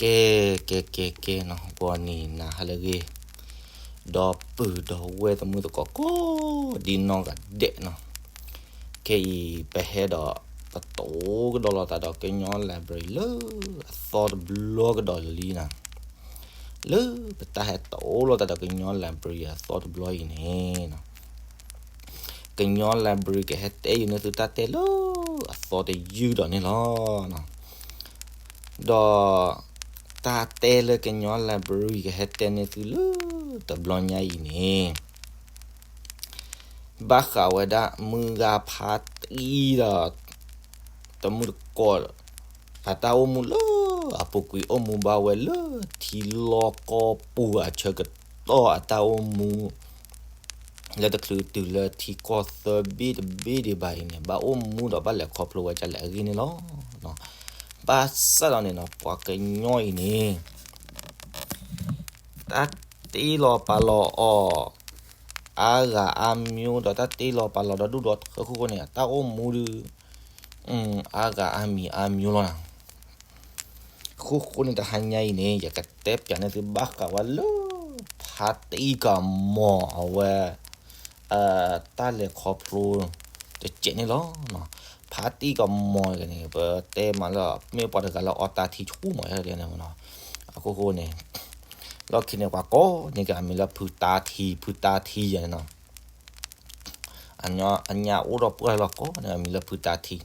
ကဲ ကဲ ကဲ ကဲနီၤ, ဂီၤနံၤနၤဟါလၢအဂ့ၤ, ဒီပုၢ်ဒီဝဲၢ်သမုၢ်သကိးကိးဒံနီၢ်ဂၤဒဲးနီၤ, ခဲအံၤပဟဲဒီး ပတိကဒီးလိာ်သးဒီးကညီ library လၢအသီတဘျီကဒီးလံနီၤ, လၢပတၢ်ဟဲတိလိာ်သးဒီးကညီ library အသီတဘျီအံၤန့ၣ်နီၤ ကညီ library ကဟဲတဲယုာ်န့ၢ်သုတၢ်တဲလၢအသီတယုၢ်ဒီးန့ၣ်လီၤ. ဒီးတၢ်တဲလၢကညီ library ကဟဲတဲန့ၢ်သုလၢတဘျီညါအံၤန့ၣ် ဘၣ်ဃးဝဲဒၣ်မုၢ်ဂၤဖါတံၢ်ဒီး တမုၢ်တကိး အတၢ်အိၣ်မူလၢအပူၤကွံာ် အိၣ်မူဘၣ်ဝဲလၢထံလီၢ်ကီၢ်ပူၤ အဆၢကတီၢ်အတၢ်အိၣ်မူ လၢတချုးတုၤလၢထံကီၢ်သၢဘ့ၣ်တဘ့ၣ်ဒံးဘၣ်အံၤန့ၣ် ဘၣ်အိၣ်မူဒီးဘၣ်လဲၤခီဖျိဝဲဒ်လဲၣ်အဂ့ၢ်န့ၣ်လီၤ. ဘၣ်ဆၣ်ဒီးန့ၣ်နီၤ ပှၤကညီအံၤန့ၣ် တၢ်တ့လီၤပာ်လီၤအီၤ အါဂၤအါမျိုးဒီး တၢ်တ့လီၤပာ်လီၤဒီဒူၣ်ဒီထၢအဃိန့ၣ် တၢ်အိၣ်မူဒုး အါဂၤအါမံၤအါမျိုးလီၤနီၤ. အဃိဃိန့ၣ် တဟါညါအံၤန့ၣ် ယကတဲပၠးန့ၢ်သုဘၣ်ဃးဝဲလၢ ဖါတံၢ်ကမီၤအဝဲ တၢ်လဲၤခီဖျိတစဲးန့ၣ်လီၤ. ဖါတံၢ်ကမီၤန့ၣ် ပတဲမးလၢ မ့ၢ်ပှၤတဂၤလၢအီတၢ်ထံဆူၣ်မး ယဲန့ၣ်မးနီၤ. အဃိဃိန့ၣ် လီၢ်ခံန့ၣ် ပှၤကိးန့ၢ်က့ၤအမံၤလၢဖုတၢ်ထံ ဖုတၢ်ထံယဲန့ၣ်နီၤ. အညါအိၣ်ဒီးပှၢ်လီၤ ကိးန့ၢ်အမံၤလၢဖုတၢ်ထံ.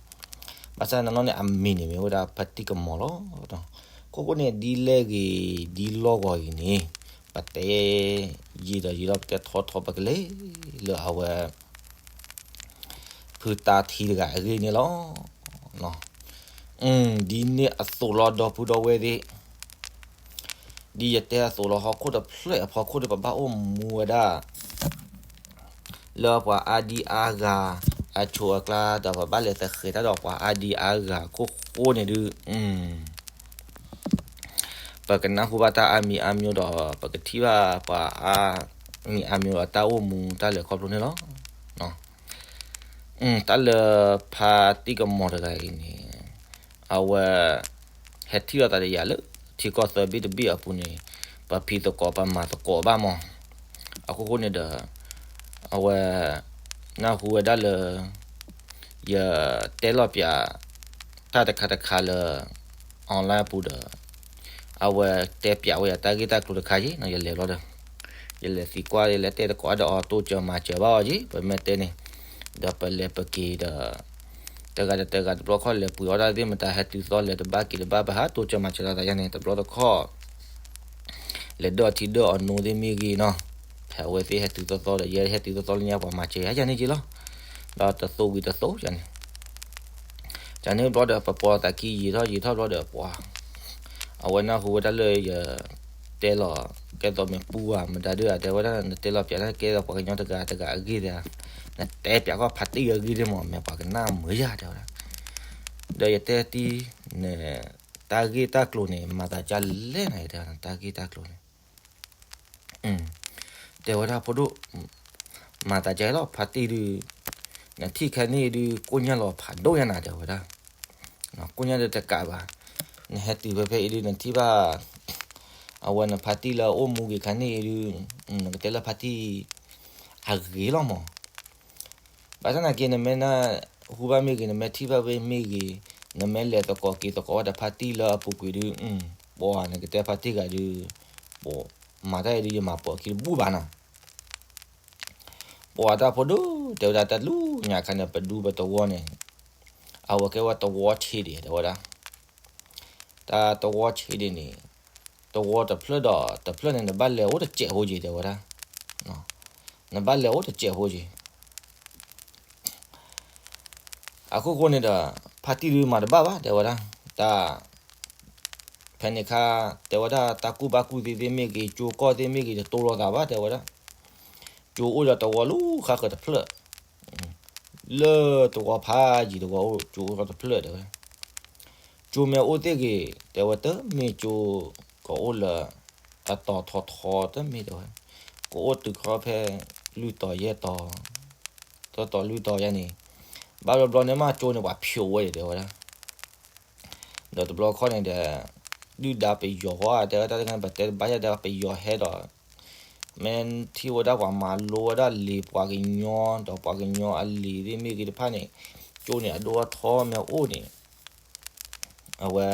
ဘၣ်ဆၣ်နီၢ်နီၢ်န့ၣ် အမံၤန့ၣ်မ့ၢ်ဝဲဒၣ်ဖါတံၢ်ကမီၤလီၤ. အဃိဃိန့ၣ် ဒ်လဲၣ်ဂ့ၤဒ်လီၢ်ဂီၤဂ့ၤန့ၣ် ပတဲယံာ်ဒီးယံာ်လီၤ ပတဲထီထီ ပကလဲၤလၢအဝဲ ဖုတၢ်ထံတဂၤအဂ့ၢ်န့ၣ်လီၤ. ဒ်န့ၣ်အသိးလီၤဒီပုၢ်ဒီဝဲၢ်သ့ၣ်, ဒ်ယတဲအသိးလီၤ ဟီၣ်ခိၣ်တဖျၢၣ်အဖီခိၣ်ဒီး ပဘၣ်အိၣ်မူဝဲဒၣ် လၢပှၤအါဒံအါဂၤအဆိးအကျါ ဒီးပဘၣ်လဲၤသဃဲၤတၢ်ဒီးပှၤအါဒံအါဂၤအခိၣ်ဃိန့ၣ်ဒုး ပကနၢ်ဟူဘၣ်တၢ်အါမံၤအါမျိုးဒီး ပကထံၣ်ဘၣ်ပှၤအါမံၤအါမျိုးဒီးတၢ်အိၣ်မူတၢ်လဲၤခီဖျိန့ၣ်လီၤ. တၢ်လၢဖါတံၢ်ကမီၤတဂၤအံၤန့ၣ် အဝဲ ဟဲထံၣ်လိာ်သးဒီးယၤလၢ ထံကီၢ်သၢဘ့ၣ်တဘ့ၣ်အပူၤန့ၣ် ပဖံးသကိးပမၤသကိးဘၣ်မး. အဃိဃိန့ၣ်ဒီး အဝဲ နၢ်ဟူဝဲဒၣ်လၢ ယတဲလီၤပၠး တၢ်တခါတခါလၢ online အပူၤဒီး အဝဲတဲပၠးဝဲယၤတၢ်ဂ့ၢ်တၢ်ကျိၤတခါယ့ၣ်နီၤ ယလဲၤဘျီဒီး ယလဲၤသံကွၢ် ယလဲၤတဲသကိးဒီးအီၤ တိစၢၤမၤစၢၤဘၣ်အီၤယ့ၣ် ပမ့ၢ်တဲန့ၣ် ဒီးပလဲၤပက့ၤဒီး တဂၤဒီးတဂၤတဘျီခီၣ်လဲၤပှ့ၤအီၣ်တၢ်သ့ၣ်မတၤ ဟဲတုၤသီလဲၤတဘၣ်က့ၤတဘၣ် ပဟးတိစၢၤမၤစၢၤလိာ်သးယါန့ၣ် တဘျီတခီၣ် လဲၤဒၢၣ်ထံဒၢၣ်အီၤနိသ့ၣ်မ့ၢ်ဂ့ၤနီၤ, ဖဲအဝဲသ့ၣ်ဟဲတုၤသီသီဒီး ယဲဟဲတုၤသီသီလၢညါ ပှၤမၤစၢၤယါယါန့ၣ်က့လီၤ. ဒီးတသိးဝံၤတသိးယါန့ၣ် ယါန့ၣ်ဘျီဒီး ပပိာ်သးခံယံာ်ထီၣ်ယံာ်ထီၣ်ဘျီဒီး ပှၤ အဝဲနၢ်ဟူဝဲဒၣ်လၢယ တဲလီၤ ကဲသိးမ့ၢ်ပူၤဧါ မတၤဒုဧါ တဲဝဲဒၣ် နတဲလီၤပၠးတၢ်ကဲသိးပှၤကညီတဂၤတဂၤအဂ့ၢ်ဒီး နတဲပၠးကီၢ်ဖါတံၢ်အဂ့ၢ်ဒ်မး မ့ၢ်ပှၤကနၣ်မုာ်ယါ တဲဝဲဒၣ်. ဒီးယတဲတံၢ်န့ၣ် တၢ်ဂ့ၢ်တၢ်ကျိၤန့ၣ် မၤသးဒ်လဲၣ်န့ၣ် တဲဝဲဒၣ် တၢ်ဂ့ၢ်တၢ်ကျိၤန့ၣ် တဲဝဲဒၣ်ဖိဒိၣ် မၤသးဒ်လဲၣ်လီၤ ဖါတံၢ်ဒုး နထံၣ်ခါန့ၣ်ဒုး ကိၣ်ညါလီၤဖးဒိၣ်ညါနၤ တဲဝဲဒၣ်. ကိၣ်ညါဒီးတကးဘၣ် နဟဲတုၤဖဲဖဲအံၤဒုး နထံၣ်ဘၣ် အဝဲနဖါတံၢ်လၢအအိၣ်မူဂ့ၤခါန့ၣ်အံၤဒုး နကတဲလၢဖါတံၢ် အဂ့ၤလီၤမး. ဘၣ်ဆၣ်သနာ်က့ နမ့ၢ်နၢ်ဟူဘၣ်မ့ၢ်ဂ့ၤ နမ့ၢ်ထံၣ်ဘၣ်ဝဲမ့ၢ်ဂ့ၤ နမ့ၢ်လဲၤသကိးက့ၤသကိးဝဲဒီးဖါတံၢ်လၢအပူၤကွံာ်ဒုး ပှၤနကတဲဖါတံၢ်ဂၤဒုး ပှၤမၤတၢ်အံၤဒုး ယမၤပိာ်အခံတဘူၣ်ဘၣ်နီၤ. ပှၤတၢ်ဖိဒိၣ် တဲဝဲဒၣ်တၢ်လူညါခါန့ၣ် ပဒူပတဝီန့ၣ် အဝဲကဲဝဲတဝီဆံးဒံး တဲဝဲဒၣ်. တၢ်တဝီဆံးဒံးန့ၣ် တဝီတဖျၢၣ်ဒီးတဖျၢၣ်န့ၣ် နဘၣ်လဲၤအိၣ်တစဲးဖိက့ၤ တဲဝဲဒၣ်. နဘၣ်လဲၤအိၣ်တစဲးဖိက့ၤ အခိၣ်ဃိန့ၣ်ဒီး ဖါတံၢ်ဒုးမၤတဘၣ်ဘၣ် တဲဝဲဒၣ်. တၢ် ဖဲန့ၣ်ခါ တဲဝဲဒၣ် တၢ်ကူၣ်ဘၣ်ကူၣ်သ့သ့ၣ်မ့ၢ်ဂ့ၤ ကၠိကီၢ်သ့ၣ်မ့ၢ်ဂ့ၤ တတိလိာ်သးဘၣ် တဲဝဲဒၣ်. ကၠိအိၣ်ဒီးတဝီလူၤဃါဃၢၤတဖျၢၣ် လၢတဝီဖးယံၤတဝီအိၣ် ကၠိအိၣ်ဃါတဖျၢၣ် တဲဝဲ. ကၠိမ့ၢ်အိၣ်သ့ၣ်ဂ့ၤ တဲဝဲ တမ့ၢ်ကၠိကအိၣ်လၢ အတီၤထီထီ တမ့ၢ် တဲဝဲ. ကအိၣ်တုၤခီဖဲ လွံၢ်တီၤယဲၢ်တီၤ သၢတီၤလွံၢ်တီၤယါန့ၣ် ဘၣ်ဘျီဘျီန့ၣ်မး ကၠိန့ၣ် ပှၤဖျိးဝဲဒံး တဲဝဲဒၣ်. ဒီးတဘျီခီန့ၣ်ဒီး ဒုၣ်ဒါပယီၤဃီဧါ တဲဝဲဒၣ်တခါန့ၣ် ပတဲတဘၣ်ယါ တဲဝဲပယီၤဟဲဒီး မ့ၢ်ထံၣ်ဝဲဒၣ်ပှၤမၤလိဝဲဒၣ်လံာ်ပှၤကညီ ဒီးပှၤကညီအလံာ်သ့ၣ်မ့ၢ်ဂ့ၤတဖၣ်န့ၣ် ကၠိန့ၣ်အဒိၣ်အထီမ့ၢ်အိၣ်န့ၣ် အဝဲ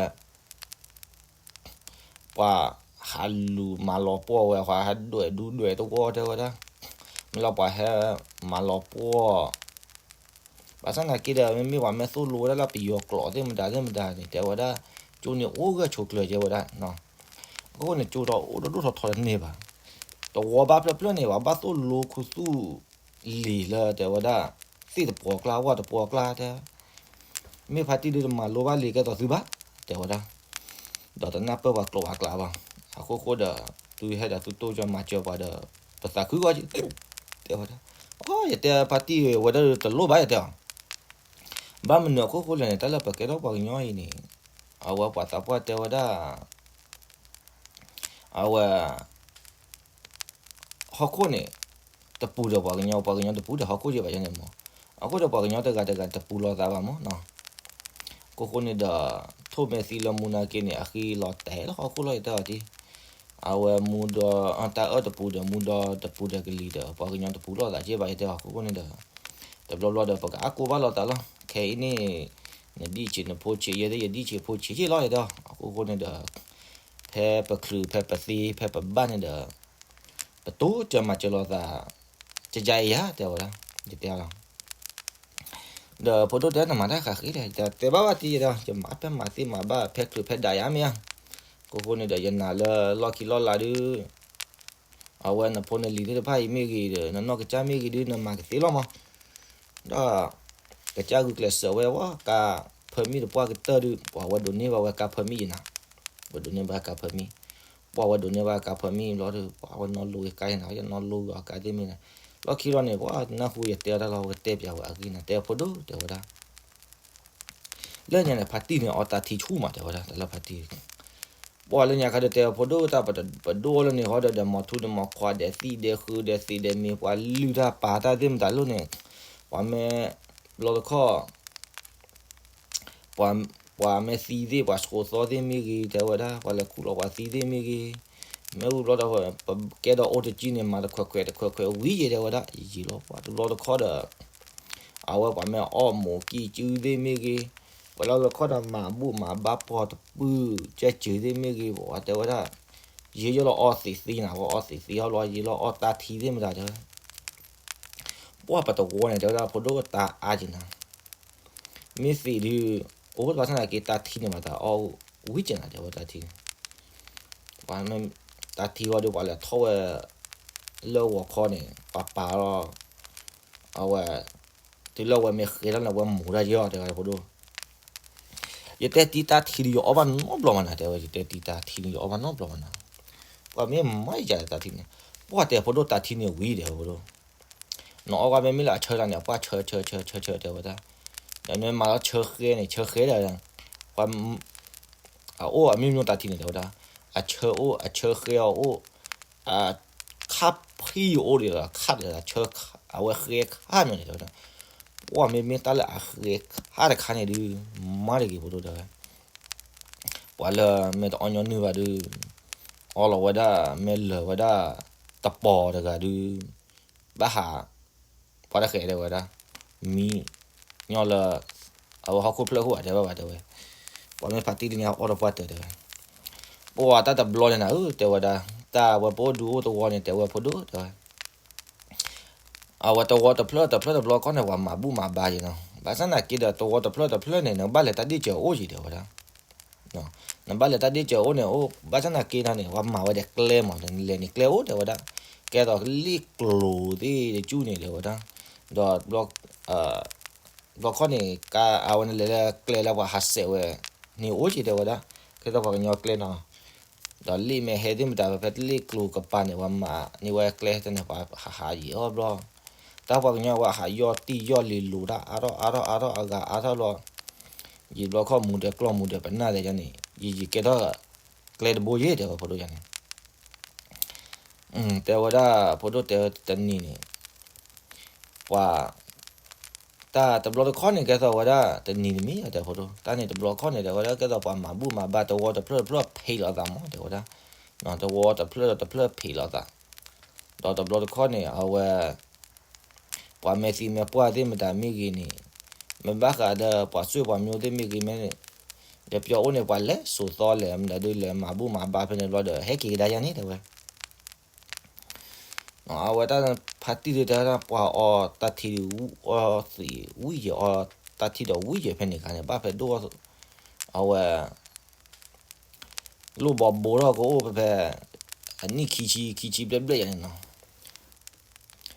ပှၤဟးလူၤမၤလီၤပှီၢ်ဝဲ ပှၤဟဲဒွဲၣ်ဒူဒွဲၣ်သဝီတဲဝဲဒၣ် မ့ၢ်လီၤပှၤဟဲမၤလီၤပှီၢ် ဘၣ်ဆၣ်သနာ်က့ဒီး မ့မ့ၢ်ပှၤမ့ၢ်သိၣ်လိဝဲဒၣ်လၢပယီၤကျိာ်သ့ၣ်မတၤသ့ၣ်မတၤန့ၣ် တဲဝဲဒၣ် ကၠိန့ၣ်အိၣ်ဂၢၢ်ဆိးကျၢၤတဲဝဲဒၣ် အဃိန့ၣ် ကၠိဒီးအိၣ်ဒိၣ်ဒိၣ်ထီထီတန့ၢ်ဘၣ်. တဝီဘၣ်ဖျၢၣ်ဖျၢၣ်န့ၣ် ပှၤဘၣ်သိၣ်လိခူသူၣ်လံာ်လၢတဲဝဲဒၣ် သ့ၣ်တပှီၤကျါ ဝၣ်တပှီၤကျါတဲ မ့ၢ်ဖါတံၢ်ဒုတမၤလိဘၣ်လံာ်ကဲသိးသုဘၣ် တဲဝဲဒၣ် ဒီးတနၢ်ပၢၢ်ပှၤကျိာ်ပှၤကျါဘၣ်. အဃိဃိဒီး သုဟဲဒီးသုတိၢ်ကၢမၤစၢၤပှၤဒီး ပသးခုဂီၢ်က့ၤ တဲဝဲဒၣ်. အိ ယတဲဖါတံၢ်ဝဲဒၣ်တလိၣ်ဘၣ်ယတဲအီၤ ဘၣ်မနုၤအဃိဃိလဲၣ်န့ၣ် တၢ်လၢပကဲထီၣ်ပှၤကညီအံၤန့ၣ် အဝဲပှၤသးပှၢ်တဲဝဲဒၣ် အဝဲ ဟီၣ်ခိၣ်န့ၣ် တပူၤဒီးပှၤကညီ ပှၤကညီတပူၤဒီးဟီၣ်ခိၣ်က့ဘၣ်ယဲန့ၣ်မး. အဃိဒီးပှၤကညီတဂၤတဂၤတပူၤလိာ်သးဘၣ်မးနီၤ. အဃိဃိန့ၣ်ဒီး ထိၣ်မဲာ်သံလၢမူနာ်က့န့ၣ် အဃံလီၤတဲာ်လၢဟီၣ်ခိၣ်လီၤ ယတဲအီၤတံၢ် အဝဲမူဒီး တၢ်အၢၣ်တပူၤဒီး မူဒီးတပူၤဒီးကလံၤဒီး ပှၤကညီတပူၤလိာ်သးက့ဘၣ် ယတဲအီၤ အဃိဃိန့ၣ်ဒီး တဘျီဘျီဒီး ပကအၢၣ်ကိၢ်ဘၣ်လိာ်သးလီၤ. ခဲအံၤန့ၣ် နဒံၣ်ဆံးနဖိဆံး ယဲဒၣ်ယဒံၣ်ဆံးဖိဆံးက့လီၤ ယတဲအီၤ အဃိဃိန့ၣ်ဒီး ဖဲပချုး ဖဲပသ့ ဖဲပဘၣ်န့ၣ်ဒီး ပတိၢ်ကၢမၤစၢၤလိာ်သး ကယါအံၤယါ တဲဝဲဒၣ် ယတဲအီၤလီၤ. ဒီးဖိဒိၣ်တဲနမၤတၢ်ဃးဃ့ဒီး ယတဲဘၣ်ဘၣ်တံၢ်ယတဲအီၤ ယမၤဖဲမၤသ့မၤဘၣ် ဖဲချုးဖဲဒးယါမ့ၢ်ဧါ. အဃိဃိန့ၣ်ဒီး ယနာ်လၢလီၢ်ခံလီၢ်လါဒုး အဝဲနဖိနလံၤသ့ၣ်တဖၣ်အံၤမ့ၢ်ဂ့ၤဒီး နနီၢ်ကစၢ်မ့ၢ်ဂ့ၤဒုး နမၤကသ့လီၤမး. ဒီး ကစၢ်ဂုာ်ကျဲးစၢးဝဲဝဲ ကါ permit တပှၢ်ကတၢၢ်ဒုး ပှၤဝဲဒိးန့ၢ်ဘၣ်ဝဲကါ permit ယနၤ ဝဲဒိးန့ၢ်ဘၣ်ကါ permit ပှၤဝဲဒိးန့ၢ်ဘၣ်ကါ permit ဘျီဒီး ပှၤဝဲနီၢ်လိကါယနၤ ယနီၢ်လိအီၤကါသ့ၣ်မ့ၢ်န့ၣ် လီၢ်ခံလီၤန့ၣ် ပှၤနၢ်ဟူယတဲတၢ်လီၤ ဝဲတဲပျးဝဲအဂ့ၢ်န့ၣ် တဲဖိဒိၣ်တဲဝဲဒၣ် လၢညါန့ၣ် ဖါတံၢ်န့ၣ် အီတၢ်ထံဆူၣ်မး တဲဝဲဒၣ် တၢ်လၢဖါတံၢ် ပှၤလၢညါခါဒီးတဲဖိဒိၣ်တၢ်ပဒိၣ်လၢန့ၣ်ဃီဒီး ဒီးမီၤထူဒီးမီၤခွါ ဒီးသံၣ်ဒီးဃု ဒီးသံးဒီးမ့ၤ ပှၤလုၢ်တၢ်ပာ်တၢ်သ့ၣ်မတၤလိၣ်န့ၣ် ပှၤမ့ၢ် ဘျီတခီၣ် ပှၤမ့ၢ်သံသ့ၣ် ပှၤဆိးသီသ့ၣ်မ့ၢ်ဂ့ၤ တဲဝဲဒၣ် ပှၤလဲၤခူၣ်လီၤပှၤသံသ့ၣ်မ့ၢ်ဂ့ၤ မ့ၢ်ဝံၤဘျီဒီး ပကဲဒီးအိၣ်တကံၢ်န့ၣ် မၤတခွဲးခွဲးတခွဲးခွဲးဝံၤယဲၢ် တဲဝဲဒၣ် ယံာ်လီၤ ပှၤတဘျီတခီၣ်ဒီး အဝဲပှၤမ့ၢ်အီၣ်မိၢ်ကံၢ်စုသ့ၣ်မ့ၢ်ဂ့ၤ ပှၤလၢတခီၣ်ဒီးမၤဘူၣ်မၤဘါပှၤတပုၢ်ကဲစၢၤသ့ၣ်မ့ၢ်ဂ့ၤ ပှၤတဲဝဲဒၣ် ယံာ်ယဲၢ်လီၤအီသံးသံးနၤ ပှၤအီသံးသံးဟီဘျီ ယံာ်လီၤအီတၢ်ထံသ့ၣ်မတၤတဲဝဲ ပှၤပတဝီန့ၣ် တဲဝဲဒၣ်ဖိဒိၣ်တၢ်အါက့ၤနၤ မ့ၢ်သံးဒုး အိၣ်ဘၣ်ဆၣ်သနာ်က့တၢ်ထံန့ၣ်မၤသးအီဝံၤက့ၤနၤ တဲဝဲတၢ်ထံန့ၣ် ပှၤမ့ၢ်တၢ်ထံဃီဒီး ပှၤလဲၤထီၣ်ဝဲ လၢဂီၤခီန့ၣ် ပှၤပာ်လီၤ အဝဲ တုၤလၢအဝဲမ့ၢ်ဃဲထီၣ်န့ၣ် အဝဲမူၤတၢ်ယီၤ တဲဝဲဖိဒိၣ် ယတဲတံၢ်တၢ်ထံဒုး ယအီၣ်ဘၣ်နီတဘျီမးနၤ တဲဝဲ ယတဲတံၢ်တၢ်ထံန့ၣ် ယအီၣ်ဘၣ်နီတဘျီမးနၤ ပှၤမ့ၢ်မၤယၤတၢ်ထံန့ၣ် ပှၤတဲဖိဒိၣ်တၢ်ထံန့ၣ်ဝံၤ တဲဝဲဖိဒိၣ် နအီၣ်ကွၢ်မ့မ့ၢ်လၢအဆၢတၢ်န့ၣ် အပှၢ်ဆၢဆၢဆၢဆၢဆၢတဲဝဲဒၣ် ဒီးနမၤလီၤဆၢဃဲန့ၣ် ဆၢဃဲဒီး ပှၤ အအိၣ်အမျိုးမျိုးတၢ်ထံန့ၣ် တဲဝဲဒၣ် အဆၢအိၣ် အဆၢဃဲအအိၣ် အခါဖှံအိၣ်ဒီး ခါဒီး အဆၢ အဝဲဃဲခါမ့ၢ်န့ၣ် တဲဝဲဒၣ် ပှၤမ့မ့ၢ်တၢ်လၢအဃဲခါတခါန့ၣ်ဒုး မၤတဂ့ၤဖိဒိၣ်တဲဝဲ ပှၤလၢမ့ၢ်တအီၣ်ညီနုၢ်ဘၣ်ဒုး အီလီၤဝဲဒၣ် မ့ၢ်လၢာ်ဝဲဒၣ် တပီၤတဂၤဒုး ဘၣ်ဟး ပှၤတဃဲၤတဲဝဲဒၣ် မံ ညီလၢ အဝဲဟီၣ်ခိၣ်ဖျၢၣ်ခိၣ်အတဲဘၣ်ဘၣ်တဲဝဲ ပှၤမ့ၢ်ဖါတံၢ်လၢညါအီၣ်တပှၢ်တၢၢ်တဲဝဲ ပှၤတၢ်တဘျီန့ၣ်နၤဧၢ တဲဝဲဒၣ် တၢ်ဝဲပအိၣ်ဒူအိၣ်သဝီန့ၣ် တဲဝဲဖိဒိၣ်တဲဝဲ အဝဲသဝီတဖျၢၣ်တဖျၢၣ်တဘျီခီန့ၣ် ပှၤမၤဘူၣ်မၤဘါယဲနီၤ ဘၣ်ဆၣ်သနာ်က့ဒီးသဝီတဖျၢၣ်တဖျၢၣ်န့ၣ် နဘၣ်လဲၤတၢ်ဒ့ၣ်စၢၤအိၣ်ယံၤတဲဝဲဒၣ် နဘၣ်လဲၤတၢ်ဒ့ၣ်စၢၤအိၣ်န့ၣ်အိၣ် ဘၣ်ဆၣ်သနာ်က့န့ၣ် ပှၤမၤဝဲဒီးကျဲမး နလဲၤန့ၣ်ကျဲအိၣ်တဲဝဲဒၣ် ကဲသိးလ့ၣ်ကျိၤသ့ၣ်တကၠူၢ်န့ၣ်တဲဝဲဒၣ် ဒီး ဘျီခီန့ၣ် ကါအဝဲန့ၣ်လဲၤလၢကျဲလၢပှၤဟးစဲးဝဲန့ၣ်အိၣ်က့ၤတဲဝဲဒၣ် ကဲသိးပှၤကညီကျဲနီၤ ဒီးလ့ၣ်မဲာ်ဟဲသ့ၣ်မတၤ ဖဲလ့ၣ်ကျိၤကပၤန့ၣ် ပှၤမၤန့ၢ်ဝဲကျဲတန့ၣ် ပှၤဟးဟးယံၤအီၤဘျီ တၢ်ပှၤကညီဝဲဟးယီၢ်တံၢ်ယီၢ်လံၤလိၤတၢ်အါထီၣ်အါထီၣ် အါထီၣ်အဂၤအါထီၣ်လီၤ ယံၤဘျီခီၣ်မူဒီးကျီၢ်မူဒီးပနၢ်သဲယါန့ၣ် ယံၤယံၤကဲထီၣ် ကျဲတဘိယ့ၢ်တဲဝဲဖိဒိၣ်ယါန့ၣ် တဲဝဲဒၣ် ဖိဒိၣ်တဲတနံၤန့ၣ် ပှၤ တၢ်တဘျီတခီၣ်န့ၣ် ကဲသိးဝဲဒၣ်တနံၤတမံၤ တဲဖိဒိၣ်, တၢ်န့ၣ်တဘျီတခီၣ်န့ၣ် တဲဝဲဒၣ် ကဲသိးပှၤမၤဘူၣ်မၤဘါတဝီတဖျၢၣ်တဖျၢၣ်ဖံးလိာ်သးမး တဲဝဲဒၣ်, တဝီတဖျၢၣ်တဖျၢၣ်ဖံးလိာ်သး, ဒီးတဘျီတခီၣ်န့ၣ် အဝဲ ပှၤမဲာ်သံမဲာ်ပှၢ်သ့ၣ်မတၤမ့ၢ်ဂ့ၤန့ၣ်, မ့ၢ်ဘၣ်ဃးဒီးပှၤစွ့ၣ်ပှၤမျိၢ်သ့ၣ်မ့ၢ်ဂ့ၤမ့ၢ်န့ၣ်, ဒီးပျီအိၣ်န့ၣ် ပှၤလဲၤစိာ်သီလဲၤမတၤဒုးလဲၤမၤဘူၣ်မၤဘါဖဲန့ၣ်တဘျီဒီး ဟဲက့ၤကဒါယၤန့ၣ် တဲဝဲ အဝဲတၢ်ဖါတံၢ်ဒုးတဲဝဲဒၣ် ပှၤအီတၢ်ထံဒုး အီသံးဝံၣ်ယဲၢ် အီတၢ်ထံဒီးဝံၣ်ယဲၢ်ဖဲန့ၣ်အခါန့ၣ် ဘၣ်ဖဲဒိၣ် အဝဲ လိၣ်ဘီဘိထီၣ်ကအိၣ်ဖဲ အနံၣ်ခံဆံ ခံဆံဘျဲၣ်ဘျဲၣ်ယၤန့ၣ်နီၤ.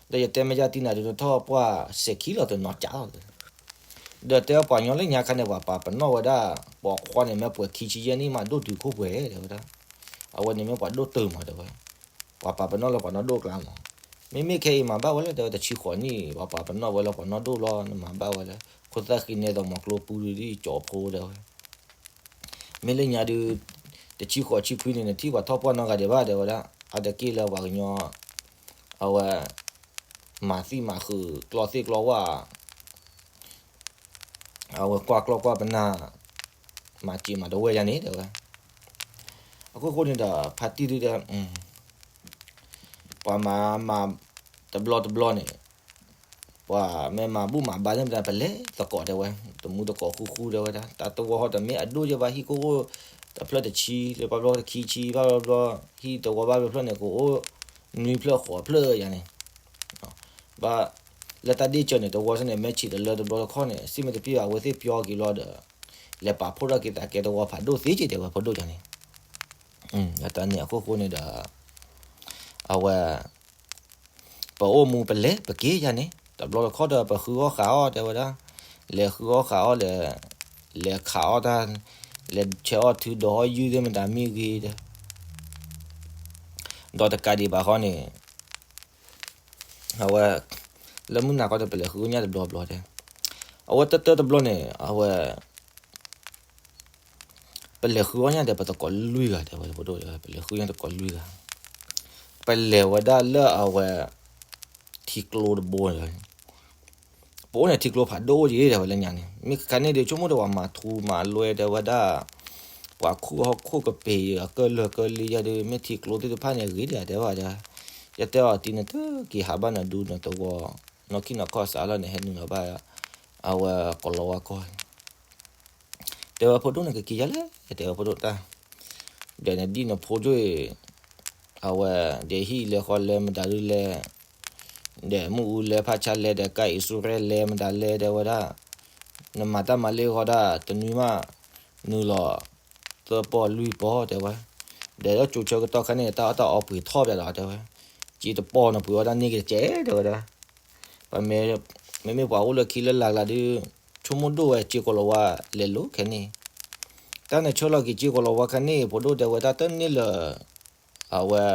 ဒီးယတဲမ့ၢ်ယၤတံၢ်နၤဒုး နထီၣ်ပှၢ်စဲးခံလီၤတနီၤကးလီၤ. ဒီးတဲပှၤညီလၢညါခါန့ၣ် ပှၤပာ်ပနီၣ်ဝဲဒၣ် ပှၤခွါန့ၣ် မ့ၢ်ပှဲၤခံဆံယဲၢ်နံၣ်မး ဒိၣ်တုာ်ခိၣ်ပှဲၤ တဲဝဲဒၣ်. အဝဲန့ၣ်မ့ၢ်ပှၤဒိၣ်တုာ်မး တဲဝဲ. ပှၤပာ်ပနီၣ်လၢပှၤနီၢ်ဒိၣ်ကျါမး. မ့မ့ၢ်ခဲအံၤမၤဘၣ်ဝဲလၢ တဲဝဲ တဆံဃိးနံၣ် ပှၤပာ်ပနီၣ်ဝဲလၢပှၤနီၢ်ဒိၣ်လီၤ နမၤဘၣ်ဝဲလၢ ခိၣ်သၣ်ဃံနဲသိးမီၤကျိပူၤဒုး ဒ်ကၠီဖိ တဲဝဲ. မ့ၢ်လၢညါဒုး တဆံဃိးဆံခွံန့ၣ် နထံၣ်ပှၤထီၣ်ပှၢ်နီတဂၤဒံးဘၣ် တဲဝဲဒၣ်. အါတက့ၢ်လၢပှၤကညီ အဝဲ မၤသံၣ်မၤဃုာ် ကျီသ့ၣ်ကျီဝၣ် အဝဲကွၢ်ကျီၢ်ကွၢ်ပနၢ် မၤစံးမၤတဝဲယၤန့ၣ် တဲဝဲ. အခိၣ်ဃိန့ၣ်ဒီး ဖါတံၢ်ဒုးဒီး ပှၤမၤမၤတဘျီတဘျီန့ၣ် ပှၤမ့ၢ်မၤဘူၣ်မၤဘါသ့ၣ်မတၤ ပလဲၤသကိး တဲဝဲ, တမူတကိးဃူဃူ တဲဝဲဒၣ်. တၢ်တဝီဟီဒီးမ့ၢ်အဒိၣ်ယဲၢ်ဘၣ် ဟံၣ်ကအိၣ်တဖျၢၣ်တဆံ လၢဘျီဘျီတခံဆံ ဘၣ်ဘျီဘျီ ဟံၣ်တဝီဘၣ်ဘျီဖျၢၣ်န့ၣ် ကအိၣ်နွံဖျၢၣ်ဃိးဖျၢၣ်ယၤန့ၣ် ဘၣ်လၢတၢ်ဒ့ၣ်စၢၤန့ၣ် တဝီစ့ၢ်န့ၣ် မ့ၢ်ဆံးတလၢတဘျီတခီၣ်န့ၣ် စံၣ်မ့ၢ်တပျံၤဘၣ် အဝဲသ့ၣ်ပျီက့ၤလီၤဒီး လဲၤပာ်ဖှိၣ်ထီၣ်က့ၤသးကဲ တဝီဖးဒိၣ်သ့က့ၤ တဲဝဲ ဖိဒိၣ်ယၤန့ၣ်. တၢ်န့ၣ်အခိၣ်ဃိန့ၣ်ဒီး အဝဲ ပအိၣ်မူပလဲၤပက့ၤယၤန့ၣ် တဘျီတခီၣ်ဒီး ပဃုအီၣ်ဃးအီၣ် တဲဝဲဒၣ်, လဲၤဃုအီၣ်ဃးအီၣ်ဒီး လဲၤခးအီၣ်တၢ် လဲၤဆဲးအီၣ်ထုဒီးအီၣ်ယုၢ်သ့ၣ်မတၤမ့ၢ်ဂ့ၤဒီး ဒီးတကးဒံးဘၣ်ဃီန့ၣ် အဝဲ လၢမုၢ်နၤခီဒီး ပလဲၤဃုအီၣ်ညၣ်တဘျီဘျီတဲ, အဝဲတၢတၢတဘျီန့ၣ် အဝဲ ပလဲၤဃုအီၣ်ညၣ်ဒီး ပသကိးလွံၢ်ဂၤ တဲဝဲ ဖိဒိၣ် ပလဲၤဃုအီၣ်ညၣ်သကိးလွံၢ်ဂၤ, ပလဲၤဝဲဒၣ်လၢအဝဲ ထံကျိတဘိန့ၣ် ပအိၣ်န့ၣ် ထံကျိဖးဒိၣ်အိၣ်က့ၤ တဲဝဲလၢညါန့ၣ် မ့ၢ်ခါန့ၣ်ဒီး ဆိကမိၣ်ဒီးပှၤမၤထူမၤလွဲ တဲဝဲဒၣ်, ပှၤခူၣ်ဟီၣ်ခိၣ်ကပ့ၤအကၢၢ်လၢာ်ကၢၢ်လံယၤဒီး မ့ၢ်ထံကျိသ့ၣ်တဖၣ်န့ၣ် ဂ့ၤဒၣ်တဲဝဲဒၣ်, ယတဲအီၤတံၢ်န့ၣ် တက့ၤဟးဘၣ်နဒူနသဝီ နီၢ်ခံနီၢ်ခီၣ်စးလီၤန့ၣ် ဟဲနုာ်လီၤဘၣ် အဝဲကီၤလၤဝါကီၢ် တဲဝဲဖိဒိၣ်န့ၣ် ကက့ၤယၤလဲၣ် တဲဝဲဖိဒိၣ်တၢ်, ဒီးနဒံၣ်နဖိဒိၣ်အံၤ အဝဲ ဒီးဟံၣ်လဲၤဃီလဲၤမတၤဒုလဲၣ်, ဒီးမုၢ်အူလဲၤဖးဆါလဲၤ ဒီးကါအံၤစူရဲလဲၤမတၤလဲၤ တဲဝဲဒၣ်, နမၤတၢ်မၤလ့ဃီဒၣ် တနွံမး နုာ်လီၤ သၢပီၢ်လွံၢ်ပီၢ် တဲဝဲ, ဒီးလၢကၠိဆၢကတီၢ်ခါန့ၣ် တၢ်အီၣ်တၢ်အီပှ့ၤထီၣ်ပၠးဒီး တဲဝဲ, စ့တပီၢ်န့ၣ် ပှ့ၤအီၣ်တၢ်န့ၢ်က့ၤတကဲး တဲဝဲဒၣ် ပမ့ၢ် မ့မ့ၢ်ပှၤအိၣ်လၢခံလၢလာ်ကျါဒုး ဆိကမိၣ်ဒိၣ်ဝဲစ့ကိၤလၤဝါလဲၤလိၤခဲန့ၣ်, တၢ်န့ၣ်ဆၢလီၤက့ၤစ့ကိၤလၤဝါခဲန့ၣ် ဖိဒိၣ်တဲဝဲ တၢ်တန့ၢ်လၢ အဝဲ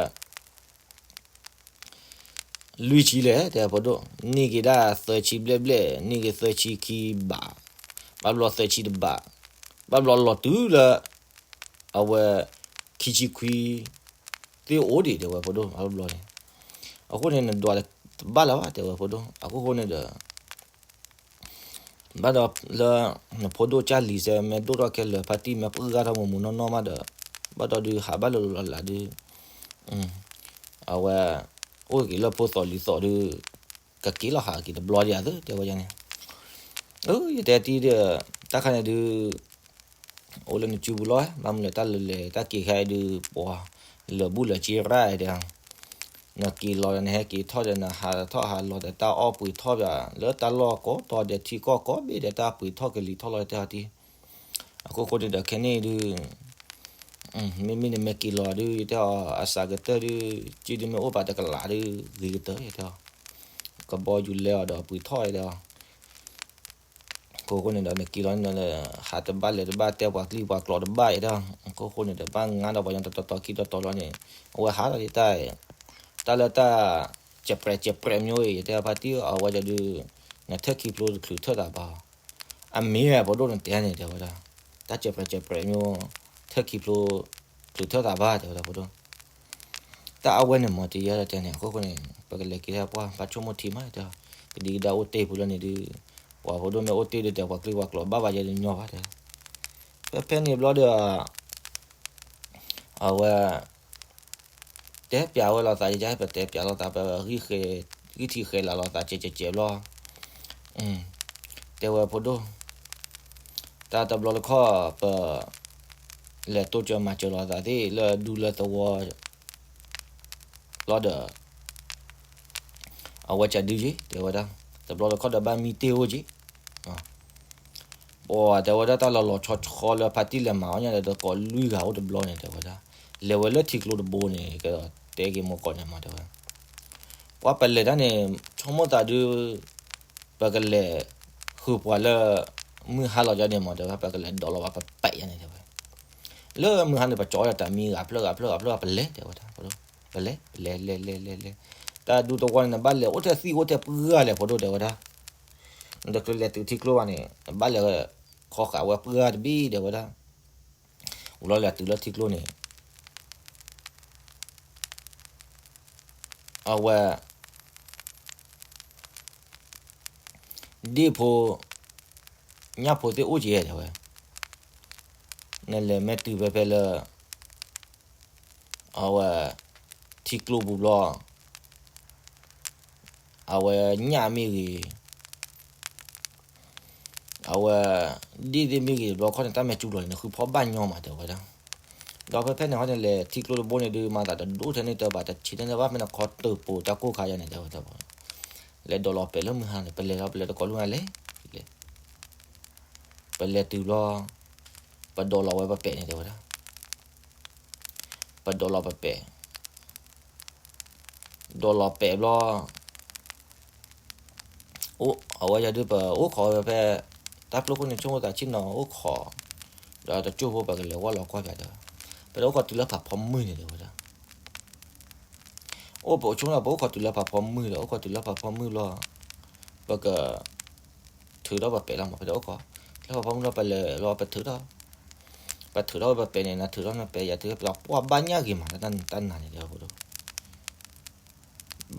လွံၢ်ဆံလဲၣ် တဲဖိဒိၣ်, န့ၢ်က့ၤဒၣ်သၢဆံဘျဲၣ်ဘျဲၣ် န့ၢ်က့ၤသၢဆံခံဘး, ဘၣ်ဘျီသၢဆံတဘး, ဘၣ်ဘျီလီၤတုၤလၢ အဝဲ ခံဆံခွံ သ့ၣ်အိၣ်ဒံး တဲဝဲဖိဒိၣ် ဘၣ်ဘျီန့ၣ်, အဃိန့ၣ် နဒွးတဘၣ်လၢၤဘၣ် တဲဝဲဖိဒိၣ်, အဃိဃိန့ၣ်ဒီး ဘၣ်ဒီးလၢ နဖိဒိၣ်ကၢ်လံၤစဲ မ့ၢ်ဒိၣ်ထီၣ်ခဲလၢာ် ဖါတံၢ်မ့ၢ်ပှၢ်ဂၢ်ထီၣ်မူးမူးနီၢ်နီၢ်မးဒီး ဘၣ်ဒီးဒုးဟးဘၣ်လၢလီၤလးဒုး အဝဲ အိၣ်က့ၤလၢဖိသီလံၤသီဒုး ကက့ၤလီၤဟးက့ၤတဘျီဒံးဧါသ့ တဲဝဲဒ်န့ၣ်, အၢ ယတဲတံၢ်ဒီး တၢ်ခါန့ၣ်ဒုး အိၣ်လၢနစုပူၤလီၤ, ဘၣ်မနုၤလဲၣ် တၢ်လၢလဲၤတၢ်က့ၤခဲအံၤဒုး ပှၤလၢာ်ဘူၣ်လၢာ်စ့ရၣ်ဒီး နက့ၤလီၤဒီး နဟဲက့ၤထီၣ်ဒီး နဟးထီၣ်ဟးလီၤဒီး တၢ်အီၣ်ပှ့ၤထီၣ်ပၠး လၢတၢ်လီၢ်ကိးတီၤဒီး ထံကီၢ်ကိးဘ့ၣ်ဒီး တၢ်ပှ့ၤထီၣ်ကလံၤထီၣ်လီၤ တဲအီၤတံၢ်, အခိၣ်ဃိန့ၣ်ဒီး ခဲန့ၣ်ဒုး မ့မ့ၢ်နမ့ၢ်က့ၤလီၤဒုး ယတဲအီၤ အစှၤကတၢၢ်ဒုး က့ဒုးမ့ၢ်အိၣ်ပာ်တကလးဒုး ဂ့ၤကတၢၢ် ယတဲအီၤ, ကဘီယူၤလဲအီၤဒီးပှ့ၤထီၣ် ယတဲအီၤ ခိၣ်ဃိန့ၣ်ဒီး နက့ၤလီၤန့ၣ်ဒီး ဟးတဘၣ်လဲၤတဘၣ် တဲပှၤကျံၢ်ပှၤကျိာ်တဘၣ် ယတဲအီၤ, ခိၣ်ဃိန့ၣ်ဒီး ဘၣ်ငါဒီးပှၤညီတတီၤတီၤခံတီၤတီၤလီၤန့ၣ် အဝဲဟးလီၤယတၢ်, တၢ်လၢတၢ် ကဲးပြဲးကဲးပြဲးမ့ၢ်အိၣ် ယတဲအီၤ ဖါတံၢ်အဝဲဒုး နထၢၣ်ခံဖျိတချုးထၢၣ်သးဘၣ် အမ့ၢ်ဖိဒိၣ်နတဲန့ၣ် တဲဝဲဒၣ်, တၢ်ကဲးပြဲးကဲးပြဲးမ့ၢ် ထၢၣ်ခံဖျိ ချုးထၢၣ်သးဘၣ် တဲဝဲဒၣ်ဖိဒိၣ်, တၢ်အဝဲန့ၣ်မ့ၢ်တယဲၢ်လၢတဲန့ၣ် အခိၣ်ဃိန့ၣ် ပကလဲၤက့ၤလၢပှၢ် ပှၤဆိကမိၣ်ထံမး တဲအီၤ, ကဒံကဒါအိၣ်တ့ၢ်ဖိလၢန့ၣ်ဒုး ပှၤဖိဒိၣ်မ့ၢ်အိၣ်တ့ၢ်ဒီး တဲပှၤကျိပှၤကျိဘၣ်ဘၣ်ယဲတညီဘၣ်တဲ, ဖဲဖဲန့ၣ်ဘျီဒီး အဝဲ တဲပျးဝဲလိာ်သး ယဲ ပတဲပျးလိာ်သး ပဂံၢ်ထံးဃဲၤလၤလိာ်သး ကဲးကဲးကဲးဘျီ, တဲဝဲဖိဒိၣ်, တၢ်တဘျီတခီၣ် ပ လဲၤတိစၢၤမၤစၢၤလိာ်သးသ့ၣ် လၢဒူလၢသဝီ ဘျီဒီး အဝဲကဒုယ့ၤ တဲဝဲဒၣ်, တဘျီတခီၣ်ဒီး ဘၣ်မံတ့ၢ်အိၣ်က့ၤ, ပှၤတဲဝဲဒၣ် တၢ်လီၤလီၤဆီဆီလၢဖါတံၢ်လဲၤမၤအီၣ်ညါဒီး တကိးလွံၢ်ဂၤအိၣ်တဘျီန့ၣ် တဲဝဲဒၣ်, လဲၤဝဲလၢထံကျိတဘိန့ၣ် ကတဲက့ၤမိၢ်ကီၢ်န့ၣ်မး တဲဝဲ, ပှၤပလဲၤတၢ်န့ၣ် ဆိကမိၣ်သးဒုး ပကလဲၤဃုာ်ပှၤလၢ မုၢ်ဟါလီၤယါန့ၣ်မး တဲဝဲ, ပကလဲၤဒိးလီၤပှၤပပဲာ်ယါန့ၣ် တဲဝဲ, လၢမုၢ်ဟါန့ၣ် ပကၠီဒီးတၢ်မံဂၤဖျၢၣ်ဂၤဖျၢၣ်ဂၤဖျၢၣ် ပလဲၤ တဲဝဲဒၣ်, ပလဲၤ ပလဲၤ လဲၤ လဲၤ လဲၤ လဲၤ, တၢ်ဒူသဝီန့ၣ် နဘၣ်လဲၤအိၣ်ထဲသံၣ်အိၣ်ထဲပှၢ်လဲၣ် ဖိဒိၣ် တဲဝဲဒၣ်, နတချုးလဲၤတုၤထံကျိဘၣ်န့ၣ် နဘၣ်လဲၤခီဃာ်ဝဲပှၢ်တဘ့ၣ် တဲဝဲဒၣ်, ဝံၤလီၤလဲၤတုၤလၢထံကျိန့ၣ် အဝဲ ဒ့ၣ်ဖိ ညၣ်ဖိသ့ၣ်အိၣ်က့ၤ တဲဝဲ, နလဲၤမ့ၢ်တုၤဖဲဖဲလၢ အဝဲ ထံကျိပူၤဘျီ အဝဲညၣ်မ့ၢ်ဂ့ၤ အဝဲ ဒ့ၣ်သ့ၣ်မ့ၢ်ဂ့ၤတဘျီခီန့ၣ် တၢ်မဲာ်ကၠူလီၤန့ၣ် နဃုဖီၣ်ဘၣ်ညီမး တဲဝဲဒၣ်, ဒီးဖဲဖဲန့ၣ်ဟီန့ၣ် လဲၤထံကျိတဘိန့ၣ်ဒုး မၤသးတဒိၣ်ထဲန့ၣ်တၢ်ဘၣ် တဆံးန့ၢ်ဘၣ်ဖဲန့ၣ်ခီတၢၢ်ပိာ်တၢ်ကိၢ်ခါယါန့ၣ် တဲဝဲဒၣ်, လဲၤဒိးလီၤပဲာ်လၢမုၢ်ဟါန့ၣ် ပလဲၤလီၤ ပလဲၤတကိးလွံၢ်ဂၤလဲၤ လဲၤ ပလဲၤတုၤဘျီ ပဒိးလီၤဝဲပပဲာ်န့ၣ် တဲဝဲဒၣ်, ပဒိးလီၤပပဲာ် ဒိးလီၤပဲာ်ဘျီ အဝဲယၤဒုး ပအိၣ်ခိးဝဲဖဲ တၢ်ပျိခိၣ်န့ၣ် ဆိကမိၣ်သးဆ့ၣ်နီၤအိၣ်ခိး ဒီးတကၠိၢ်ဖိ ပကလဲၤဝီလီၤကွၢ်ပၠးဒီး ပတအိၣ်ခိးတုၤလၢဖးဖီမုၢ်န့ၣ် တဲဝဲဒၣ်, အိၣ်ပအိၣ်ဆိကမိၣ် ပအိၣ်ခိးတုၤလၢဖးဖီမုၢ်ဒီး အိၣ်ခိးတုၤလၢဖးဖီမုၢ်လီၤ ပက ထုးထီၣ်ပပဲာ်လီၤမး ပတအိၣ်ခိး လၢဖးဖီမုၢ်လီၤ ပလဲၤလီၤ ပထုးထီၣ် ပထုးထီၣ်ပပဲာ်န့ၣ် နထုးထီၣ်နပဲာ် ယၤထုးထီၣ်ပဲာ် ပှၢ်ဘၣ်ညၣ်ဂ့ၤမး တၢ်နၤန့ၣ် တဲဝဲဒၣ်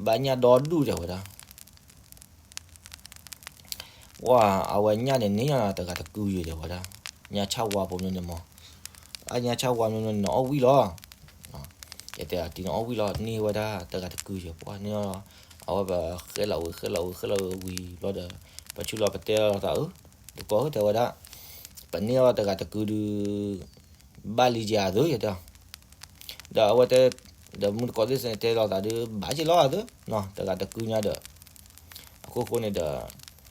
ဘၣ်ညၣ်ဒီဒူၣ် တဲဝဲဒၣ် ဝဲ အဝဲညၣ်န့ၣ် န့ၢ်ညီနၤတဂၤတကုာ်ယဲၢ် တဲဝဲဒၣ်, ညၣ်ဆၣ်ဝါဖိမနုၤန့ၣ်မး, အညၣ်ဆၣ်ဝါမနုၤန့ၣ် နအီၣ်ဝံၣ်လီၤ, ယတဲအတံၤနအီၣ်ဝံၣ်လီၤ န့ၢ်ဝဲဒၣ်တဂၤတကုာ်ယဲၢ် ပှၢ်န့ၢ်အီၤ, အဝဲပဃဲလီၤဝံၤ ဃဲလီၤဝံၤ ဃဲလီၤဝံၤဝံၤဘျီဒီး ပဆူၣ်လီၤပတဲလီၤသးဧၢ, တကိးဧၢ တဲဝဲဒၣ်, ပန့ၢ်အီၤတဂၤတကုာ်ဒုး ဘၣ်လံယၤသု ယတဲ ဒီးအဝဲတဲ, ဒီးမုၢ်တကိးသ့ၣ်စ့ၢ်န့ၣ် တဲလိာ်သးဒုး ဘၣ်က့ၤလီၤသု, တဂၤတကုာ်ညါဒီး, အခိၣ်ဃိန့ၣ်ဒီး,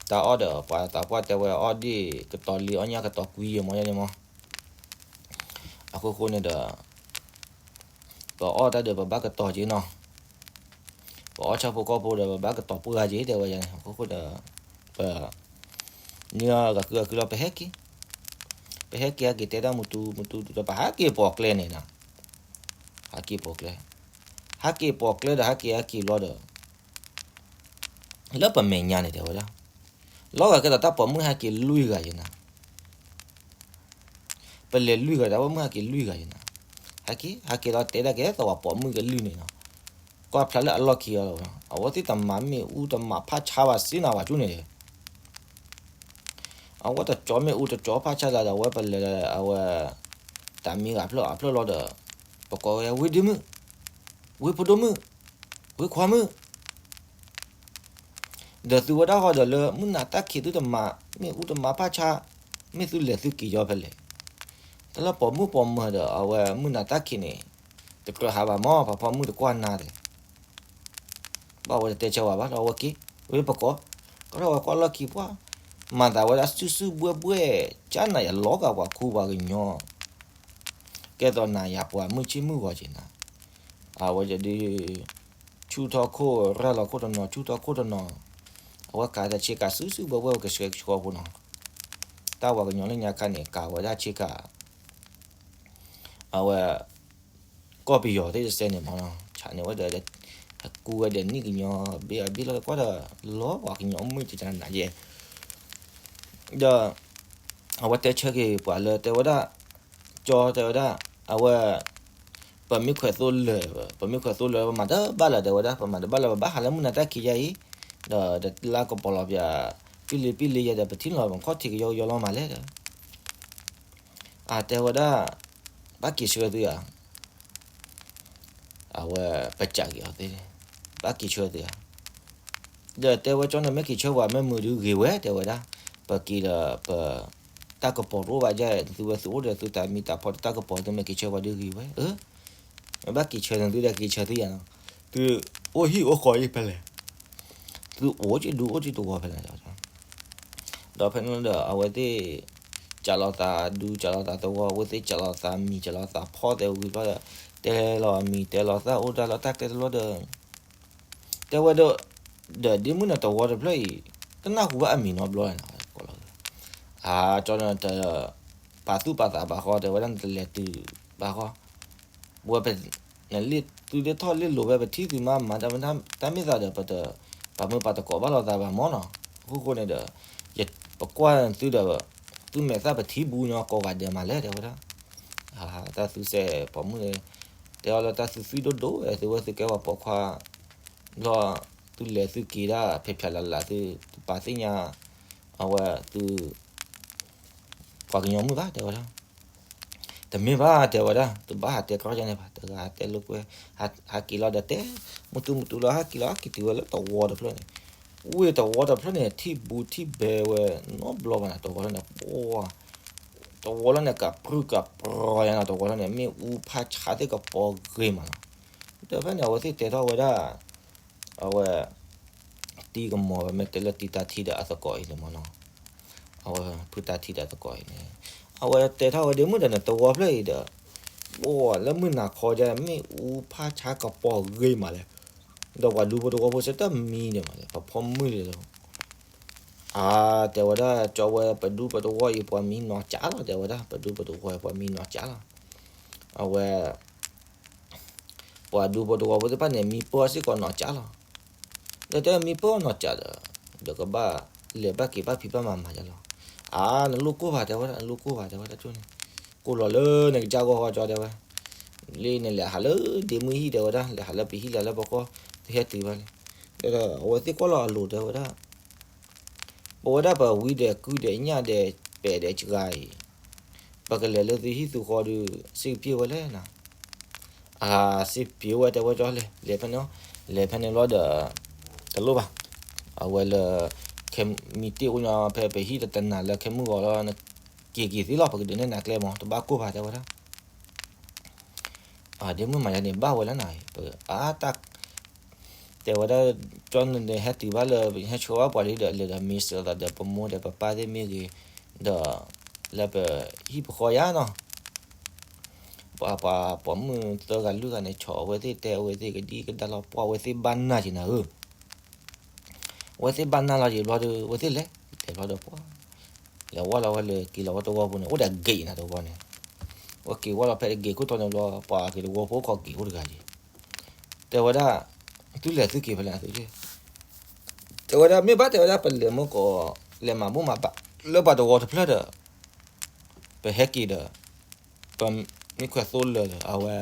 တၢ်အီၣ်ဒီး ပှၤသးပှၢ်တဲဝဲအီၣ်ဒ့ၣ်ကတီၤလံ အီၣ်ညၣ်ကတီၤကွံယဲၢ်မးန့ၣ်မး, အခိၣ်ဃိန့ၣ်ဒီး, ပအီၣ်တၢ်ဒီးပဘၣ်ကတီၤက့ၤနီၤ, ပအီၣ်ဆၣ်ဖိကီၢ်ဖိဒီး ပဘၣ်ကတီၤပှၢ်က့ၤ တဲဝဲယၤန့ၣ် အခိၣ်ဃိဒီး, ပ န့ၢ်အီၤဂၤခုဂၤခုလီၤ ပဟဲက့ၤ, ပဟဲက့ၤဟဲက့ၤတဲတၢ်မူတူမူတူ ဒီးပဟးက့ၤပိာ်ကျဲန့ၣ်နီၤ, ဟးက့ၤပိာ်ကျဲ, ဟးက့ၤပိာ်ကျဲဒီး ဟးက့ၤဟဲက့ၤဘျီဒီး, လၢပမဲာ်ညါန့ၣ် တဲဝဲဒၣ်, လီၤဂာ်ကဲဒီးတၢ်ပိာ်မုၣ်ဟဲက့ၤလွံၢ်ဂၤယဲၢ်နၤ ပလဲၤလွံၢ်ဂၤဒီး ပိာ်မုၣ်ဟဲက့ၤလွံၢ်ဂၤယဲၢ်နၤ, ဟဲက့ၤ ဟဲက့ၤလီၤတဲဒၣ်ကဲသိးပှၤပိာ်မုၣ်ကလုၢ်န့ၣ်နီၤ, ကွၢ်ဖျါလၢအလီၢ်ခံအီၤလီၤ, အဝဲသ့ၣ်တမၤမ့ၣ်အူတမၤဖးဆါဘၣ်စ့နၤဝဲကၠူန့ၣ်, အဝဲတကၠီမ့ၣ်အူတကၠီဖးဆါသးဒီး အဝဲပလဲၤ အဝဲ တၢ်မံဂၤဖျၢၣ်အဖျၢၣ်လီၤဒီး, ပကိးဝဲဝ့ၢ်ဒ့မုၣ်, ဝ့ၢ်ဖိဒိၣ်မုၣ်, ဝ့ၢ်ခွါမုၣ် ဒီးသုဝဲဒၣ်ဃီဒီးလၢ မုၢ်နၤတၢ်ခံးသုတမၤမ့ၣ်အူတမၤဖးဆါ, မ့ၢ်သုလဲၤသုက့ၤယီၤဖဲလဲၣ်, တၢ်လၢပိာ်မုၣ်ပိာ်မၢၤဒီး အဝဲမုၢ်နၤတၢ်ခံးန့ၣ်, တကြၢးဟးဘၣ်မး ပှၤပိာ်မုၣ်တကွၢ်နၤဒီး, ဘၣ်ဝဲတတဲဆၢဝဲဘၣ်ဒီး အဝဲက့ၤ, ဝဲပကိး, ကထီၣ်ဝဲကွၢ်လီၢ်ခံပှၢ်, မၤသးဝဲဒၣ်စုစုဘှဲၣ်ဘှဲၣ်, ကၢ်နၤယလီၤဂာ်ပှၤခူပှၤကညီ ကဲသိးနၤယၤပှၤမုၢ်ဆ့ၣ်မုၢ်ဂီၤက့ၤနၤ, အဝဲယဒုး ဆူၣ်ထီၣ်ခိၣ်ရၢ်လီၤခိၣ်တနီၤ ဆူၣ်ထီၣ်ခိၣ်တနီၤ, အဝဲကၤတၢ်ဆ့ကၤစုစုဘှဲၣ်ဘှဲၣ်ကဆှဲကဆှီဖိနီၤ, တၢ်ဝဲကညီလၢညါခါန့ၣ် ကၤဝဲဒၣ်ဆ့ကၤ အဝဲ ကီၢ်ပယီၤသ့ၣ်တစဲးန့ၣ်မးနီၤ ဆးန့ၢ်ဝဲဒီး ကူဝဲဒီးနံၣ်ကညီ ဘ့ၣ်အဘ့ၣ်လီၤကွၢ်ဒီး လီၤပှၤကညီမုၣ်ကနၤယဲၢ် ဒီး အဝဲတဲဆၢက့ၤပှၤလၢတဲဝဲဒၣ် ကၠီတဲဝဲဒၣ် အဝဲ ပမ့ၢ်ခွဲးသိလၢာ် ပမ့ၢ်ခွဲးသိလၢာ် ပမၤတဘၣ်လၢၤ တဲဝဲဒၣ် ပမၤတဘၣ်လၢၤ ပဘၣ်ဟးလၢမုၢ်နၤတၢ်ခံးယါအံၤ ဒီးတလါကပီၤလီၤပၠး ပံလ့ၤပံလ့ၤယဲဒီး ပထံၣ်လီၤခီၣ်ထံးကယီကယီလီၤမးလဲၣ်ဒီး, အတဲဝဲဒၣ်, ဘၣ်က့ၤဆှၢသုဧါ, အဝဲ ပစးက့ၤအီၤသ့, ဘၣ်က့ၤဆှၢသုဧါ, ဒီးတဲဝဲကၠီန့ၣ် မ့ၢ်က့ၤဆှၢပှၤမ့ၢ်မုာ်ဒုးဂ့ၤဝဲ တဲဝဲဒၣ်, ပက့ၤဒီးပ တၢ်ကပီၤတအိၣ်ဘၣ်ယဲ, သုဝဲသုအိၣ်ဒီးသုတၢ်မံၤတၢ်ဖီတၢ်ကပီၤ သုမ့ၢ်က့ၤဆှၢပှၤဒုးဂ့ၤဝဲ, မ့ၢ်ဘၣ်က့ၤဆှၢသုဒီးက့ၤဆှၢသုယၤနီၤ, သုအိၣ်ဟံၣ်အိၣ်ဃီအံၤဖဲလဲၣ်, သုအိၣ်က့ၤဒူအိၣ်က့ၤတဝီဖဲလဲၣ်, ဒီးဖဲန့ၣ်ဒီး အဝဲသ့ၣ် စးလီၤသးဒူ စးလီၤသးသဝီ အဝဲသ့ၣ်စးလီၤသးမံၤ စးလီၤသးဖီသဲဝံၤဘျီဒီး တဲလီၤမံၤ တဲလီၤသၣ်အိၣ်တၢ်လီၢ်တၢ်ကျဲတလီၢ်ဒီး တဲဝဲဒီး, ဒီးဒ့မုၣ်န့ၣ်တဝီတဖျၢၣ်အံၤ တနၢ်ဟူဘၣ်အမံၤနီတဘျီလၢၤနီၤ, အကၠီန့ၣ် ပာ်သူၣ်ပာ်သးဘၣ်ဃီ တဲဝဲဒၣ်နတလဲၤတုၤဘၣ်ဃီ, ဝဲပ နလ့ၣ်သုလ့ၣ်ထီၣ်လ့ၣ်လိၤဖဲပထံၣ်သုမး မၤတၢ်မ့ၢ်တၢ်မ့ၢ်သးဒီး ပတ ပာ်မုာ်ပာ်သကိးဘၣ်လိာ်သးဘၣ်မၢ်နီၤ, အဃိဃိန့ၣ်ဒီး ယပကွၢ်သုဒီး သုမဲာ်သၣ်ပထံဘူးညီကိးဂၤဒဲးမးလဲၣ် တဲဝဲဒၣ်, တၢ်သူစဲးပိာ်မုၣ် တဲအီၤလၢတၢ်သူသွံၣ်ဒိၣ်ဒိၣ်ဝဲ သုဝဲသုကဲပှၤပိာ်ခွါ ဘျီ သုလဲၤသုက့ၤဒၣ် ဖဲးဖျါလၢ်လၢ် သုတပာ်သ့ၣ်ညါ အဝဲသု ပှၤကညီမုၣ်ဘၣ် တဲဝဲဒၣ်, တမ့ၢ်ဘၣ် တဲဝဲဒၣ် တဘၣ်ဟးတဲကီၢ်ယါန့ၣ်ဘၣ် တဂၤတဲလိာ်ကွဲ ဟးက့ၤလီၤဒီးတဲ မုၢ်တူမုၢ်တူလီၤ ဟဲက့ၤလီၤ ဟဲက့ၤတုၤဝဲလၢတဝီတဖျၢၣ်န့ၣ်, ဝ့ၢ်တဝီတဖျၢၣ်န့ၣ် ထံၣ်ဘူးထံၣ်ဘဲဝဲနီတဘျီဘၣ်န့ၣ် တဝီလၢန့ၣ် ပှၤ တဝီလၢန့ၣ် ကပြုၢ်ကပြီၤယါနီၤ တဝီလၢန့ၣ် မ့ၣ်အူဖးဆါသ့ၣ်ကပီၤဂ့ၤမးနီၤ, ဒီးဖဲန့ၣ် အဝဲသ့ၣ်တဲထီၣ်ဝဲဒၣ် အဝဲ တံၤကမီၤဝဲ မ့ၢ်တဲလၢတံၤတၢ်ထံဒီးအသကိးအံၤန့ၣ်မၢ်နီၤ, အဝဲဖုတၢ်ထံဒီးအသကိးအံၤန့ၣ်, အဝဲတဲထီၣ်ဝဲဒ့မုၣ်ဒီးန့ၣ် တဝီဖျၢၣ်အံၤဒီး အိၣ်လၢမုၢ်နၤခီဒ် မ့ၣ်အူဖးဆါကပီၤဂ့ၤမးလဲၣ်, ဒီးပှၤဒူဖိတဝီဖိစ့ၢ်တမံၤဒံးမးလဲၣ် ပဖီမုၢ်လံလီၤ, အါ တဲဝဲဒၣ် ကၠီဝဲပဒူပတဝီအံၤ ပှၤမံနီၤကၠးလီၤ တဲဝဲဒၣ် ပဒူပတဝီအံၤ ပှၤမံနီၤကၠးလီၤ, အဝဲ ပှၤဒူဖိတဝီဖိသ့ၣ်တဖၣ်န့ၣ် မံပၢၢ်စ့ၢ်ကီးနီၤကၠးလီၤ, ဒီးတဲမံပၢၢ်နီၤကၠးဒီး ဒီးကဘၣ်လဲၤဘၣ်က့ၤဘၣ်ဖံးဘၣ်မၤမၤယါလီၤ, အါ နလိၣ်ကိၢ်ဘၣ် တဲဝဲဒၣ် နလိၣ်ကိၢ်ဘၣ် တဲဝဲဒၣ်ကၠိန့ၣ်, ကိၢ်လီၤလၢနကစၢ်ဂီၢ်ဃီကၠီ တဲဝဲ, လၢနလဲၤဟးလၢဒ့မုၣ်ဟံၣ် တဲဝဲဒၣ် လဲၤဟးလၢပဟံၣ်လၢလၢပဃီ တဟဲတုၤဘၣ်လၢ, ဒီးအဝဲသ့ၣ်ကွၢ်လီၤအလိၤ တဲဝဲဒၣ် ပဝဲဒၣ်ပဝံဒီးကုၢ်ဒီးညၣ်ဒီးပဲာ်ဒီးစှၤအံၤ, ပကလဲၤလၢသုဟံၣ်သုဃီဒီး စ့ၢ်ကပျ့ၤဝဲလဲၣ်နီၤ, အါ စ့ၢ်ကပျ့ၤဝဲ တဲဝဲကၠီလဲၣ် လဲၤဖဲန့ၣ်, လဲၤဖဲန့ၣ်လီၤဒီး တလိၣ်ဘၣ်, အဝဲလၢ ခဲမံတ့ၢ်အိၣ်ညီဖဲပဟံၣ်တတနၤလၢခဲမုၢ်ဂီၤလီၤ နက့ၤက့ၤသ့လီၤ ပကဒုးနဲၣ်နၤကျဲမး တဘၣ်ကိၢ်ဘၣ် တဲဝဲဒၣ် ဒ့မုၣ်မၤယါန့ၣ် ဘၣ်ဝဲလၢနၤအံၤ ပအါတၢ် တဲဝဲဒၣ် ကၠီနဟဲတုၤဘၣ်လၢ ဟဲဆှၢဘၣ်ပှၤလံဒီး လဲၤဒီးမ့ၢ်စၢၤသးဒီး ပမိၢ်ဒီးပပၢ်သ့ၣ်မ့ၢ်ဂ့ၤ, ဒီး လၢပဟံၣ်ပဃီယါနီၤ, ပှၤပှၤပိာ်မုၣ်သၢဂၤလွံၢ်ဂၤန့ၣ် ဆီၣ်အဝဲသ့ၣ်တဲအဝဲသ့ၣ်ကဒံကဒါလီၤ ပှၤအဝဲသ့ၣ်ဘၣ်နၢ်က့ၤနၤဧၢ အဝဲသ့ၣ်ဘၣ်နၢ်လီၤယံာ်ဘျီဒီး အဝဲသ့ၣ်လဲၤ လဲၤဘျီဒီးပှၤ လဲၤဝဲလီၤဝဲလၢက့ၤလီၤဝဲတဝီပူၤန့ၣ် အိၣ်ဒီးဂ့ၤနၤတဝီန့ၣ်, ဝဲက့ၤဝဲလီၤဖဲဂ့ၤခိၣ်ထီန့ၣ်ဘျီ ပှၤက့ၤတဝီဖိခီက့ၤအိၣ်တဂၤယံၤ, တဲဝဲဒၣ် သုလဲၤသုက့ၤဖဲလဲၣ်သု, တဲဝဲဒၣ် မ့ၢ်ဘၣ်တဲဝဲဒၣ် ပလဲၤမုၢ်ကီး လဲၤမၤဘူၣ်မၤဘၣ် လၢပှၤတဝီတဖျၢၣ်ဒီး ပဟဲက့ၤဒီး ပမ့ၢ်ခွဲးသိလၢာ်ဒီး အဝဲ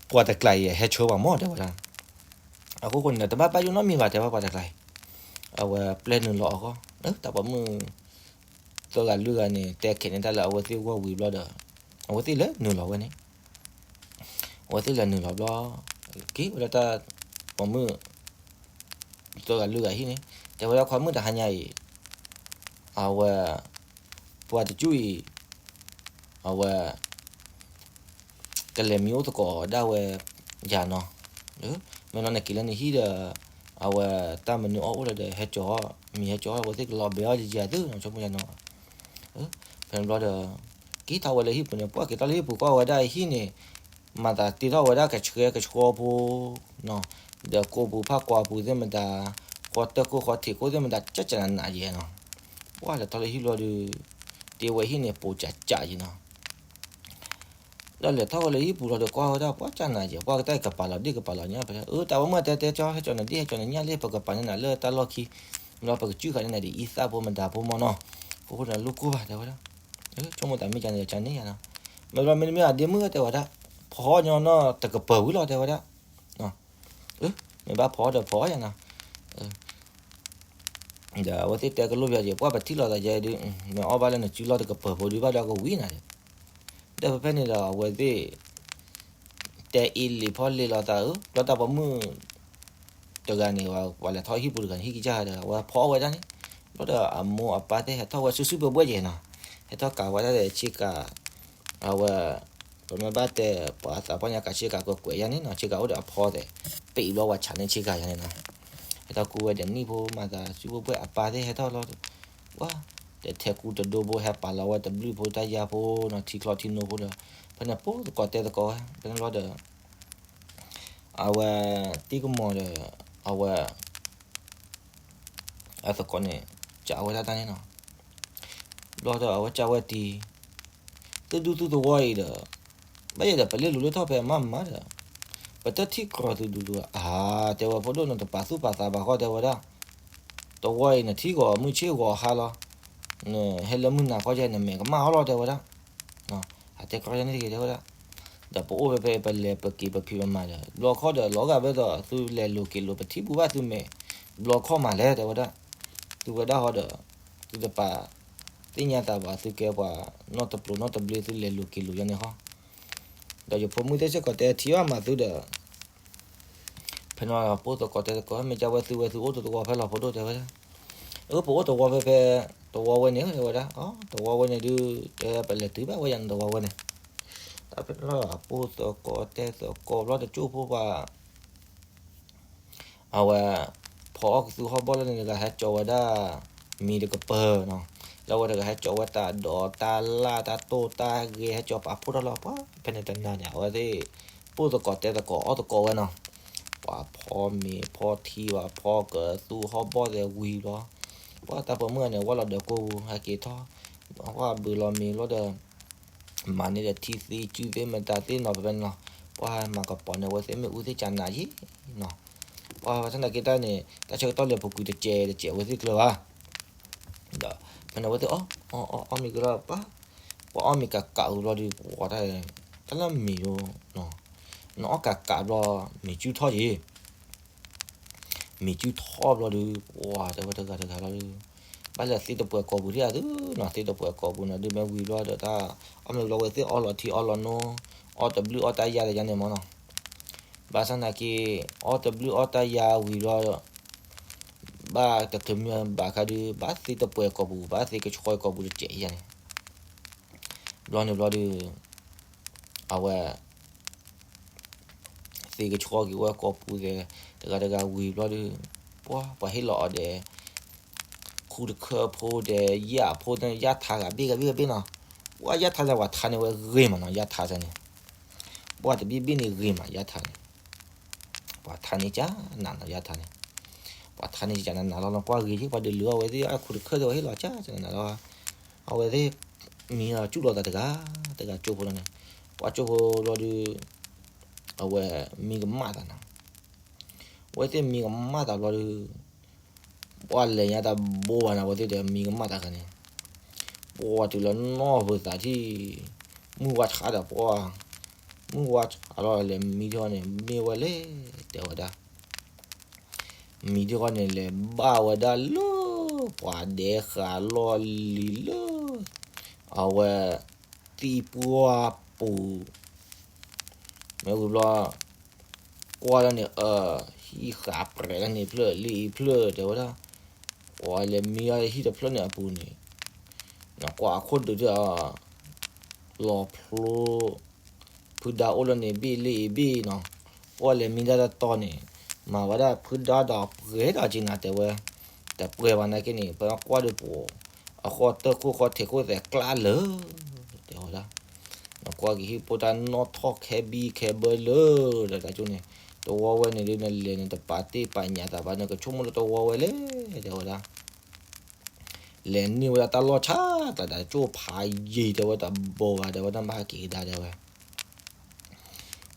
ပှၤတကျါအံၤ ဟဲဆှၢပှၤမၢ် တဲဝဲဒၣ်, အဃိဃိန့ၣ်ဒီး တဘၣ်ဘၣ်ယိၣ်နီတမံၤဘၣ် တဲဝဲပှၤတကျါအံၤ, အဝဲပျဲနုာ်လီၤအဂီၢ် တၢ်ပိာ်မုၣ် သၢဂၤလွံၢ်ဂၤန့ၣ် တဲခဲးန့ၢ်တၢ်လၢအဝဲသ့ၣ်ဂီၢ်ဝံၤဘျီဒီး အဝဲသ့ၣ်လဲၤနုာ်လီၤဝဲန့ၣ်, အဝဲသ့ၣ်လဲၤနုာ်လီၤဘျီ က့ၤဝဲဒၣ်တၢ်ပိာ်မုၣ် သၢဂၤလွံၢ်ဂၤဟံၣ်န့ၣ် တဲဝဲဒၣ် ခွါမုၣ် တဟါညါအံၤ အဝဲ ပှၤတကၠူၢ်အံၤ အဝဲ ကလဲၤမံအိၣ်သကိးဒၣ်ဝဲယၤနီၤ, မ့ၢ်နီၤ နက့ၤလၢနဟံၣ်ဒီး အဝဲတၢ်မနုၤအီၣ်အိၣ်လၢဒီး ဟဲကၠီၤ မံၤဟဲကၠီၤ အဝဲသ့ၣ်ကလီၤဘဲအီၣ်ယၤသု ဆိကမိၣ်ယၤနီၤ, ဖဲန့ၣ်ဘျီဒီး က့ၤထီၣ်ဝဲလၢဟံၣ်ပူၤန့ၣ် ပှၤက့ၤထီၣ်လၢဟံၣ်ပူၤ ကွၢ်ဝဲဒၣ်ဟံၣ်န့ၣ် မၤသးတ့ထီၣ်ဝဲဒၣ်ကဆှဲကဆှီဖိနီၤ, ဒီးကိးပူၤဖးကွၢ်ပူၤသ့ၣ်မတၤ, ဃီတၢၢ်ခိၣ်ဃီထံးခိၣ်သ့ၣ်မတၤ ကၠၢ်ကၠၢ်နးနးယဲနီၤ, ပှၤလဲၤထီၣ်လၢဟံၣ်ဘျီဒီး တ့ဝဲဟံၣ်န့ၣ် ပိာ်ကၠးကၠးယဲနီၤ ဒီးလဲၤထီၣ်ဝဲလၢဟံၣ်ပူၤလီၤဒီး ကွၢ်ဝဲဒၣ်ပှၤကၠၢ်နးယဲ ပှၤကတၢၢ်ကပာ်လီၤဒ့ၣ်ကပာ်လီၤညါဖဲ အၢ တၢ်ပိာ်မုၣ်တဲတဲကၠီ ဟဲကၠီၤနဒ့ၣ် ဟဲကၠီၤနညၣ်လံ ပကပာ်န့ၢ်နၤလၢတၢ်လီၢ်ခံ, ဘျီပကစုၣ်ဃာ်န့ၢ်နၤဒ်အံသၣ်ဖိမတၤဖိမၢ်နီၤ, အဃိဃိန့ၣ် လိၣ်ကိၢ်ဘၣ်တဲဝဲဒၣ်, ဆိကမိၣ်သးမ့ၢ်ကန့ၣ် ကန့ၣ်ယါနီၤ, မ့ၢ်ဘျီမ့တမ့ၢ်အဒ့မုၣ်တဲဝဲဒၣ်, ဖီညီနီၤ တကပၤဝံၤလီၤတဲဝဲဒၣ် မ့ၢ်ဘၣ်ဖီဒီးဖီယါနီၤ, ဒီးအဝဲသ့ၣ်တဲကလိၣ်ပျီက့ၤ ပှၢ်ပထံၣ်လိာ်သးယဲဒုး မ့ၢ်အီၣ်ဘၣ်လၢနစုလီၢ်တကပၤဖိဒုးဘၣ်ဒီးကဝံၤနၤဒီး ဒီးဖဲဖဲန့ၣ်ဒီးအဝဲသ့ၣ် တဲအ့လံာ်ဖီလံာ်လိာ်သးဧၢ ဘျီတၢ်ပိာ်မုၣ်တဂၤန့ၣ် ပှၤလဲၤထီၣ်ဟံၣ်ပူၤတဂၤန့ၣ် ဟံၣ်ကစၢ်ဒီး အဝဲဖီအီၣ်ဝဲဒၣ်န့ၣ် ဘျီဒီးအမိၢ်အပၢ်သ့ၣ်ဟဲထီၣ်ဝဲစုစုပှဲၤပှဲၤက့ၤနီၤ ဟဲထီၣ်ကးဝဲဒၣ်ဒီးဆ့ကၤ အဝဲ ပမ့ၢ်ဘၣ်တဲ ပှၤသးပှၢ်ညါကးဆ့ကၤကွဲးကွဲးယါန့ၣ်နီၤ ဆ့ကၤအိၣ်ဒီးအဖီသဲး ပ့ၣ်ဘျီဝဲဆးန့ၢ်ဆ့ကၤယါန့ၣ်နီၤ ဟဲထီၣ်ကူဝဲဒီးနံၣ်ဖိမၤသးစုဖိပှဲၤအပၢ်သ့ၣ်ဟဲထီၣ်လီၤ ပှၤ ဒီးထဲကူတဒိဖိဟဲပာ်လီၤဝဲတဘျုးဖိတၢ်ယါဖိနီၤ ထံချီထံနိဖိဒီး ဖဲန့ၣ်ပိၢ်သကိးတဲသကိးဝဲ ဖဲန့ၣ်ဘျီဒီး အဝဲ တံၢ်ကမီၤဒီး အဝဲ အသကိးန့ၣ် ကးဝဲဒၣ်တၢ်န့ၣ်နီၤ ဘျီဒီးအဝဲကးဝဲတံၢ် သုဒူသုသဝီအံၤဒီး ဘၣ်ယဲဒီးပလ့ၣ်လူၤလၢထီၣ်ဖဲမးမးဒီး ပတထံၣ်ကြီသုဒူဒူဧါ တဲဝဲဖိဒိၣ် နတပာ်သူၣ်ပာ်သးဘၣ်ဃီတဲဝဲဒၣ် သဝီအံၤနထံၣ်ဂီၤမုၢ်ဆ့ၣ်ဂီၤဟါလီၤ နဟဲလၢမုၢ်နၤခီယဲ နမဲာ်ကမၣ်ဟီလီၤတဲဝဲဒၣ် အတဲကြီယဲန့ၣ်တဂ့ၤတဲဝဲဒၣ် ဒီးပအိၣ်ဖဲဖဲပလဲၤပက့ၤပဖံးပမၤဒီး ဘျီခီၣ်ဒီးလီၤဂာ်ဘၣ်ဒီး သုလဲၤလိၤက့ၤလိၤ ပထံၣ်ဘူးဘၣ်သုမဲာ် ဘျီခီၣ်မးလဲၣ်တဲဝဲဒၣ် သုဝဲဒၣ်ဟီဒီး သုတပာ် သ့ၣ်ညါသးဘၣ် သုကဲပှၤနီတပျိၤနီတဘျ့ သုလဲၤလိၤက့ၤလိၤယါန့ၣ်ဟီ ဒီးယဖိမုၣ်သ့ၣ်စ့ၢ်ကီးတဲထံၣ်အီၣ်မးသုဒီး ဖဲန့ၣ်ပိၢ်သကိးတဲသကိး မ့ၢ်ကဝဲသုဝဲသုအိၣ်တသဝီဖဲလီၤဖိဒိၣ်တဲဝဲဒၣ် အၢ ပအိၣ်တဝီဖဲဖဲ တဝီဝဲန့ၣ်တဲဝဲဒၣ် အီ တဝီဝဲန့ၣ်ဒုး တဲပလဲၤတုၤဘၣ်ဝဲယါန့ၣ်တဝီဝဲန့ၣ် တၢ်ဖဲလီၤပိၢ်သကိးတဲသကိးဘျီတကၠိၢ်ဖိပှၤ အဝဲ ဖီအီၣ်ကသူဟီၣ်ဘီၣ်လၢန့ၣ်တဂၤဟဲကၠီဝဲဒၣ် မံၤတကပၤနီၤ လၢဝဲတဂၤဟဲကၠီဝဲတၢ်ဒိးတၢ်လၣ်တၢ်တိၢ်တၢ်ဂဲၤ ဟဲကၠီပာ်ဖှိၣ်ထီၣ်လီၤ ပှၤဖဲန့ၣ်တနၤန့ၣ် အဝဲသ့ၣ် ပိၢ်သကိးတဲသကိးအီၣ်သကိးဝဲနီၤ ပှၤဖီမ့ၤဖီထံ ပှၤဖီကသူဟီၣ်ဘီၣ်သဲးဝံၤဘျီ ပှၤတၢ်ပိာ်မုၣ်ဂၤန့ၣ် ဝဲလီၤဒီးကိၢ်ပူၤ ဟဲက့ၤထီၣ် ပှၤဘုးလီၤမ့ၤဘျီဒီး မၤန့ၢ်ဒီးထံသ့စုသ့မတၤသ့နီၤ ဖဲဖဲန့ၣ်လီၤ ပှၤမၤကပီၤန့ၢ်အဝဲသ့ၣ်မ့ၣ်အူသ့ၣ်ကနးယံၤနီၤ ပှၤဝဲဆၣ်နာ်က့တၢ်န့ၣ် တၢ်ဆၢကတီၢ်လဲၤပူၤကွံာ်တစဲးတစဲးအဝဲသ့ၣ်ကျၢၤဘၣ် ဒီး ဖဲန့ၣ်အဝဲသ့ၣ်အီၣ် အီၣ် အီၣ် အီၣ်မ့ၤကလီၤ ပှၤ ပှၤအီၣ်မ့ၤကးကးဝံၤဘျီဒီး ပှၤတၢ် တၢ်လၢမ့ၤဒိ နအီၣ်ကးကးဘျီ မ့ၤစုၣ်ထီၣ်ယံၤ မ့ၤစုၣ်ထီၣ်ဘျီဒီး ပှၤတဲဝဲတဂၤတဂၤလီၤဒီး ဘၣ်လဲၤသ့တပှဲၤကိာ်ပူၤဒံးဧါသုနီၤ သ့တပှဲၤကိာ်ပူၤနီၤ ဒုးမ့ၢ်ဝံၤဘျီဒီးတၢ် အီၣ်မ့ၤကလီၤဝဲသ့ၣ်အီၣ်လီၤထံအီၣ်လီၤနိ အီၣ်တဘျုးအီၣ်တၢ်ယါဒီးယါန့ၣ်မ့ၢ်နီၤ ဘၣ်ဆၣ်နာ်က့ အီၣ်တဘျုးအီၣ်တၢ်ယါဝံၤဘျီ ဘၣ်တချုးမံဘၣ်ခါဒုး ဘၣ်သ့တပှဲၤကိာ်ပူၤ ဘၣ်သ့ကဆှီကိာ်ပူၤတစဲးယါန့ၣ် ဘျီန့ၣ်ဘျီဒီး အဝဲ သ့ကဆှီက့ၤဝဲကိာ်ပူၤသဲး တဂၤတဂၤဝံၤဘျီဒီး ပှၤ ပှၤဟ့ၣ်လီၤအီၤဒီး ခူတခၢၣ်ဖိဒီး ယၣ်ဖိ ယၣ်ထးဂၤဘ့ၣ်ဂၤဘ့ၣ်ဂၤဘ့ၣ်နီၤ ပှၤယၣ်ထးန့ၣ် ပှၤထါန့ၢ်ဝဲဂ့ၤမးနီၤ ယၣ်ထးန့ၣ် ပှၤတဘ့ၣ်ဘ့ၣ်န့ၣ်ဂ့ၤမး ယၣ်ထးန့ၣ် ပှၤထါန့ၢ်ကနးနီၤ ယၣ်ထးန့ၣ် ပှၤထါန့ၢ်ကနးနးလီၤနီၤ ကွၢ်ဂ့ၤက့ၤ ပှၤဒုးလုာ်အီၣ်ဝဲသ့ၣ် အခူတခၢၣ်သ့ၣ် ပှၤဟ့ၣ်လီၤကနးနးလီၤ အဝဲသ့ၣ် မံလီၤစူၣ်လီၤသးတဂၤ တဂၤကၠိဖိလီၤန့ၣ် ပှၤကၠိဖိဘျီဒီး အဝဲမံကမၣ်သးနီၤ အဝဲသ့ၣ်မံကမၣ်သးဘျီဒီး ပှၤလဲၤညါတဘိဘၣ်န့ၣ် အဝဲသ့ၣ်ဒီးမံကမၣ်သးခါန့ၣ် ပှၤတုၤလၢနီၢ်ဖိသးထံၣ် မုၢ်ဝါဆါဒီးပှၤ မုၢ်ဝါဆါလီၤလဲၤမံထီၣ်န့ၣ် မ့ၢ်ဝဲလဲၣ် တဲဝဲဒၣ် မံထီၣ်န့ၣ်လဲၤဘၣ်ဝဲဒၣ်လၢ ပှၤဒဲဃာ်လီၢ်လံၤလၢ အဝဲ သံပှၢ်ပူၤ မ့ၢ်ဝံၤဘျီ ကွၢ်လၢန့ၣ် အ ဟံၣ်ဃာ်ပြဲးလၢန့ၣ်ဖျၢၣ် လၢအံၤဖျၢၣ် တဲဝဲဒၣ် ပှၤလဲၤမံအီၤဟံၣ်တဖျၢၣ်န့ၣ်အပူၤန့ၣ် ကွၢ်အခိၣ်ဒုးဒၣ် လီၤဖျိ ဖုဒါအိၣ်လၢန့ၣ်ဘ့ၣ်လၢအံၤဘ့ၣ်နီၤ ကွၢ်လဲၤမံတၢ်တတီၤန့ၣ် မၤဝဲဒၣ်ဖုဒါဒီးပှဲၤဒီးက့ၤနၤတဲဝဲ တပှဲၤဘၣ်နာ်က့န့ၣ် ပကွၢ်ဒုးပှၤ အဃီတၢ်ခိၣ်ဃီထဲးခိၣ်သဲးကျါလၢာ် တဲဝဲဒၣ် နကွၢ်က့ၤဟံၣ်ဖိတၢ်နီၣ်ထီၣ်ခဲဘံခဲဘၢလၢာ် ဒီးတၢ်ကၠိန့ၣ် တဝီဝဲန့ၣ်ဒုး နလဲၤန့ၣ် တပာ်တ့ၢ်ပာ်ညၣ်သးဘၣ် နကဆိကမိၣ်လၢတဝီဝဲလဲၣ် တဲဝဲဒၣ် လဲၤန့ၢ်ဝဲဒၣ်တၢ်လီၢ်ဆါ တၢ်တၢ်ကၠိဖးယံၤ တဲဝဲတဘိဘၣ် တဲဝဲတၢ်ဘၣ်ဟဲက့ၤကဒါ တဲဝဲ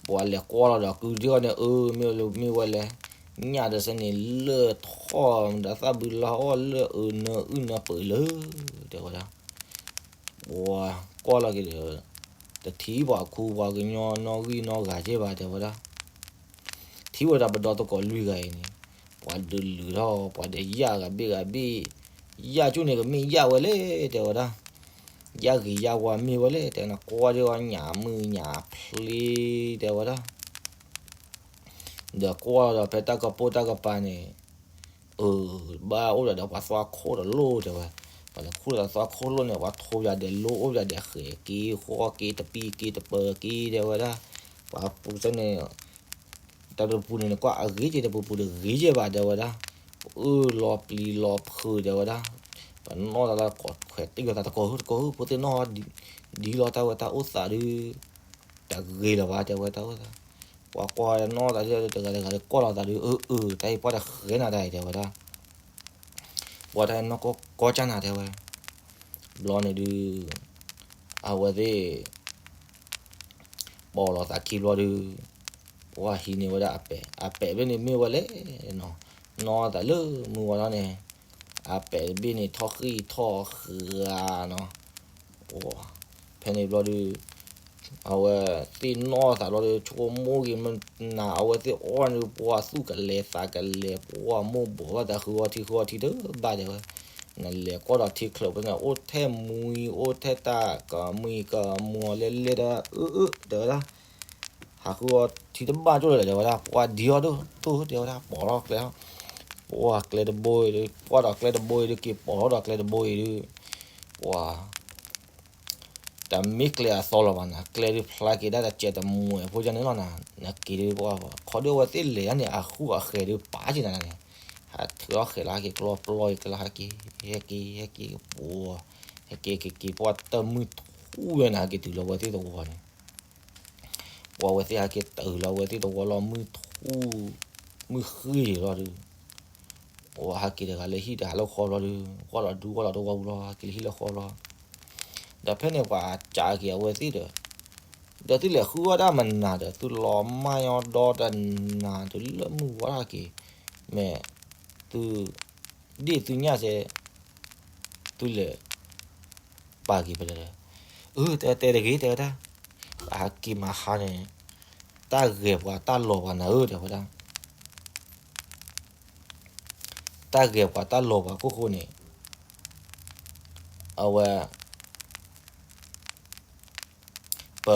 ပှၤလဲၤကွၢ်လီၤဒီးကုထံၣ်ဃီန့ၣ် အၢ မ့ၢ်ဝဲလဲၣ် ညၣ်တစဲးန့ၣ် လၢၢ်ထီၣ်ဒီးသၣ်ဘုလါအီၣ်လၢအၢနၢအုၣ်နၢပၢၢ်လၢာ် တဲဝဲဒၣ် ပှၤကွၢ်လီၤက့ၤဒီး တထံၣ်ပှၤခူပှၤကညီနီၣ်ဂံၢ်နီၣ်ဂၤက့ဘၣ် တဲဝဲဒၣ် ထံၣ်ဝဲဒၣ်ပဒီသကိးလွံၢ်ဂၤအံၤန့ၣ် ပှၤဒုးလုၢ်ထီၣ် ပှၤဒီးယၣ်ဂၤဘ့ၣ်ဂၤဘ့ၣ်, ယၣ်ကၠူၣ်န့ၣ်ကမ့ၢ်ယၣ်ဝဲလဲၣ် တဲဝဲဒၣ်, ယၣ်ဂ့ၤယၣ်ဝါမ့ၢ်ဝဲလဲၣ် တဲနကွၢ်ဒၣ်အီၤညၣ်မုၢ်ညၣ်ဖျ့ တဲဝဲဒၣ်. ဒီးကွၢ်ဒီးဖဲတၢ်ကပိၢ်တၢ်ကပၤန့ၣ်, အၢ, ဘၣ်အိၣ်ဒီးပှၤသွါခိၣ်တလိၣ်တဲဝဲ, ပှၤလၢခူၣ်ဒီးသွါခိၣ်လိၣ်န့ၣ် ပှၤထိးယၤဒီးလိၣ်အိၣ်ယၤဒီးဃဲၤက့ၤဃီက့ၤတပံၤက့ၤတပၢၤက့ၤတဲဝဲဒၣ်, ပှၤပူၤစ့ၢ်န့ၣ် တၢ်တပူၤန့ၣ် နကွၢ်အဂ့ၤက့ၤတပူၤပူၤတဂ့ၤက့ၤဘၣ်တဲဝဲဒၣ်, ပအၢၣ်လီၤပျံၤလီၤဖုးတဲဝဲဒၣ်, ပနီၢ်သးလၢကိးခွဲးတံၢ်လီၤသးတကိးဧၢတကိးဧၢ ဖိသ့ၣ်နီၣ် ဒ်လီၤတၢ်ဝဲတၢ်အိၣ်သးဒုး တဂ့ၤလၢၤဘၣ်တဲဝဲတၢ်အိၣ်သး, ပှၤကွၢ်နီၢ်သးဒ်တဂၤတဂၤဒီးကွၢ်လီၤသးဒုး အၢအၢ တၢ်အံၤပှၢ်တဃဲနၤတၢ်အံၤတဲဝဲဒၣ်, ပှၤတၢ်အံၤနီၢ်ကီၢ်ကီၢ်ကၢ်နၤတဲဝဲ, ဘျီန့ၣ်ဒုး အဝဲသ့ၣ် ပိာ်လီၤသးခံဘျီဒုး, ပှၤဟံးန့ၢ်ဝဲဒၣ်အပဲာ်, အပဲာ်ဘ့ၣ်န့ၣ်မ့ၢ်ဝဲလဲၣ်, နီၢ်သးလၢမုၢ်ဝါထီၣ်န့ၣ်, အပဲာ်တဘ့ၣ်န့ၣ်ထီၣ်ဃံၢ်ထီၣ်ဃာ်နီၤ, ဖဲန့ၣ်ဘျီဒုး, အဝဲသ့ၣ်နီၢ်သးဘျီဒုး ဆိကမိၣ်က့ၤမနၤ အဝဲသ့ၣ်အီၣ်န့ၣ် ပှၤသူၣ်ကလဲၤသးကလဲၤ ပှၤမိၢ်ဘိးဘၣ်သးဃုအီထံဃုအီထံတဘၣ်တဲဝဲ, နလဲၤကွၢ်ဒီးထံချၢးဖဲန့ၣ် အိၣ်ထဲမှံ အိၣ်ထဲတၢ်ကမှံကမီၤလဲလဲဒီး အၢအၢတဲဝဲဒၣ်, ဟးဃုအီထံတဘၣ်ကၠိၣ်လၢၤဒီးတဲဝဲဒၣ် ပှၤဒံးအီၤဒိၣ်ဒိၣ်တဲဝဲဒၣ် ပိာ်ထီၣ်ကျဲ, ပှၤကျဲတဘိအံၤဒုး ကွၢ်ဒီးကျဲတဘိအံၤဒုး က့ၤပိာ်ထီၣ်ဒီးကျဲတဘိအံၤဒုး, ပှၤ တမ့ၢ်ကျဲအသီလီၤဘၣ်နၤ ကျဲဒုးဖျါက့ၤဒၣ်တစဲးတမှဲၤဖိယါန့ၣ်လီၤနၤ နက့ၤဒုးပှၤ ခီဒုးအဝဲသ့ၣ်လဲၤဒၣ်န့ၣ် အဃုအဃဲၤဒုးပာ်က့ၤနၤန့ၣ်, ဟးထုးအီၣ်ဃဲၤလၢဟဲက့ၤကျီပျီအံၤကျဲလၢဟဲက့ၤ, ဟဲက့ၤ ဟဲက့ၤကပှၤ, ဟဲက့ၤက့ၤက့ၤပှၤတၢ်မုၢ်ထူၣ်ဝဲနၤ ဟဲက့ၤတုၤလီၤဝဲသ့ၣ်သဝီန့ၣ် ပှၤဝဲသ့ၣ်ဟဲက့ၤတုၤလီၤဝဲသ့ၣ်သဝီလီၤ မုၢ်ထူၣ်, မုၢ်ဃ့ၢ်လီၤဒုး, ပှၤဟဲက့ၤတဂၤလၢဟံၣ်တဂၤလၢဃီဘျီဒုး, ကွၢ်လီၤဒူကွၢ်လီၤတဝီပူၤလီၤ ဟဲက့ၤလၢဟံၣ်လၢဃီဘျီ, ဒီးဖဲန့ၣ်ပှၤစံးက့ၤအဝဲသ့ၣ်ဒီး, ဒီးသုလဲၤဃုအီၣ်တၢ်မနုၤဒီး သုလီၤမၢ်ညီဒီတနၤဒုးလၢမုၢ်ဝါထီၣ်က့ၤ, မ့ၢ်သု ဒ့ၣ်သုညၣ်စဲ သုလဲၤ ပာ်က့ၤဖဲလဲၣ်, အၢ တဲတဲတဂ့ၤတဲဝဲဒၣ်, အဟဲက့ၤမၤဟါန့ၣ်, တၢ်ဂဲၤပှၤတၢ်လီၤပှၤနၤဧၢ တဲဝဲဒၣ်, တၢ်ဂဲၤပှၤတၢ်လီၤပှၤခိၣ်ဃိန့ၣ်, အဝဲ ပ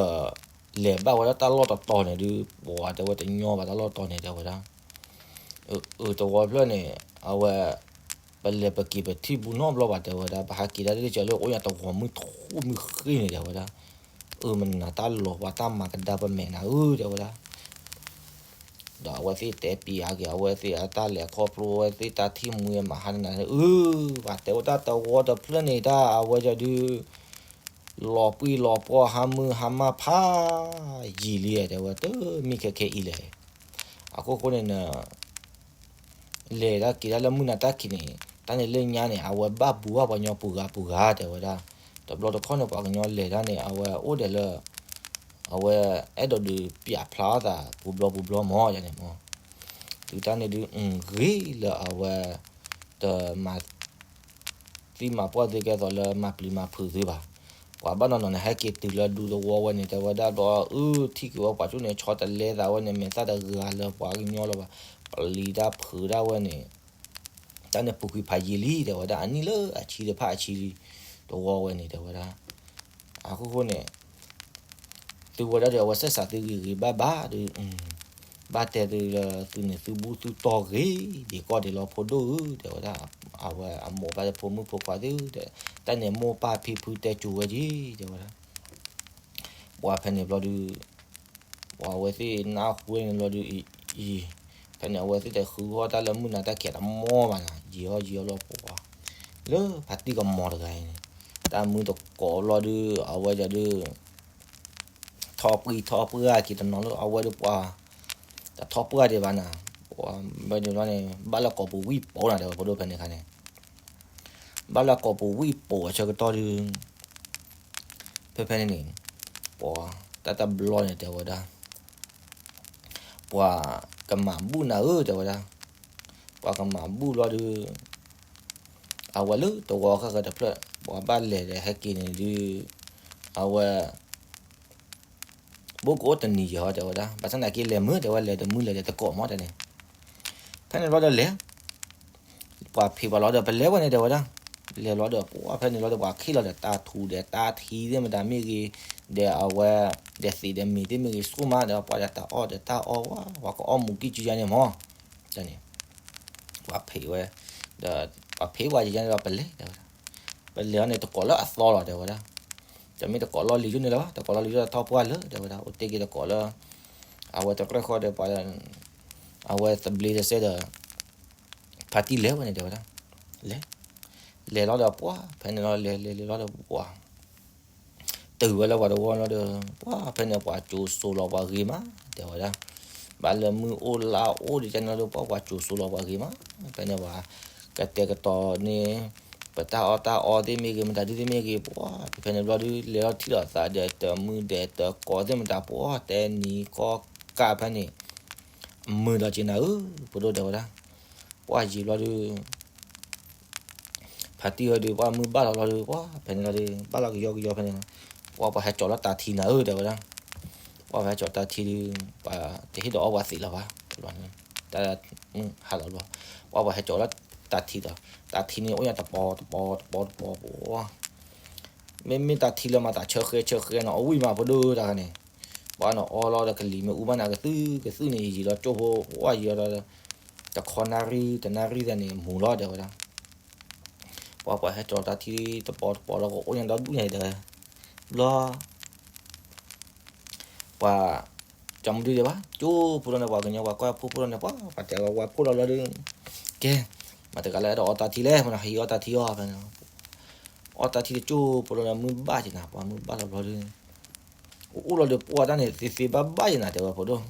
လဲၤဘၣ်ဝဲဒၣ်တၢ်လီၢ်တတီၤန့ၣ်ဒုး ပှၤတဲဝဲတညီဘၣ်တၢ်လီၢ်တတီၤန့ၣ် တဲဝဲဒၣ်, အၢ တဝီဖျၢၣ်န့ၣ် အဝဲ ပလဲၤပက့ၤပထံၣ်ဘူးနီတဘျီဘၣ် တဲဝဲဒၣ် ပဟးက့ၤဒၣ်လၢကၠီၤလၢအိၣ်ညါတဝီမုၢ်ထူၣ်မုၢ်ဃ့ၢ်န့ၣ် တဲဝဲဒၣ်, အၢ မနုၤတၢ်လီၤပှၤတၢ်မၤကဒါပမဲာ်နၤဧၢ တဲဝဲဒၣ် ဒီးအဝဲသ့ၣ်တဲပံၤဟးက့ၤ အဝဲသ့ၣ်အတၢ်လဲၤခီဖျိဝဲသ့ၣ်တၢ်ထံၣ်မှံမၤဟါန့ၣ်နၤ အၢ ပှၤတဲဝဲတၢ်တဝီတဖျၢၣ်န့ၣ် တၢ်အဝဲဒၣ်ဒုး လီၤပှံၢ်လီၤပှီၢ်ဟါမုၢ်ဟါမၢ်ဖး ယံာ်လံ တဲဝဲ တမ့ၢ်ခဲခဲအံၤလဲၣ်. အခိၣ်ဃိန့ၣ် လဲၤတၢ်က့ၤတၢ်လၢမုၢ်နၤတၢ်ခံးန့ၣ် တၢ်န့ၣ်လၢညါန့ၣ် အဝဲဘၣ်ဘူးဘၣ်ပှၤကညီပူၤဂၤပူၤဂၤ တဲဝဲဒၣ်. တဘျီတခီၣ်န့ၣ် ပှၤကညီလဲၤတၢ်န့ၣ် အဝဲအိၣ်ဒီးလၢ အဝဲအဲၣ်ဒိးဒုးပျးဖျါအသးပူၤဘျီပူၤဘျီမၢ် ယၤန့ၣ်မၢ်. တုၤတၢ်န့ၣ်ဒုး ဂ့ၤလၢအဝဲ တမၤ သံမၤပှၢ်သုကဲသိးလၢမၤပျံၤမၤဖုးသုဘၣ်. ပှၤဘၣ်နီၢ်နီၢ်န့ၣ် ဟဲက့ၤတုၤလၢဒူသဝီဝဲန့ၣ် တဲဝဲဒၣ်ဒီး အု ထံၣ်က့ၤဝဲပှၤကၠိန့ၣ် ဆီတလဲသးဝဲန့ၣ် မဲာ်သၣ်တဂၤလၢပှၤကညီလၢၤဘၣ်. ပျံၤတၢ်ဖုးတၢ်ဝဲန့ၣ် တၢ်န့ၣ်ပူၤကွံာ်ဖးယံာ်လံ တဲဝဲဒၣ် အနံၣ်လၢအဆံတဖၣ်အဆံလံ တဝီဝဲန့ၣ် တဲဝဲဒၣ်. အခိၣ်ဃိန့ၣ် သုဝဲဒၣ်ဒီး အဝဲဆဲးစးသုဂ့ၤဂ့ၤဘၣ်ဘၣ်ဒီး ဘၣ်တဲသုလၢသုန့ၣ် သုဘူၣ်သုတီၢ်ဂ့ၤ ဒံးကီၢ်ဒံးလီၤဖိဒိၣ်ဧၢ တဲဝဲဒၣ်. အဝဲအမိၢ်ပၢ်ဖိမုၣ်ဖိခွါသု တၢ်န့ၣ်မိၢ်ပၢ်ဖံဖုတဲကိၤဝဲက့ၤ တဲဝဲဒၣ်. ပှၤဖဲန့ၣ်ဘျီဒုး ပှၤအဝဲသ့ၣ်နၢ်ဟူန့ၣ်ဘျီဒုး အံၤ ဖဲန့ၣ် အဝဲသ့ၣ်တဃုအီၣ်တၢ်လၢမုၢ်နၤတၢ်ခံးတမီၢ်ဘၣ်နီၤ ယံာ်အီၣ်ယံာ်အီၣ်လီၤပှၤ လၢဖါတံၢ်ကမီၤတဂၤအံၤန့ၣ် တၢ်မုၢ်တကိးဘျီဒုး အဝဲဒၣ်ဒုး ထီၣ်ပှံၢ်ထီၣ်ပှၢ်က့ၤတနီၤလၢအဝဲဒၣ်ပှၤ တထီၣ်ပှၢ်ဒံးဘၣ်နီၤ ပှၤဘၣ်ဒုးဘျီန့ၣ် ဘၣ်လၢကိာ်ပူၤဝံၣ်ပိာ်နၤ တဲဝဲဖိဒိၣ်ဖဲန့ၣ်အခါန့ၣ် ဘၣ်လၢကိာ်ပူၤဝံၣ်ပိာ်အဆၢကတီၢ်ဒုး ဖဲဖဲန့ၣ်န့ၣ် ပှၤတၢ်တဘျီန့ၣ်တဲဝဲဒၣ် ပှၤကမၤဘူၣ်နၤဧၢ တဲဝဲဒၣ်. ပှၤကမၤဘူၣ်ဘျီဒုး အဝဲလၢတဝီဃၣ်ဃၣ်တဖျၢၣ် ပှၤဘၣ်လဲၤဒီးဟဲက့ၤန့ၣ်ဒုး အဝဲ ဘိကအိၣ်တနံၤယီၤ တဲဝဲဒၣ်. ဘၣ်ဆၣ်သနာ်က့လဲၤမုာ် တဲဝဲ လဲၤတမုာ်လဲၤဒီးတကိးမး တဲန့ၣ်. ဖဲ ဖဲန့ၣ်ဘျီဒီးလဲၤ ပှၤဖံးပှၤလီၤဒီး ပလဲၤဝဲန့ၣ် တဲဝဲဒၣ်. လဲၤလီၤဒီး ပှၤဖဲန့ၣ်လီၤဒီး ပှၤခ့ၣ်လီၤဒီး တၢ်ထူၣ်ဒီးတၢ်ထံသ့ၣ်မတၤမ့ၢ်ဂ့ၤ, ဒီးအဝဲ ဒီးသံးဒီးမ့ၤသ့ၣ်မ့ၢ်ဂ့ၤ ဆိၣ်မးဒီး ပှၤဒီးတၢ်အီၣ်ဒီးတၢ်အီဝဲ ပှၤကအီၣ်မူၤကံၢ်ကၢန့ၣ်မၢ်. န့ၣ် ပှၤဖံးဝဲ ဒီး ပှၤဖံးဝဲယဲန့ၣ်ဒီး ပလဲၤ တဲဝဲဒၣ်. ပလဲၤအီၤန့ၣ် တကိးလၢအသီလီၤ တဲဝဲဒၣ်. တမ့ၢ်တကိးလီၢ်လံၤယိၣ်န့ၣ်လၢၤဘၣ်, တကိးလီၢ်လံၤယိၣ်ဒီး ထီၣ်ပှၢ်လၢာ် တဲဝဲဒၣ်. အိၣ်တ့ၢ်က့ၤတကိးလၢ အဝဲတရၢၢ်ဃီဒီး ပှၤ အဝဲသဘျ့တစဲးဒီး ဖါတံၢ်လဲၤဝဲန့ၣ် တဲဝဲဒၣ်. လဲၤ လဲၤလီၤဒီး ပှၤဖဲန့ၣ်လီၤ လဲၤလဲၤလဲၤလီၤဒီး ပှၤ တုၤဝဲလၢပှၤတဝီလီၤဒီး ပှၤဖဲန့ၣ် ပှၤစိာ်စိၤလီၤပှၤဂ့ၤမး တဲဝဲဒၣ်. ဘၣ်လၢမုၢ်အိၣ်လါအိၣ်ဒ်န့ၣ်လီၤဒီး ပှၤပှၤစိာ်စိၤလီၤပှၤဂ့ၤမး. ဖဲန့ၣ်ပှၤ ကတဲာ်ကတီၤန့ၣ် ပတၢ်အီၣ်တၢ်အီသ့ၣ်မ့ၢ်ဂ့ၤ မတၤဒုသ့ၣ်မ့ၢ်ဂ့ၤ ပှၤဖဲန့ၣ်ဘျီဒု လဲၤလီၤထံၣ်လိာ်သးဒီး တမုၢ်ဒီးတကိးသ့ၣ်မတၤ ပှၤတဲနံၤကီၢ်ကၢ်ဖဲန့ၣ် အမုာ်ဒီးက့ၤနၤဧၢ ဖိဒိၣ် တဲဝဲဒၣ်. ပှၤယံာ်ဘျီဒု ဖါတံၢ်ဝဲဒု ပှၤမုၢ်ဘၣ်လီၤဘျီဒု ပှၤဖဲန့ၣ်လီၤဒု ဘၣ်လီၤကယီကယီဖဲန့ၣ်လီၤ. ပှၤပှၤဟဲစိာ်လီၤတၢ်ထံနၤဧၢ တဲဝဲဒၣ်. ပှၤပှၤဟဲစိာ်တၢ်ထံဒု ပှၤတဟ့ၣ်ဒီးအီၣ်ပှၤသံးလၢၤဘၣ် တဘျီန့ၣ် တၢ်ဟးလီၤဘျီ ပှၤပှၤဟဲစိာ်လီၤတၢ်ထံဒီး တၢ်ထံန့ၣ်အိၣ်ညါတပီၤတပီၤတပီၤတပီၤပှၤ မ့မ့ၢ်တၢ်ထံလၢမၤသးဆၢဃဲဆၢဃဲနီၤ အဝံၣ်မးဖိဒိၣ်တၢ်ဂၤန့ၣ် ပှၤနီၤအီလီၤဒီးကလံၤမ့ၢ်အူဘၣ်န့ၣ် ကသုၣ်ကသုၣ်န့ၣ် ယံာ်လီၤကၠိဖိ ပှၤယံာ်လီၤဒီး တခီနၣ်ရံၣ်တနၣ်ရံၣ်သတးန့ၣ် မူၤလီၤ တဲဝဲဒၣ်. ပှၤပှၤဟဲစိာ်တၢ်ထံတပီၤတပီၤလီၤ ကအိၣ်ညါဒီဒူၣ်ညါဒီး ဘျီ ပှၤ ကၠီမဒုဒံးဘၣ် ကၠိဖိလီၤန့ၣ် ပှၤကညီပှၤကွၢ်ဖိဖိလီၤန့ၣ် ပှၤပှၤတဲဝဲပှၤဖိလီၤဘျီဒု ကဲ မတၤတဂၤလၢအဲၣ်ဒိးအီတၢ်ထံလဲၣ် မနုၤဟံးအီၣ်တၢ်ထံအီၣ်ဖဲန့ၣ် အီၣ်တၢ်ထံတကၠိဖိလီၤန့ၣ် မုၢ်ဘၣ်က့ၤနၤ ပှၤမုၢ်ဘၣ်လီၤဘျီဒု အိၣ်လီၤဒီးပှၤတၢ်န့ၣ် သ့သ့ဘၣ်ဘၣ်ယနၤ တဲဝဲဖိဒိၣ်.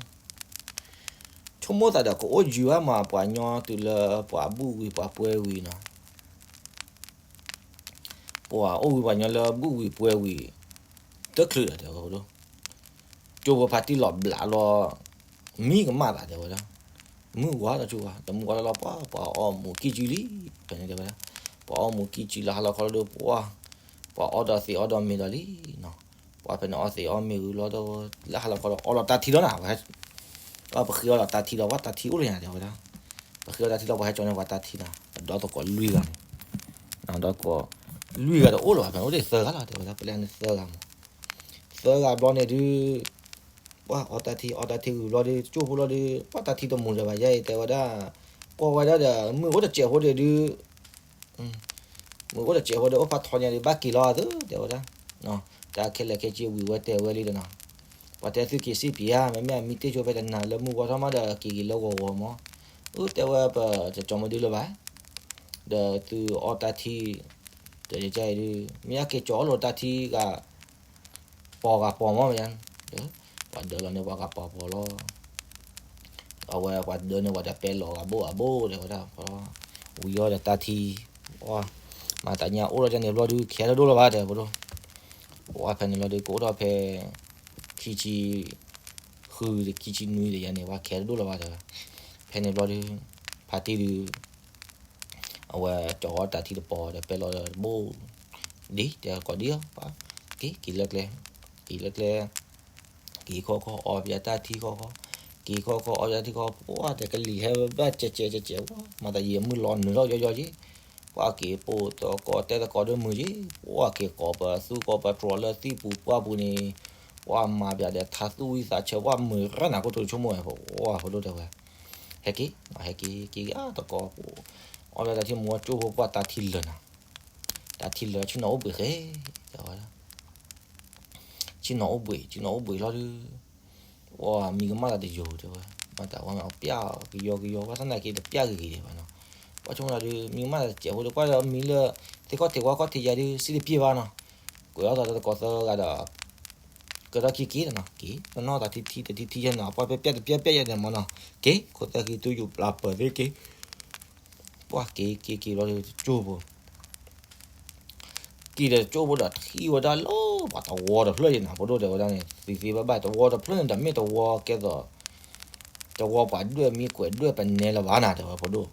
ဆိကမိၣ်သးဒီးကအိၣ်ယုၤဘၣ်မး ပှၤညီတုၤလၢပှၤဘူၣ်ဝံၤပှၤပှဲၤဝံၤနီၤ ပှၤအိၣ်ဝံၤပှၤညီလၢဘူၣ်ဝံၤပှဲၤဝံၤ တချုးဒီး တဲဝဲဖိဒိၣ်. ကၠိဖိဖါတံၢ်လီၤဘျးလီၤ မံကမၣ်သး တဲဝဲဒၣ်. မုၢ်ဝါလီၤဆူဝါ တမုၢ်ဝါလီၤလီၤ ပှၤ ပှၤအီၣ်မူၤကံၢ်ကၠံလံ ဖဲန့ၣ် တဲဝဲဒၣ်. ပှၤအီၣ်မူၤကံၢ်ကၠံလၢဟါလီၤခီလီၤဒီး ပှၤ ပှၤအီၣ်ဒီးသံးအီၣ်ဒီးမ့ၤဒီးလံနီၤ. ပှၤဖဲန့ၣ်အီၣ်သံးအီၣ်မ့ၤဝံၤလီၤဒီး လၢဟါလီၤခီလီၤ အီလီၤတၢ်ထံလီၤနၤ ပှၤ ပဃ့အီလီၤတၢ်ထံလီၤ ပှၤတၢ်ထံအိၣ်လၢညါ တဲဝဲဒၣ်. ပဃ့အီတၢ်ထံလီၤ ပှၤဟဲစိာ်န့ၢ်ပှၤတၢ်ထံနၤ ဒီသကိးလွံၢ်ဂၤန့ၣ် ဒီသကိး လွံၢ်ဂၤတအိၣ်လၢၤဘၣ် ဖဲန့ၣ်အိၣ်ဒံးသၢဂၤလီၤ တဲဝဲဒၣ် ပလဲၤန့ၣ်သၢဂၤမး သၢဂၤဘျီန့ၣ်ဒုး ပှၤအီတၢ်ထံ အီတၢ်ထံဂုာ်ဘျီဒုး ကၠိဖိလီၤဒုး ပှၤတၢ်ထံတမူၤလၢၤဘၣ်ယဲအံၤ တဲဝဲဒၣ်. ကွၢ်ဝဲဒၣ်ဒီး မုၢ်အိၣ်တစဲးဖိဒံးဒုး မုၢ်အိၣ်တစဲးဖိဒီး အိၣ်ဖးထီညါဒုး ဘၣ်က့ၤလီၤသု တဲဝဲဒၣ်. တၢ်ခဲလၢာ်ခဲဆ့ဝံၤဝဲတဲဝဲလံဒီးနီၤ ပှၤတဲသုက့ၤစံၣ်ပံၤဧါ မ့မ့ၢ်အမံတ့ၢ်ဆိဖဲတနၤလၢမုၢ်ဝါထီၣ်မးဒီးက့ၤက့ၤလၢဂီၤဂီၤမး. အၢ တဲဝဲပတကၠီမဒုလၢၤဘၣ် ဒီးသုအီတၢ်ထံ တကဲအံၤဒုး မ့ၢ်အက့ၤကၠီအီၣ်လိာ်တၢ်ထံဂၤ ပီၤဂၤပီၤမးမ့ၢ် ပှၤဒၢလီၤန့ၣ်ပှၤဂၤပီၤပီၤလီၤ. အဝဲပှၤဒၢန့ၣ်ပှၤဒီးပဲလီၤဂၤဘိၣ်ဂၤဘိၣ် တဲဝဲဒၣ် ဝံၤအီၤဒီးတၢ်ထံ မၤတၢ်ညၣ်အိၣ်လီၤဒ်န့ၣ်ဘျီဒုး ခဲတဒိၣ်လၢၤဘၣ် တဲဝဲဒၣ်. ပှၤဖဲန့ၣ်ဘျီဒုး ကအိၣ်ထီၣ်ဖဲ ခံဆံ ဃုခံဆံနွံဒီးယဲန့ၣ် ပှၤခဲတဒိၣ်လၢၤဘၣ် တဲဝဲ. ဖဲန့ၣ်ဘျီဒုး ဖါတံၢ်ဒုး အဝဲကၠီအီၣ်တၢ်ထံတပီၤဒီးပဲလီၤတဘိၣ် ဒ်တဲကိးဒ်အီၤ ပှၤက့ၤက့ၤလၢကျဲ က့ၤလၢကျဲ က့ၤခီခီအီၣ်ပယီၤတၢ်ထံခီခီ က့ၤခီခီအီၣ်ပယီၤတၢ်ထံခီ ပှၤတဲကလံၤဟဲဘၣ်ကဲးကဲးကဲးကဲး မၤသးယံာ်မုၢ်လီၤနုာ်ထီၣ်ယီယီယံၤ ပှၤက့ၤပိာ်သကိးတဲသကိးဒီးမုာ်ယံၤ ပှၤက့ၤကိးပသူကိးပတြီၤလၢသံၣ်ပူၤပှၢ်ပူၤန့ၣ် ပှၤမၤပယီၤဒီးထါသူၣ်ဝံသးဆၢ ပှၤမုာ်ရၣ်နၤကိတိၤဆိကမိၣ်ဝဲ ပှၤဖိဒိၣ်တဲဝဲ ဟဲက့ၤ ဟဲက့ၤ က့ၤက့ၤအါသကိး အီၣ်လၢတၢ်ထံမူကၠိဖိ ပှၤတၢ်ထံလၢာ်နၤ တၢ်ထံလၢာ်ဆ့ၣ်နီၤအိၣ်ဘှံးဃဲ တဲဝဲဒၣ် ဆ့ၣ်နီၤအိၣ်ဘှံး ဆ့ၣ်နီၤအိၣ်ဘှံးလီၤဒုး ပှၤမံကမၣ်သးတယိာ်တဲဝဲ မၤတၢ်ဝဲမ့ၢ်အပျၢ်ကယီကယီ ဘၣ်ဆၣ်သနာ်က့တပျၢ်ဂ့ၤဂ့ၤဒံးဘၣ်နီၤ ပှၤဆိကမိၣ်ဒုး မံကမၣ်သးတစဲးဖိဒီး ကွၢ်ဒီးမံလၢ သ့ၣ်ခီၣ်ထံးဝါခီၣ်ထံးယၤဒုး စံၣ်တပျ့ၤဘၣ်နီၤ ကွဲးအီၣ်သးလၢသကိးသၢဂၤဒီး ကဒီးခံက့ၤနီၤ က့ၤ တနီၣ်သးထံထံတထံထံယဲနီၤ ပှၤပျၢ်ပျၢ်တပျၢ်ပျၢ်ယဲန့ၣ်မ့ၢ်နီၤ က့ၤ ခိၣ်သၢဃံသူယိာ်ပျၢ်ပၢၢ်သ့က့ၤ ပှၤက့ၤက့ၤက့ၤလီၤဒုး တကၠိဖိ က့ၤဒီးတကၠိဖိဒီးထံၣ်ဝဲဒၣ်လၢ ပှၤတဝီတဖျၢၣ်ယဲနီၤ ဖိဒိၣ်တဲဝဲဒၣ်န့ၣ် သံသ့ဘၣ်ဘၣ် တဝီတဖျၢၣ်န့ၣ်ဒီးမ့ၢ်တဝီကဲသိး တဝီပှၤဒွဲၣ်မံကွဲးဒွဲၣ်ပနဲလၢၤဘၣ်နၤ တဲဝဲဖိဒိၣ်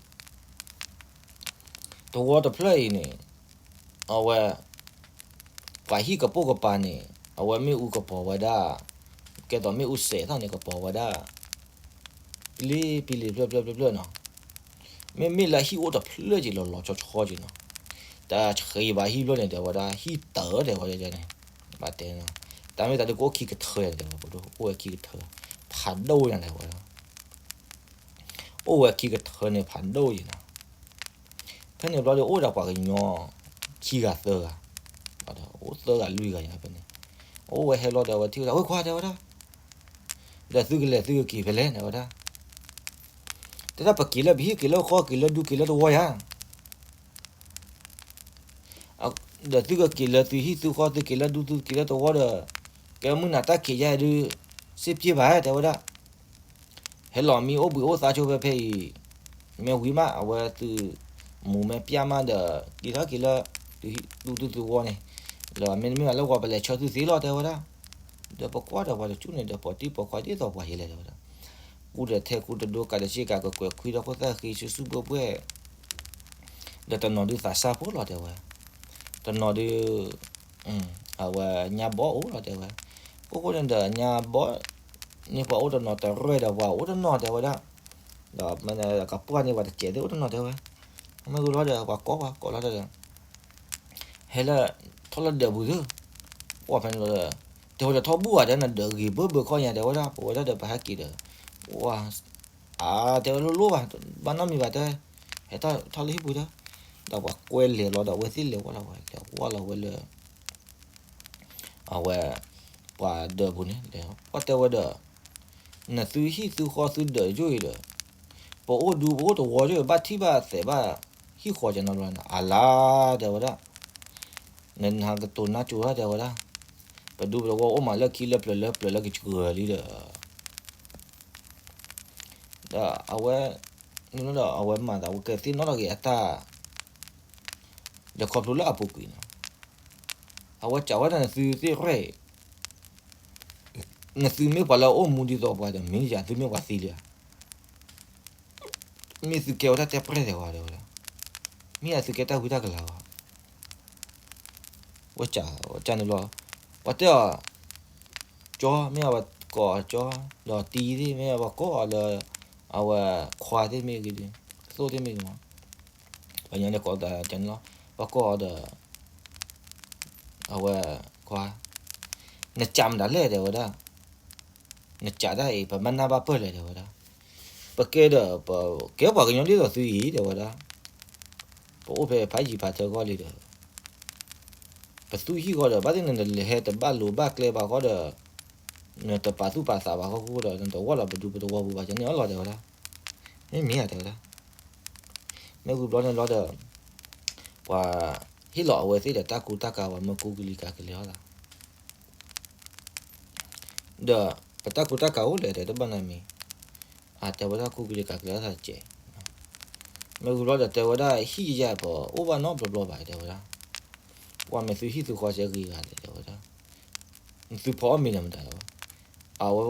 တဝီတဖျၢၣ်အံၤန့ၣ် အဝဲ ပှၤဟံၣ်ကပိာ်ကပၤန့ၣ် အဝဲမ့ၣ်အူကပီၤဝဲဒၣ် ကဲသိးမ့ၣ်အူစဲးထီၣ်န့ၣ် ကပီၤဝဲဒၣ် ပျံၤပျံၤလံဖျၢၣ်ဖျၢၣ်ဖျၢၣ်ဖျၢၣ်နီၤ မ့မ့ၢ်လၢဟံၣ်အိၣ်တဖျၢၣ်က့ၤလီၤလီၤဆီဆီက့ၤနီၤ, တဆံးဘၣ်ဟံၣ်ဘျီန့ၣ် တဲဝဲဒၣ် ဟံၣ်တၢၢ်တဲဝဲဒၣ်န့ၣ်, ဘၣ်တဲနီၤ, တၢ်မ့ၢ်တၢ်ဒုးကအိၣ်ခံကထၢန့ၣ် တဲဝဲ ပဒိၣ်အိၣ်ဝဲခံကထၢ, ဖးဒိၣ်ညါတဲဝဲဒၣ်, အိၣ်ဝဲခံကထၢန့ၣ်ဖးဒိၣ်က့ၤနီၤ, ဖဲန့ၣ်ဘျီဒီးအိၣ်ဒီးပှၤကညီ ခံဂၤသၢဂၤ, အိၣ်သၢဂၤလွံၢ်ဂၤညါဖဲန့ၣ်, အိၣ်ဝဲဟဲလီၤဒီးအဝဲထံၣ်ဝဲဒၣ် ဝဲခွါတဲဝဲဒၣ်, ဒီးသုကလဲၤသုကက့ၤဖဲလဲၣ်တဲဝဲဒၣ်, တဲဒၣ်ပက့ၤလၢပဟံၣ်က့ၤလၢဃီက့ၤလၢဒူက့ၤလၢတဝီယါ ဒီးသုကက့ၤလၢသုဟံၣ်သုဃီသုက့ၤလၢဒူသုက့ၤလၢတဝီဒီး, ကဲမုၢ်နၤတၢ်ခံးယါဒုး, စ့ပျ့ဘၣ်တဲဝဲဒၣ်, ဟဲလီၤမံအိၣ်ဘှံးအိၣ်သါဆိဖဲဖဲအံၤ, မ့ၢ်ဝံၤမး အဝဲသုးမူၤမ့ၢ်ပျၢ်မးဒီး, က့ၤထီၣ်က့ၤလၢ, ဒူသုသုဝီန့ၣ်, လၢမ့တမ့ၢ်ဘၣ်လၢပှၤပလဲၤဆၢသုသ့လီၤတဲဝဲဒၣ်, ဒီးပကွၢ်ဒီးပှၤတကၠူၣ်န့ၣ်ဒီး ပှၤတံၢ်ပှၤခွါဒ်သိးပှၤယဲလဲၣ်တဲဝဲဒၣ်, ကူဒီးထဲကူတဒိကးဒီးစ့ကၤကကွဲးခွံဒီးခိၣ်သၣ်ဃံ ဆူဆူဘှဲဘှဲ ဒီးတနီၤဒုးသးစၢ်ဖိလီၤတဲဝဲ, တနီၤဒုး, အဝဲညါဘီအိၣ်လီၤတဲဝဲ, အဃိန့ၣ်ဒီးညါဘီန့ၣ်ပှၤအိၣ်တနီၤတရဲၣ်ဒီးပှၤအိၣ်တနီၤတဲဝဲဒၣ်, ဒီးမ့ၢ်ကပှၢ်န့ၣ်ပှၤတစဲးသ့ၣ်အိၣ်တနီၤတဲဝဲ, မ့ၢ်ဂုၤလီၤဒီးပှၤကိးပှၤကိးလီၤဒီး ဟဲလၢ, ထီၣ်လၢဒၢးပူၤသု, ပှၤဖဲန့ၣ်လီၤဒီး, တဲဝဲဒီးထီၣ်ဘူၣ်ဘၣ်တဲနဒၢးဂ့ၤဘၢဘၢခီညါတဲဝဲဒၣ် ပဝဲဒၣ်ဒီးပဟဲက့ၤဒီး, ဝဲ, အါ, တဲဝဲလိၣ်လိၣ်ဘၣ်, ဘၣ်နီတမံၤဘၣ်တဲ, ဟဲထီၣ်လၢဟံၣ်ပူၤဒီး, ဒီးပှၤကွဲလဲၤလီၤဒီးအဝဲသ့ၣ်လဲၤဝဲလီၤဝဲလဲၤဝဲလီၤဝဲလၢ အဝဲ, ပှၤဒၢးပူၤန့ၣ်, ပှၤတဲဝဲဒီး, နသုဟံၣ်သုဃီသုဒၢးယိၣ်အံၤဒီး, ပအိၣ်ဒူပအိၣ်တဝီယိၣ်အံၤ ဘၣ်ထံၣ်ဘၣ်သဲးဘၣ်, ဟံၣ်ဃီကဲနီတဘျီန့ၣ် အလါတဲဝဲဒၣ်, နနၤကတိၤနါစိၤဒၣ်တဲဝဲဒၣ်, ပဒူပတဝီအိၣ်မးလၢခံလၢပျၢၤလၢပျၢၤလၢကစှၤလံဒီး ဒီးအဝဲ, န့ၣ်လီၤဒီးအဝဲမၤသးဝဲကသ့ၣ်နီၣ်ထီၣ်က့ၤအတၢ်, ဒီးခီဖျိလၢအပူၤကွံာ်န့ၣ်, အဝဲစံးဝဲဒၣ်နသုသ့ၣ်ရဲၣ်, နသုမ့ၢ်ပှၤလၢအအိၣ်မူဒ်သိးပှၤဒီး မ့ၢ်ယၤသုမ့ၢ်ပှၤသံလံဧါ, မ့ၢ်သုကဲဝဲတၢ်တဲပြဲၢ်သဲးဝဲတဲဝဲဒၣ်, မ့ၢ်ယၤသုကဲတၢ်ဝံတၢ်ကလၤဝဲ ဝဲစံးဝဲန့ၣ်လီၤ, ပှၤတဲအီၤ, ကၠီ မ့ၢ်အဝဲကိးအီၤကၠီ, ဒီးတံၤသ့ၣ် မ့ၢ်အဝဲကိးအီၤလၢ, အဝဲခွါသ့ၣ်မ့ၢ်ဂ့ၤ, သိၣ်သ့ၣ်မ့ၢ်ဂ့ၤမး, ပှၤကညီန့ၣ်ကိးတၢ်န့ၣ်လီၤ, ပှၤကိးအီၤဒီး, အဝဲခွါ, နစံးမတၤလဲၣ်တဲဝဲဒၣ်, နစံးတၢ်အံၤ ပမၤနၢ်ဘၣ်ပၢၢ်လဲၣ်တဲဝဲဒၣ်, ပကဲဒီးပကဲပှၤကညီဒ်သိးသုအံၤတဲဝဲဒၣ်, ပအိၣ်ဖဲဖးယံၤဖးထၢကီၢ်လံဒီး ပသူၣ်ဟံၣ်ဃီဒီး ဘၣ်သ့ၣ်နလဲၤဟဲတဘၣ်လိၤဘၣ်ကျဲဘၣ်ဃီဒီး, နတပာ်သူၣ်ပာ်သးဘၣ်ဃီဃိဒီး နတဝီလီၤပဒူပတဝီပူၤဘၣ် ကန့ၢ်အီၣ်လီၤတဲဝဲဒၣ်, မ့ၢ်မ့ၢ်ဧါတဲဝဲဒၣ်, မ့ၢ်ဝံၤဘျီန့ၣ်လီၤဒီး, ပှၤဟ့ၣ်လီၤအဝဲသ့ၣ်ဒီးတၢ်ကူတၢ်ကၤဝဲ မၢကူကလံၤကၤကလဲၤအီၣ်သး ဒီးပတၢ်ကူတၢ်ကၤအိၣ်လဲၣ်ဒီးတဘၣ်နၤမံၤ, အတဲဝဲဒၣ်ကူကလံၤကၤကလဲၤအီၣ်သးတကဲး, မ့ၢ်ဝံၤဘျီဒီးတဲဝဲဒၣ်ဟံၣ်ယဲၢ်ပအိၣ်ဘၣ်နီတဘျီဘျီဘၣ်တဲဝဲဒၣ်, ပှၤမ့ၢ်သုဟံၣ်သုဃီစဲဂ့ၤဂၤလဲၣ်တဲဝဲဒၣ်, သုဖီအီၣ်မ့ၤန့ၣ်မတၤလဲၣ်, အဝဲ,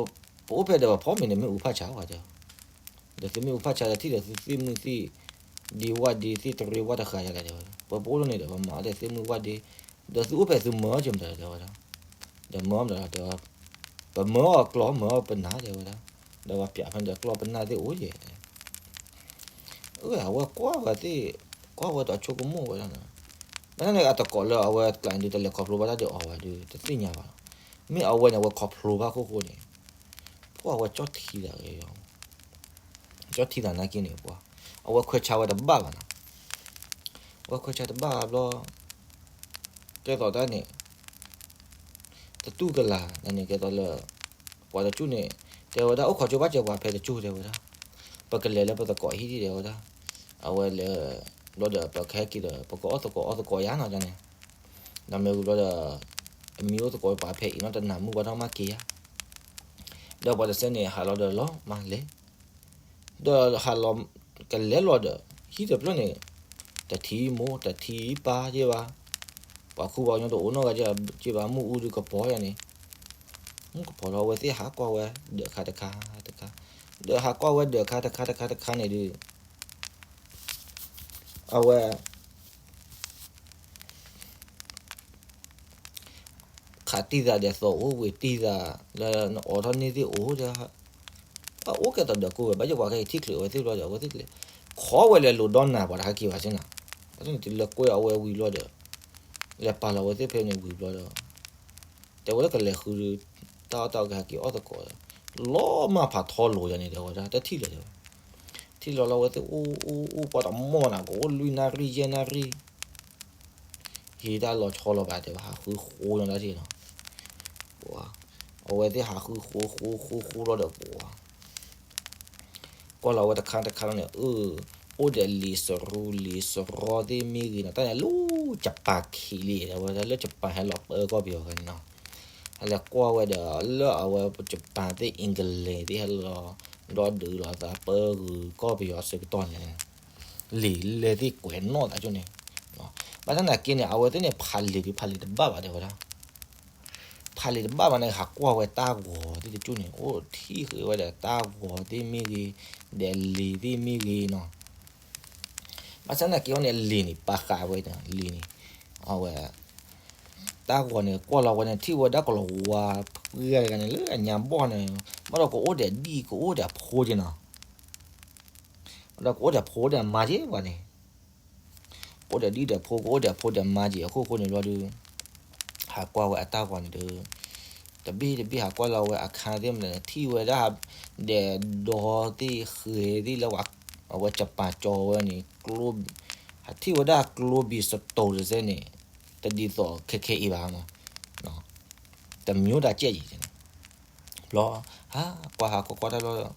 ပအိၣ်ဖဲဒီးပဖီမ့ၤန့ၣ်မ့ၢ်အူဖးဆါဝဲတဲ, ဒီးသုမ့ၢ်အူဖးဆါဒီးထံၣ်ဒီးသုသ့ၣ်မုၢ်သ့ၣ်, ဒ့ဝၣ်ဒ့သ့ၣ်တရ့ဝၣ်တဃာ်ယၤလဲၣ်တဲဝဲဒၣ်, ပပအိၣ်ဒ်န့ၣ်ဒီးပမၤအီၣ်ဒီးသ့ၣ်မုၢ်ဝၣ်ဒ့, ဒီးသုအိၣ်ဖဲသုမၢအီၣ်က့ၤမတၤလဲၣ်တဲဝဲဒၣ်, ဒီးမၢအီၣ်မတၤလဲၣ်တဲဝဲ, ပမၢအီၣ်ကျီၢ်မၢအီၣ်ပနၢ်တဲဝဲဒၣ်, ဒီးပှၤပျးဖဲန့ၣ်ဒီးကျီၢ်ပနၢ်သ့ၣ်အိၣ်ယဲၢ် အဝဲကွၢ်ဝဲသ့ၣ်, ကွၢ်ဝဲဒီးဆိကမိၣ်ဝဲဒၣ်န့ၣ်, ဘၣ်ဆၣ်န့ၣ်အတကိးလၢအဝဲကျးန့ၣ်ဒုးတလဲၤခီဖျိဘၣ်တၢ်ဒုးအီၤဘၣ်ဒုး တသ့ၣ်ညါဘၣ်လီၤ, မ့ၢ်အဝဲန့ၣ် အဝဲခီဖျိဘၣ်ခိၣ်ဃိန့ၣ်, ပှၢ်အဝဲကၠီၣ်ထံသး, ကၠီၣ်ထံသးနာ်က့န့ၣ်ပှၤ, အဝဲခွဲးဆါဝဲတဘၣ်ဘၣ်နီၤ, အဝဲခွဲးဆါတဘၣ်ဘျီ, ကဲသိးတၢ်န့ၣ် တတူၢ်ကလာ်န့ၣ် ကဲသိးလၢ, ပှၤတကၠူၣ်န့ၣ်, တဲဝဲဒၣ်အိၣ်ခိးကၠိဘၣ်စၢၤပှၤဖဲတကၠူၣ်တဲဝဲဒၣ်, ပကလဲၤလၢပသကိးဟံၣ်ဒံးတဲဝဲဒၣ်, အဝဲလဲၤ, ဘျီဒီးပကဟဲက့ၤဒီး ပကအီၣ်သကိးအီသကိးယါနီၤန့ၣ်, ဒီးမ့ၢ်ဝံၤဘျီဒီး, အမံၤအိၣ်သကိးပှၤဖဲအံၤနီတနၤမုၢ်ဝါထီၣ်မးက့ၤယါ, ဒီးပှၤတစဲန့ၣ် ဟးလီၤဒီးလီၤမးလဲၤ ဒီးဟးလီၤ, ကလဲၤလီၤဒီး, ဟံၣ်တဖျၢၣ်န့ၣ်, တထံၣ်မိၢ်တထံၣ်ပၢ်က့ဘၣ်, ပှၤခူပှၤကညီတအိၣ်နီတဂၤက့ဘၣ် မုၢ်အူဒုးကပီၤယါန့ၣ်, မုၢ်ကပီၤလီၤအဝဲသ့ၣ်ဟးကွၢ်ဝဲဒၢးခါတခါတခါ, ဒီးဟးကွၢ်ဝဲဒၢးခါတခါတခါတခါန့ၣ်ဒုး, အဝဲ ခးတံၢ်သးဒီးသိးအိၣ်ဝံၤတံၢ်သး, လၢနအိးထီၣ်န့ၢ်သ့ၣ်အိၣ်ဒီး, အအိၣ်ကဲသိးဒီးကိးဝဲ ဘၣ်ယပှၤခဲအံၤထံၣ်ချုးအဝဲသ့ၣ်ဘျီဒီး အဝဲသ့ၣ်လဲၤ, ခိးဝဲလဲၤလိာ်ဒီနၤပှၤတဟဲက့ၤဘၣ်စ့ၢ်နီၤ, ဘၣ်ဆၣ်န့ၣ်တုၤလၢကွဲအီၤဝဲဝံၤဘျီဒီး, လဲၤပာ်လီၤဝဲသ့ၣ်ဖဲန့ၣ်ဝံၤဘျီဒီး, တဲဝဲလၢကလဲၤဃု, တၢ်အီၣ်တၢ်အီကဟဲက့ၤအီၣ်သကိး, လီၤမၢ်ဖးထီလိာ်ယၤန့ၣ်တဲဝဲဒၣ် တထံၣ်လၢၤတဲဝဲ, ထံၣ်လီၤလီၤဝဲသ့ၣ်အိၣ်အိၣ်အိၣ်ပှၤတမီၢ်နၤ ကအိၣ်လွံၢ်နၣ်ရံၣ်ယဲၢ်နၣ်ရံၣ် ဟံးတၢ်လီၤဆီလီၤဘၣ်တဲဝဲ ဟးဃုဃိညါတၢ်ထံၣ်နီၤ, ပှၤ, အဝဲသ့ၣ်ဟးဃုဃိဃိဃိဃိလီၤဒီးပှၤ ကွၢ်လီၤဝဲတခါတခါလီၤန့ၣ် အၢ, အိၣ်ဒီးလံာ်စရူလံာ်စရီသ့ၣ်မ့ၢ်ဂ့ၤနီၤ တၢ်န့ၣ်လၢ Japan ခံလံ တဲဝဲဒၣ်လၢ Japan ဟဲလီၤပၢကီၢ်ပယီၤဂၤန့ၣ်နီၤ, ဟဲလီၤကွၢ်ဝဲဒီးလၢအဝဲ Japan သ့ၣ် England သ့ၣ်ဟဲလီၤ, ဒီးဒုးလီၤသးပၢဂုၤကီၢ်ပယီၤဆၢကတီၢ်န့ၣ် လံာ်လဲၢ်သ့ၣ်ကွဲးနီၣ်သးကၠိန့ၣ်, ဘၣ်ဆၣ်သနာ်က့န့ၣ် အဝဲသ့ၣ်န့ၣ် ဖးလံာ်ဒုးဖးလံာ်တဘၣ်ဘၣ်တဲဝဲဒၣ်, ဖးလံာ်တဘၣ်ဘၣ်န့ၣ် ဟးကွၢ်ဝဲတၢ်ဂီၤသ့ၣ်တကၠိန့ၣ် အိၣ်ထံၣ်ဃုာ်ဝဲဒီးတၢ်ဂီၤသ့ၣ်မ့ၢ်ဂ့ၤ, ဒီးလံာ်သ့ၣ်မ့ၢ်ဂ့ၤနီၤ, ဘၣ်ဆၣ်သနာ်က့အီၤန့ၣ် လံာ်န့ၣ် ပာ်ဃာ်ဝဲလံာ်န့ၣ်, အဝဲ တၢ်ဂီၤန့ၣ် ကွၢ်လီၤဝဲန့ၣ် ထံၣ်ဝဲဒၣ်ကလီၤဝါ ဖှဲတဂၤန့ၣ် လၢအညါဘီၣ်န့ၣ်, ဘၣ်ဒီးကအိၣ်ဒီးဒံၣ် ကအိၣ်ဒီးဖိက့နီၤ, ဘၣ်ဒီးကအိၣ်ဒီးဖိဒီးမါက့ပှၤန့ၣ်, ကအိၣ်ဒီးဒံၣ်ဒီးဖိ ကအိၣ်ဒီးဖိဒီးမါက့အခိၣ်ဃိန့ၣ်ဘျီဒီး, ဟးကွၢ်ဝဲအတၢ်ဂီၤန့ၣ်ဒီး, တဘ့ၣ်တဘ့ၣ်ဟးကွၢ်လီၤဝဲအခါသ့ၣ်မနုၤန့ၣ် ထံၣ်ဝဲဒၣ် ဒီးဒီသ့ၣ်ဃဲသ့ၣ်လၢ အဝဲကပၤကၠီဝဲန့ၣ်, ဟးထံၣ်ဝဲဒၣ်ကျိဘံၤစတိၤတစဲန့ၣ်, တဒ်သိးခဲခဲအံၤဘၣ်, တမျိုးတၢ်ကဲၣ်ယံၤန့ၣ်, ဘျီ, ဟးကွၢ်ဟးကွၢ်ကွၢ်တၢ်လီၤ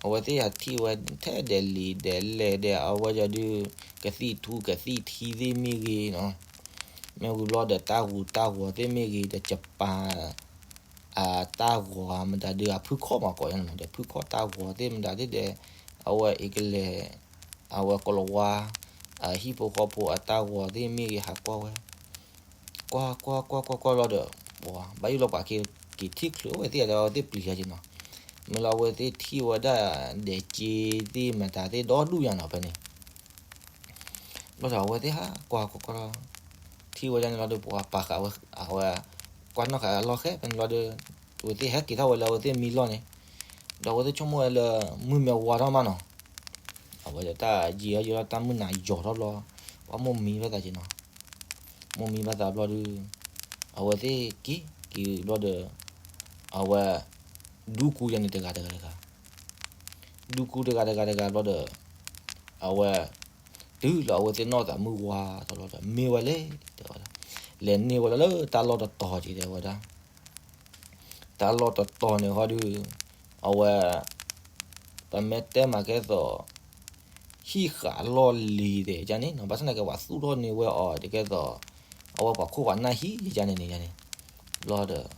အဝဲသ့ၣ်ဟးထံၣ်ဝဲထဲဒဲးလံာ်ဒဲးလဲၢ်ဒဲး အဝဲယၤဒုး, ကသံၣ်ထူကသံၣ်ထံသ့ၣ်မ့ၢ်ဂ့ၤနီၤ, မ့ၢ်ဝံၤဘျီဒီးတၢ်ဂူာ်တၢ်ဂီၤသ့ၣ်မ့ၢ်ဂ့ၤ ဒီးကပၤ အတၢ်ဂီၤမတၤဒုး အဖုခီၣ်မၤကိးယါန့ၣ်မး ဒီးဖုခီၣ်တၢ်ဂီၤသ့ၣ်မတၤသ့ၣ်ဒီး, အဝဲအံၤကလဲၣ်, အဝဲကလီၤဝါ, အဟံၣ်ဖိဃီဖိအတၢ်ဂီၤသ့ၣ်မ့ၢ်ဂ့ၤ ဟးကွၢ်ဝဲ ကွၢ်ကွၢ်ကွၢ်ကွၢ်ကွၢ်လီၤဒီး, ပှၤဘၣ်ယိၣ်လီၤပှၤက့ၤ က့ၤထံၣ်ချုးအဝဲသ့ၣ်ဒီးအဝဲသ့ၣ်ပျံၤယါက့ၤနီၤ, မ့ၢ်လီၤအဝဲသ့ၣ်ထံၣ်ဝဲဒၣ်ဒဲးက့သ့ၣ်မတၤသ့ၣ်ဒီဒူၣ်ယါနီၤဖဲန့ၣ်, ဘျီဒီးအဝဲသ့ၣ်ဟးကွၢ်ကွၢ်ကွၢ်လီၤ, ထံၣ်ဝဲဒၣ်န့ၣ်လီၤဒီး ပှၤပာ်ဃာ်ဝဲ, အဝဲ, ကွၢ်နီၣ်ဃာ်အလီၢ်ဃဲဖဲန့ၣ်လီၤဒီး, အဝဲသ့ၣ်ဟဲက့ၤထီၣ်ဝဲလၢအဝဲသ့ၣ်မံလီၢ်န့ၣ်, ဒီးအဝဲသ့ၣ်ဆိကမိၣ်ဝဲလၢ မုၢ်မ့ၢ်ဝါထီၣ်မးနီၤ အဝဲဒီးတၢ်ယံာ်ဟဲယံာ်လီၤ တၢ်မုၢ်နၤယီၤထီၣ်ဘျီ, ပှၤမိၢ်မံဘၣ်သးက့ၤနီၤ, မိၢ်မံဘၣ်သးဘျီဒီး, အဝဲသ့ၣ်က့ၤက့ၤဘျီဒီး, အဝဲ, ဒူကူယါန့ၣ်တဂၤတဂၤတဂၤ, ဒူကူတဂၤတဂၤတဂၤဘျီဒီး, အဝဲ, တုၤလီၤအဝဲသ့ၣ်နီၢ်သးမုၢ်ဝါထီၣ်ဘျီဒီး မ့ၢ်ဝဲလဲၣ်, တဲဝဲဒၣ်, လဲၤန့ၢ်ဝဲလၢလၢတၢ်လီၢ်တတီၤက့ၤတဲဝဲဒၣ် တၢ်လီၢ်တတီၤန့ၣ်ဃီဒီး, အဝဲ, ပမ့ၢ်တဲမးကဲသိး, ဟံၣ်ဃာ်လီၢ်လံၤသ့ၣ်ယါန့ၣ်နီၤ ဘၣ်ဆၣ်သနာ်က့ပှၤသူၣ်ထီၣ်န့ၢ်ဝဲအီၤတကဲသိး, အဝဲပှၤခိၣ်ပှၤနၢ်ဟံၣ်ယါန့ၣ်န့ၣ်ယါန့ၣ်, ဘျီဒီး,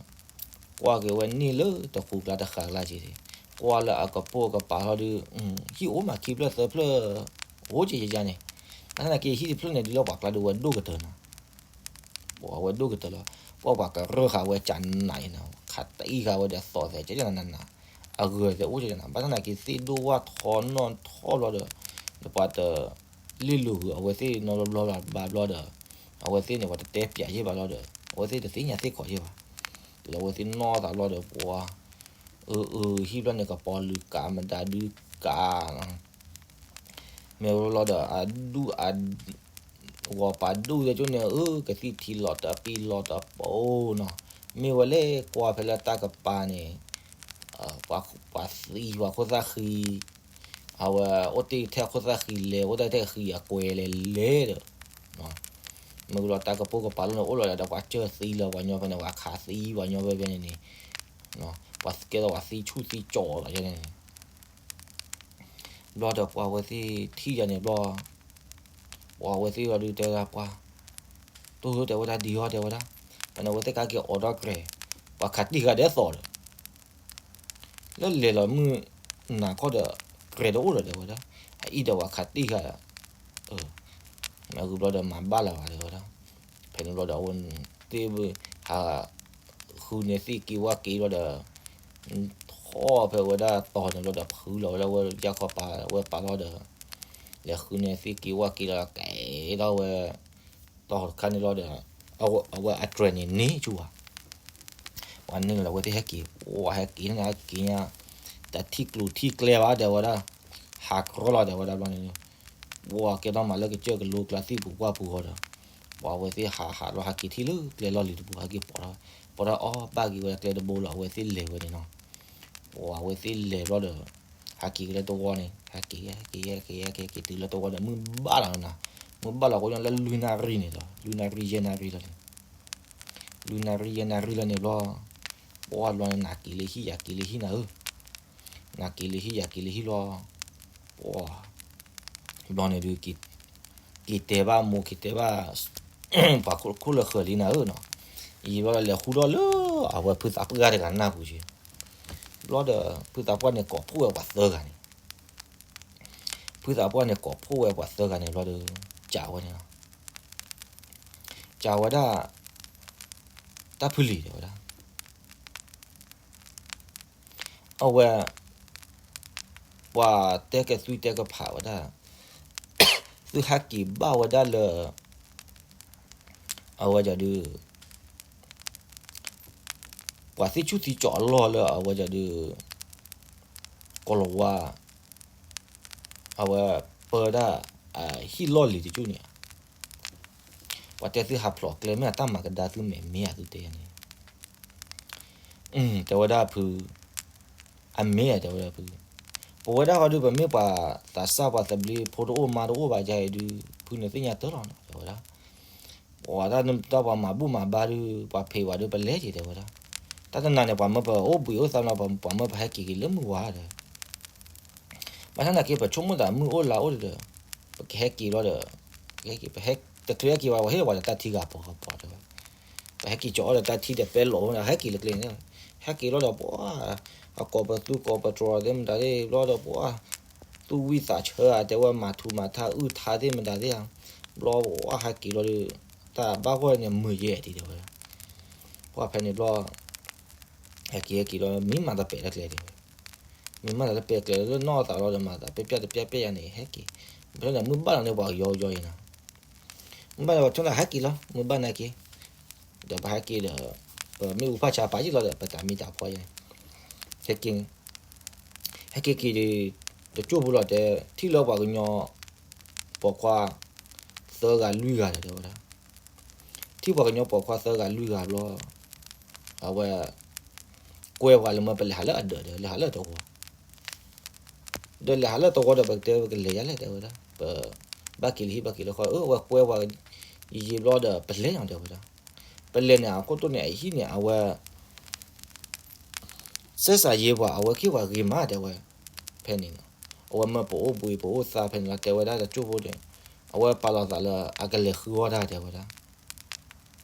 ကွၢ်က့ၤဝဲန့ၢ်လၢတဃူကျါတဃာ်ကျါက့ၤ, ကွၢ်လၢအကပိာ်ကပၤလီၤဒီး, ဟံၣ်အိၣ်မးခံဖျၢၣ်သၢဖျၢၣ်, အိၣ်က့ၤယါန့ၣ်, ဘၣ်ဆၣ်သနာ်က့ဟံၣ်တဖျၢၣ်န့ၣ်ဒုးလၢပှၤကျါဒုးဝဲဒိၣ်ကတၢၢ်နီၤ ပှၤဝဲဒိၣ်ကတၢၢ်လီၤ, ပှၤပှၤကရၢဃာ်ဝဲကနးအံၤနီၤ ခးတံၢ်ဃာ်ဝဲဒီးသီၣ်သဲးကနးနးနး, အဂၢၢ်သဲးအိၣ်ကနးနး ဘၣ်ဆၣ်သနာ်က့သ့ၣ်ဒိၣ်ဝၣ်ထီနီၢ်ထီလီၤဒီး, ဒီးပှၤတ, လ့ၣ်လိာ်ဂုၤအဝဲသ့ၣ်နီတဘျီဘၣ်ဘျီဒီး, အဝဲသ့ၣ်န့ၣ်ပှၤတတဲပၠးယ့ၢ်ဘၣ်လီၤဒီး, အဝဲသ့ၣ်တသ့ၣ်ညါသ့ၣ်ခီၣ်ယ့ၢ်ဘၣ်, လၢအဝဲသ့ၣ်နီၢ်သးလီၤဒီးပှၤ, အၢအၢ ဟံၣ်ဘျီန့ၣ်ကပီၤလုာ်ကးမတၤဒုးကး မ့ၢ်ဝဲလီၤဒီးအဒူၣ်အ, ဂီၤပာ်ဒူၣ်သ့ၣ်ကၠိန့ၣ် အၢ ကသံၣ်ထံလီၤတပံၣ်လီၤတပီၤနီၤ, မ့ၢ်ဝဲလဲၣ်ကွၢ်ဖဲလၢတၢ်ကပၤန့ၣ်, ပှၤသံပှၤခိၣ်သၣ်ဃံ, အဝဲအိၣ်တ့ၢ်ထဲအခိၣ်သၣ်ဃံလဲၤ အိၣ်တ့ၢ်ထဲဃံအကွဲလဲၤလဲၤဒီး, မ့ၢ်ဝဲလီၤတၢ်ကပိာ်ကပၤလီၤန့ၣ် အိၣ်လီၤဒီးပှၤစၢၢ်သံလီၤပှၤညီဖဲန့ၣ် ပှၤခးသံပှၤညီဖဲဖဲန့ၣ်န့ၣ်, ပှၤကဲသိးပှၤသံဆူၣ်သံကၠီလီၤန့ၣ် ဘျီဒီးပှၤဝဲသ့ၣ်ထံၣ်ယၤန့ၣ်ဘျီ, ပှၤဝဲသ့ၣ်လီၤဒုးတဲဝဲဒၣ်ပှၤ, တိၢ်တဲဝဲဒၣ်ဒ်အီၤတဲဝဲဒၣ်, ဖဲန့ၣ်အဝဲသ့ၣ်ကက့ၤအိးထီၣ်ကြဲၤ, ပှၤခးတံၢ်ဃာ်ဒဲးသီၣ်ဒီး, လၢလဲၤလီၤမုၢ်နၤခီဒီး, ကြဲၤတအိၣ်ဒီးတဲဝဲဒၣ်, အအံၤဒီးပှၤခးတံၢ်ဃာ်ဒီး, မ့ၢ်ဂုၤဘျီဒီးမၤဘၣ်လၢၤဘၣ်တဲဝဲဒၣ်, ဖဲန့ၣ်ဘျီဒီးအဝဲသ့ၣ်, ဟး, ဃုန့ၢ်သ့ၣ်က့ၤဝၣ်က့ၤဘျီဒီး ထီၣ်ဖဲဝဲဒၣ်တီၤန့ၣ်ဘျီဒီးဖုလီၤဝဲဒၣ်ဝဲယၢ်ခီပၤဝဲပာ်လီၤဒီး, လဲၤဃုန့ၢ်သ့ၣ်က့ၤဝၣ်က့ၤလီၤဒီးကဲထီၣ်ဝဲ, တီၤတခါန့ၣ်လီၤဒီး, အဝဲအကြဲၤန့ၣ်န့ၢ်ဆူၣ်ဘၣ်, ပှၤန့ၢ်လီၤဝဲသ့ၣ်ဟဲက့ၤ, ပှၤဟဲက့ၤန့ၣ်ဟဲက့ၤညါ, တထံၣ်ကျိၤထံၣ်ကျဲဘၣ်တဲဝဲဒၣ်, ဟးကရီလီၤ တဲဝဲဒၣ်ဘျီန့ၣ်, ပှၤကဲထီၣ်မးလၢကစၢၢ်ကလိကျါသံၣ်ပူၤပှၢ်ပူၤဃီဒီး, ပှၤအဝဲသ့ၣ်ဟးဟးလီၤဟးက့ၤထံၣ်လၢကျဲလီၢ်လံၤတပူၤ ဟဲက့ၤပိာ်ထီၣ်, ပိာ်ထီၣ်အီၣ်ဘၣ်က့ၤဝဲဒၣ်ကျဲတဘိလီၤ အဝဲသ့ၣ်လဲၤဝဲန့ၣ်နီၤ. ပှၤအဝဲသ့ၣ်လဲၤဘျီဒီး, ဟဲက့ၤက့ၤလၢတဝီန့ၣ် ဟဲက့ၤ ဟဲက့ၤ ဟဲက့ၤ ဟဲက့ၤ ဟဲက့ၤတုၤလၢတဝီဒီး မုၢ်ဘၣ်လီၤနၤ, မုၢ်ဘၣ်လီၤဃိလၢလွံၢ်နၣ်ရံၣ်န့ၣ်လီၤ, လွံၢ်နၣ်ရံၣ်ယဲၢ်နၣ်ရံၣ်လီၤန့ၣ် လွံၢ်နၣ်ရံၣ်ယဲၢ်နၣ်ရံၣ်လီၤန့ၣ်ဘျီ, ပှၤဘျီန့ၣ် နၤက့ၤလၢဟံၣ်ယၤက့ၤလၢဟံၣ်နၤဧၢ, နၤက့ၤလၢဟံၣ်ယၤက့ၤလၢဟံၣ်လီၤ. ပှၤဘျီန့ၣ်ဒုး က့ၤတဲဘၣ်မိၢ် က့ၤတဲဘၣ် ပှၤခိၣ်လၢဃၢၤလံနၤဧၢနီၤ. ယံာ်ဘျီဒီး လဲၤဃူထီၣ်လၢအဝဲဖုသးပှၢ်တဂၤနၢ်ပူၤက့ၤ, ဘျီဒီး ဖုသးပှၢ်န့ၣ် ကိးဖှိၣ်ဝဲပှၤသၢဂၤန့ၣ်, ဖုသးပှၢ်န့ၣ် ကိးဖှိၣ်ဝဲပှၤသၢဂၤန့ၣ်ဘျီဒီး ကးဝဲန့ၣ်လီၤ. ကးဝဲဒၣ် တၢ်ဖုလံၤ တဲဝဲဒၣ် အဝဲ ပှၤတဲကသွံတဲကဖးဝဲဒၣ်, သုဟဲက့ၤဘၣ်ဝဲဒၣ်လၢ အဝဲဒၣ်ဒုး ပှၤသံဆူၣ်သံကၠီၤအလီၢ်လၢအဝဲဒၣ်ဒုး ကီၤလၤဝါ အဝဲပၢဒၣ် ဟံၣ်လီၢ်လံၤတကၠူၢ်န့ၣ်, ပှၤတဲသုဟးဖျိးကျဲ မ့ၢ်အတၢ်မၤကဒါသုမဲာ်မ့ၢ်ဧါ သုတဲန့ၣ်, တဲဝဲဒၣ်ဖု အမ့ၢ်ဧါ တဲဝဲဒၣ်ဖု, ပဝဲဒၣ်ဃီဒုး ပမ့ၢ်ပှၤသးစၢ်ပှၤသဘျ့ ဖိတအိၣ်မါတအိၣ်ဘၣ်ယါအံၤဒုး ဖုန့ၣ်သ့ၣ်ညါတၢ်လီၤနီၤ တဲဝဲဒၣ်. ပှၤတၢ်တၢ်ပှၤမၤဘူၣ်မၤဘါဒုး ပှၤဖံးဝဲဒုး ပလဲၤက့ၤ တဲဝဲဒၣ်. တၢ်တနၤန့ၣ် ပှၤမၢပအိၣ်ဘှံးအိၣ်သါနီၤ ပှၤမၢပဟဲက့ၤက့ၤလၢမုၢ်ဝါဒီး ဘၣ်ဆၣ်သနာ်က့ ပဆိကမိၣ်သးမုၢ်အိၣ်လါအိၣ်ဒီး ပကဟဲက့ၤလီၤဒီး တချုးဟဲက့ၤဘၣ် ပှၤဟ့ၣ်ပှၤဒီးတၢ်ထံဂၤပီၤဂၤပီၤတဲဝဲ, ပဟဲက့ၤကၠီၤအီၣ်ဒီးတၢ်ထံဒီးပဲလိာ် ဟဲက့ၤလၢကျဲန့ၣ်, ဟဲက့ၤလီၤဒီးပှၤ အကိးပသူကိးပတြီၤသ့ၣ်မတၤသ့ၣ်ဘျီဒီးပှၤ သူၣ်ဝံၣ်သးဆၢဧါ တဲဝဲ မၤထူမၤထါအုၣ်ထါသ့ၣ်မတၤသ့ၣ်ဧါ, ဘျီပှၤဟဲက့ၤလီၤဒီး တၢ်ဘၣ်ဂီၢ်န့ၣ်မုာ်ယဲၢ်ဒံးတဲဝဲဒၣ်. ပှၤဖဲန့ၣ်ဘျီ ဟဲက့ၤဟဲက့ၤလီၤ မံမၤတပဲာ်တၢ်ကျဲတဲဝဲ, မံမၤတပဲာ်ကျဲလၢနီၢ်သးလီၤဒီး မၤသးပျဲပျဲတပျဲပျဲယါန့ၣ် ဟဲက့ၤ, ဖဲန့ၣ်မုၢ်ဘၣ်လီၤန့ၣ် ပှၤကယီကယီအံၤနီၤ, မုၢ်ဘၣ်လီၤ ပှၤဆိကမိၣ်ဟဲက့ၤလီၤ မုၢ်ဘၣ်နာ်က့ၤ, ဒီးပဟဲက့ၤဒီး ပမ့ၣ်အူဖးဆါပာ်ယံာ်လီၤဒီး ပတၢ်မံတၢ်ဖှီၣ်ယါန့ၣ်, ဟဲက့ၤ ဟဲက့ၤက့ၤ တကၠိၢ်ဖိလီၤတဲ, ထံၣ်လၢပှၤကညီ ပိာ်ခွါ သၢဂၤလွံၢ်ဂၤဒီးတဲဝဲဒၣ်, ထံၣ်ပှၤကညီပိာ်ခွါသၢဂၤလွံၢ်ဂၤဘျီ, အဝဲ ကွဲပှၤလၢမၢပလဲၤဟးလၢအဒၢးဒီး လဲၤဟးလၢတဝီ, ဒီးလဲၤဟးလၢတဝီဒီး ပကတဲပကလဲၤယါလဲၣ်တဲဝဲဒၣ်, ပ ဘၣ်က့ၤလၢဟံၣ်ဘၣ်က့ၤလၢဃီ အၢ အဝဲကွဲပှၤ ယံာ်ယံာ်ဘျီဒီး ပလဲၤနီၤတဲဝဲဒၣ်, ပလဲၤန့ၣ် အခိၣ်တိၢ်န့ၣ် အဟံၣ်န့ၣ် အဝဲ စဲးစးယ့ပှၤ အဝဲက့ၤပှၤဂ့ၤမးတဲဝဲ, ဖဲန့ၣ်နီၤ, အဝဲမၢပအိၣ်ဘှံးပအိၣ်သါဖဲန့ၣ်လီၤ တဲဝဲဒၣ်တကၠိၢ်ဖိန့ၣ်, အဝဲပာ်လီၤသးလၢ အကလဲၤဃုအီၣ်တၢ်တဲဝဲဒၣ်,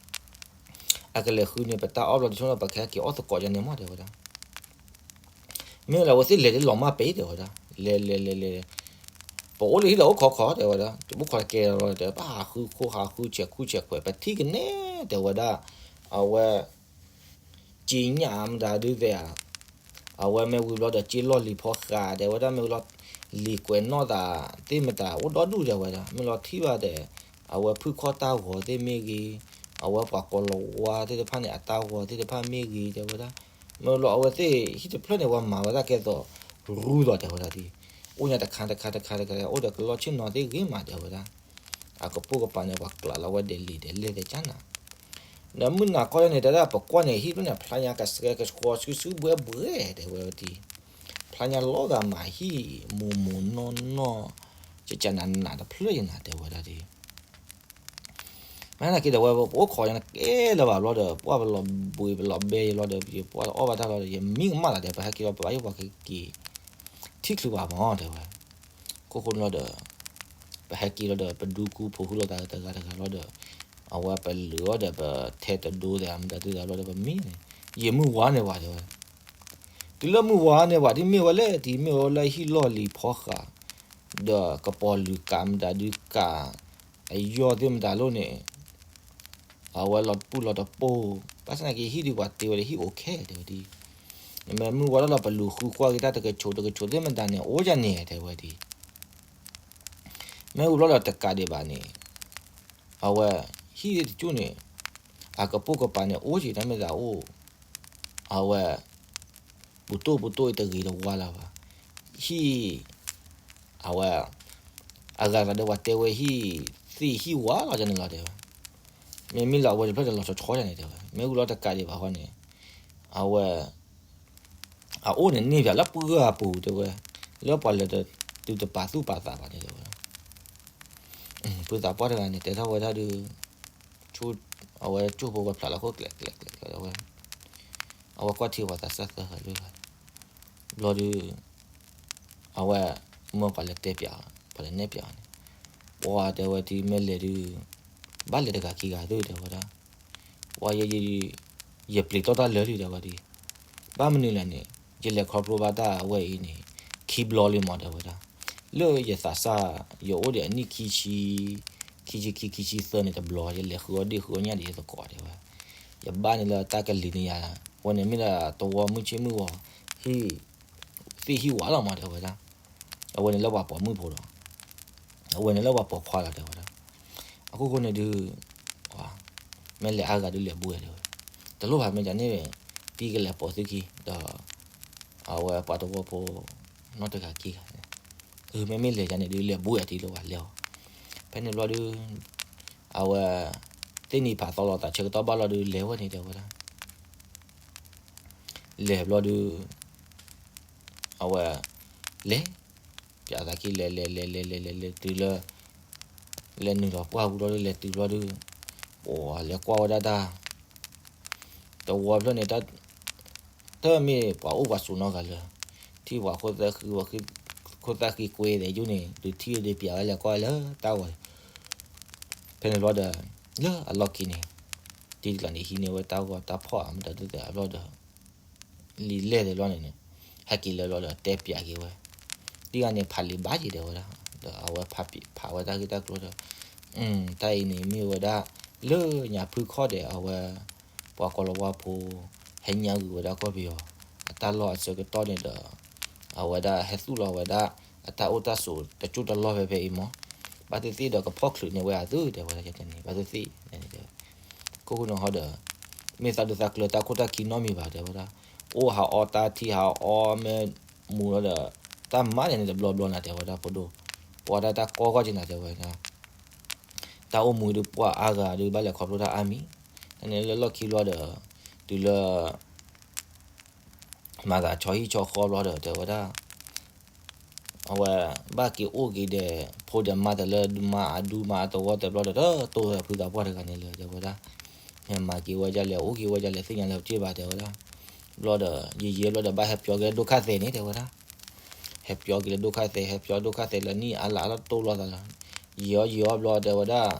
အကလဲၤဃုန့ၣ် ပတၢ်အီၣ်ဘျီတဆိနီၤ ပကဟဲက့ၤအီၣ်သကိးယါန့ၣ်မးတဲဝဲဒၣ်, မ့ၢ်လၢအဝဲသ့ၣ်လဲၤလၢလီၤမၢ်ပဲတဲဝဲဒၣ်, လဲၤလဲၤလဲၤလဲၤ ပအိၣ်လၢဟံၣ်လၢအိၣ်ခီခီတဲဝဲဒၣ်, တဘၣ်ခိးတကဲလီၤတဲ ပဟးဃုခိၣ်ဟးဃုဆဲးခူၣ်ဆဲးခွဲး ပထံၣ်ကနဲတဲဝဲဒၣ်, အဝဲ က့ညၣ်မတၤဒုးသဲဧါ, အဝဲမ့ၢ်ဝံၤဘျီဒီး က့လီၢ်လံၤဖီဃး တဲဝဲဒၣ် မ့ၢ်ဝံၤလီၤ လံၤကွဲးနီၣ်သးသ့ၣ်မတၤ အိၣ်ဒီဒူၣ်တဲဝဲဒၣ် မ့ၢ်လီၤထံၣ်ဘၣ်ဒီး အဝဲဖုၣ်ခီၣ်တၢ်ဂီၤသ့ၣ်မ့ၢ်ဂ့ၤ, အဝဲပှၤကိးလီၤဝါသ့ၣ်တဖၣ်န့ၣ် အတၢ်ဂီၤသ့ၣ်တဖၣ်မ့ၢ်ဂ့ၤတဲဝဲဒၣ်, မ့ၢ်လီၤအဝဲသ့ၣ်ဟံၣ်တဖျၢၣ်န့ၣ် ပှၤမၤဝဲဒၣ်ကဲသိး ရူလီၤတဲဝဲဒၣ်ဒ်, အိၣ်ညါတခါတခါတခါတခါ အိၣ်ဒီးကလီၢ်ဆ့ၣ်နီၤသ့ၣ်ဂ့ၤမးတဲဝဲဒၣ် အကပိာ်ကပၤန့ၣ် ပှၤကျးလီၤဝဲဒဲးလံာ်ဒဲးလဲၣ်သဲးကၢ်နၤ, ဒီးမုၢ်နၤခီန့ၣ် တဲဒၣ်ပကွၢ်န့ၣ် ဟံၣ်ဖျၢၣ်န့ၣ် ဖျါညါကဆှဲကဆှီဆူဆူဘှဲဘှဲတဲဝဲဒ်, ဖျါညါလီၤဂာ်မးဟံၣ်မိၢ်မိၢ်နီၢ်နီၢ်, ကကနးနးတဖျၢၣ်ယနၤတဲဝဲဒၣ်ဒ် မ့ၢ်နာ်က့ဒီး ဝဲပအိၣ်ခိးယါန့ၣ်ကဲလၢၤဘၣ်ဘျီဒီး ပှၢ်ပလီၤဘှံးပလီၤဘဲယလီၤဒီး ယပှၢ်အီၣ်ဘၣ်တၢ်လီၤဒီး ယမံကမၣ်လီၤဒီး ပဟဲက့ၤလီၤ ပဘၣ်ယိၣ်ပှၤကက့ၤ ထံၣ်ချုးဘၣ်မးတဲဝဲ, ခိၣ်ဃိန့ၣ်လီၤဒီး ပဟဲက့ၤလီၤဒီး ပဒူကူဖိဃုလိာ်သးတဂၤတဂၤလီၤဒီး အဝဲပလုာ်အီၤဒီး ပထဲတဒိသဲး မတၤဒုသးလီၤဒီး ပမံန့ၣ် ယမုၢ်ဝါန့ၢ်ဝဲတဲဝဲ တုၤလၢမုၢ်ဝါန့ၢ်ဝဲဒ်မ့ၢ်ဝဲလဲၣ် ဒ်မ့ၢ်ဝဲလၢဟံၣ်လီၢ်လံၤဖီဃာ် ဒီးကပီၤလုာ်ကးမတၤဒုကး အယီၢ်သ့ၣ်မတၤလိၣ်န့ၣ် အဝဲလီၤတပူၣ်လီၤတပိၢ် ဘၣ်ဆၣ်သနာ်က့ ဟံၣ်ဒုးပှၤတ့ဝဲဒီးဟံၣ်အိၣ်ခဲတဲဝဲဒ်, နမ့ၢ်မုၢ်ဝါထီၣ်လီၤ ပလူၤဃုကွၢ်က့ၤတၢ်တကဆိးတကဆိးသ့ၣ်မတၤန့ၣ် အိၣ်ဒ်န့ၣ်တဲဝဲဒ်, မ့ၢ်ဝံၤဘျီဒီးတကးဒံးဘၣ်န့ၣ် အဝဲ ဟံၣ်တကၠိၢ်န့ၣ် အကပိာ်ကပၤန့ၣ် အိၣ်က့ၤတၢ်မ့ၢ်သးအိၣ် အဝဲ ပူၤတိၢ်ပူၤတိၢ်အံၤတဂ့ၤတဝါလၢၤဘၣ်. ဟံၣ် အဝဲ အဂၤသးဒီးပှၤတဲဝဲဟံၣ်သ့ၣ်ဟံၣ်ဝါလီၤန့ၣ်လီၤတဲဝဲ, မ့မ့ၢ်လၢအဝဲတဖျၢၣ်န့ၣ်လီၤဆီဆီန့ၣ်တဲဝဲ, မ့ၢ်ဝံၤလီၤတကးဒံးဘၣ်ဃီန့ၣ် အဝဲ အအိၣ်န့ၣ်န့ၢ်ပၠးလၢပှၢ်အပူၤတဲဝဲ, လၢပှၤလဲၤတတုၤတပာ်သူၣ်ပာ်သးဘၣ်န့ၣ်တဲဝဲ, ဖုသးပှၢ်တဂၤန့ၣ် တဲထီၣ်ဝဲဒၣ်ဒီး အဝဲကၠိဖိဝဲဖျးလီၤခိၣ်ကျဲးကျဲးကျဲးကျဲးဝဲ, အဝဲကွၢ်ထံပှၤသးစၢ်သၢဂၤလွံၢ်ဂၤ, ဘျီဒီး အဝဲ မၢပှၤလဲၤတဲပၠး ပှၤလဲၤနဲၣ်ပၠးအီၤန့ၣ်, ပှၤတဲဝဲဒ်မ့ၢ်လဲၤဒုး ဘၣ်လဲၤတဂၤခံဂၤသုတဲဝဲဒၣ်, ပှၤယ ယပျံၤတီၢ်တၢ်လၢာ်လံတဲဝဲဒ်, ဘၣ်မနုၤလဲၣ်န့ၣ် ယလဲၤခီဖျိဘၣ်တၢ်အဝဲအံၤန့ၣ် ခံဘျီလံမးတဲဝဲဒၣ်, လၢယသးစၢ် ယအိၣ်ဒီးအနံၣ်ခံဆံ ခံဆံခံ ခံဆံသၢန့ၣ် တဘျီ ယလဲၤဃုအီၣ်ဒ့ၣ်ဃုအီၣ်ညၣ်ဒီးယသကိးတဲဝဲ, ယဘၣ်န့ၣ်လၢတၢ်ကလံၤန့ၣ်ယၤ, အဝဲန့ၣ်မ့ၢ်ဒၣ်တဝီမုၢ်ဆ့ၣ်မုၢ်ဂီၤ ဟံၣ် သ့ၣ်ဟံၣ်ဝါလီၤမးတဲဝဲဒၣ်, အဝဲန့ၣ်လၢပှၤပိာ်မုၣ်ဖိဒီး အဝဲန့ၣ်လၢပှၤပိာ်ခွါလီၤတဲဝဲဒၣ်, အခိၣ်ဃိန့ၣ်ဒုး မ့ၢ်လဲၤအါဂၤဒုးလဲၤဘှံးတဲဝဲ, တလိၣ်ဘၣ်မ့ၢ်ဒ်န့ၣ် တံၤကလဲၤပိာ်သုခံ ဒီး အဝဲပှၤတဝီဖိ နီတဂၤခံဂၤ, မ့မ့ၢ်လဲၤယၤန့ၣ်ဒုး လဲၤဘှံးအတံၤလၢပှၤလဲၤအီၤ, ဖဲန့ၣ်ဘျီဒုး အဝဲ သ့ၣ်နံၤဖးသီလီၤသးဆၢကတီၢ်ဘၣ်လီၤဒုး လဲၤဝဲန့ၣ်တဲဝဲဒၣ် လဲၤဘျီဒုး အဝဲ လဲၤ ပၠးသးခံ လဲၤလဲၤလဲၤလဲၤလဲၤလဲၤလဲၤတုၤလၢ လဲၤနုာ်လီၤပှၢ်ပူၤဘျီဒုး လဲၤတုၤဘျီဒုး ပှၤလဲၤကွၢ်ဝဲဒၣ်တၢ် တဝီဖျၢၣ်န့ၣ် တမ့ၢ်ပှၤအိၣ်ပှၤဆိးနီတဂၤလၢၤ, ထံၣ်ပှၤခိၣ်သၣ်ဃံ ခိၣ်သၣ်ဃံကွ့သဲးယုၢ်န့ၣ် ဒုးထံၣ်ဒုးပၠးဝဲလဲၤကွၢ်လၢတၢ်ဂီၤ ဖဲန့ၣ်ဘျီဒီး လၢအလီၢ်ခံန့ၣ် တံၤတကျါန့ၣ် ဟံးန့ၢ်ဝဲတၢ်ဂီၤတၢ်ဖီၣ်အမတၤဒုးသဲးအဘျီဒီး လံာ်လဲၢ်သဲးဘျီန့ၣ်န့ၣ် ဟဲက့ၤလၢဘျီဒီးတဲပၠးက့ၤဝဲ, တံၤဂၤန့ၣ် ဖးလံာ်ဘၣ်ယံၤတဲဝဲဒၣ်, ဒီးအဝဲဖးဝဲတၢ်ဂ့ၢ်တၢ်ကျိၤဒီး တၢ်အံၤန့ၣ်မ့ၢ်ဝဲဒၣ် လၢညါဖုခီၣ်ဒဲးအဝဲ ပှၤကိၤလၤဝါဖိ ဟဲညါဂုာ်ဝဲဒၣ်ကီၢ်ပယီၤ အတၢ်လီၢ်အဆၢကတီၢ်န့ၣ်ဒီး အဝဲဒၣ်ဟဲသူၣ်လီၤဝဲဒၣ် အတၢ်အိၣ်တၢ်ဆိးတကၠိၢ်တလီၢ်ဖဲဖဲအံၤမး, ဘၣ်သ့ၣ်သ့ၣ်ဒီးကဖီၣ်ချုးန့ၢ်ဝဲအသုတဲဝဲဒၣ်န့ၣ် ဘၣ်သ့ၣ်သ့ၣ်န့ၣ်တဲဝဲ, ခိၣ်ဃိန့ၣ်ဟီဒီး မ့ၢ်သးဒုးသးကျၢၤတၢ်ခိၣ်တၢ်ခံနီတမံၤဘၣ်တဲဝဲဒၣ်, အိၣ်ဟးအီတၢ်ထံဟးအီမ့ၢ်မူလီၤဒီး တၢ်မၤန့ၣ်န့ၣ်တဘျီဘျီနၤတဲဝဲဒၣ် ဖိဒိၣ်, ပှၤဒၣ်တၢ်ကီကီၢ်က့ၤနၤတဲဝဲဒၣ် တၢ်အိၣ်မူဒုးပှၤအါဂၤဒုးဘၣ်လဲၤခီဖျိတၢ်အါမံၤ, တၢ်န့ၣ်လၢလီၢ်ခံဘျီဒီး တုၤလၢ မၤသးဆီဟံၣ်ဆီဃီဘျီဒီးတဲဝဲဒၣ် အဝဲ ဘၣ်က့ၤအိၣ်က့ၤဒီး ဖိဒီးမါတၢ်လၢမါအဒူမါအသဝီတဘျီဒီး တတိၢ်ဝဲဖုသးပှၢ်တဂၤန့ၣ်လၢၤတဲဝဲဒၣ်, မ့ၢ်မၤက့ၤဝဲဒ်လဲၣ် အိၣ်က့ၤဝဲဒ်လဲၣ် သ့ၣ်ညါလၢပက့ၢ်ဘၣ်တဲဝဲဒၣ်, ဘျီဒီး ယံာ်ယံာ်ဘျီဒီး ဘၣ်ဟဲပၠီက့ၤလၢဒိၣ်ခါသဲးန့ၣ်တဲဝဲဒၣ်, ဟဲပၠီက့ၤလၢဒိၣ်ခါသဲး ဟဲပၠီဒိၣ်ခါသဲးလၢနံၣ်အါလါအလီၢ်တိၢ်လီၤသးလီၤ, ယံာ်အီၤယံာ်အီၤဘျီတဲဝဲဒၣ်,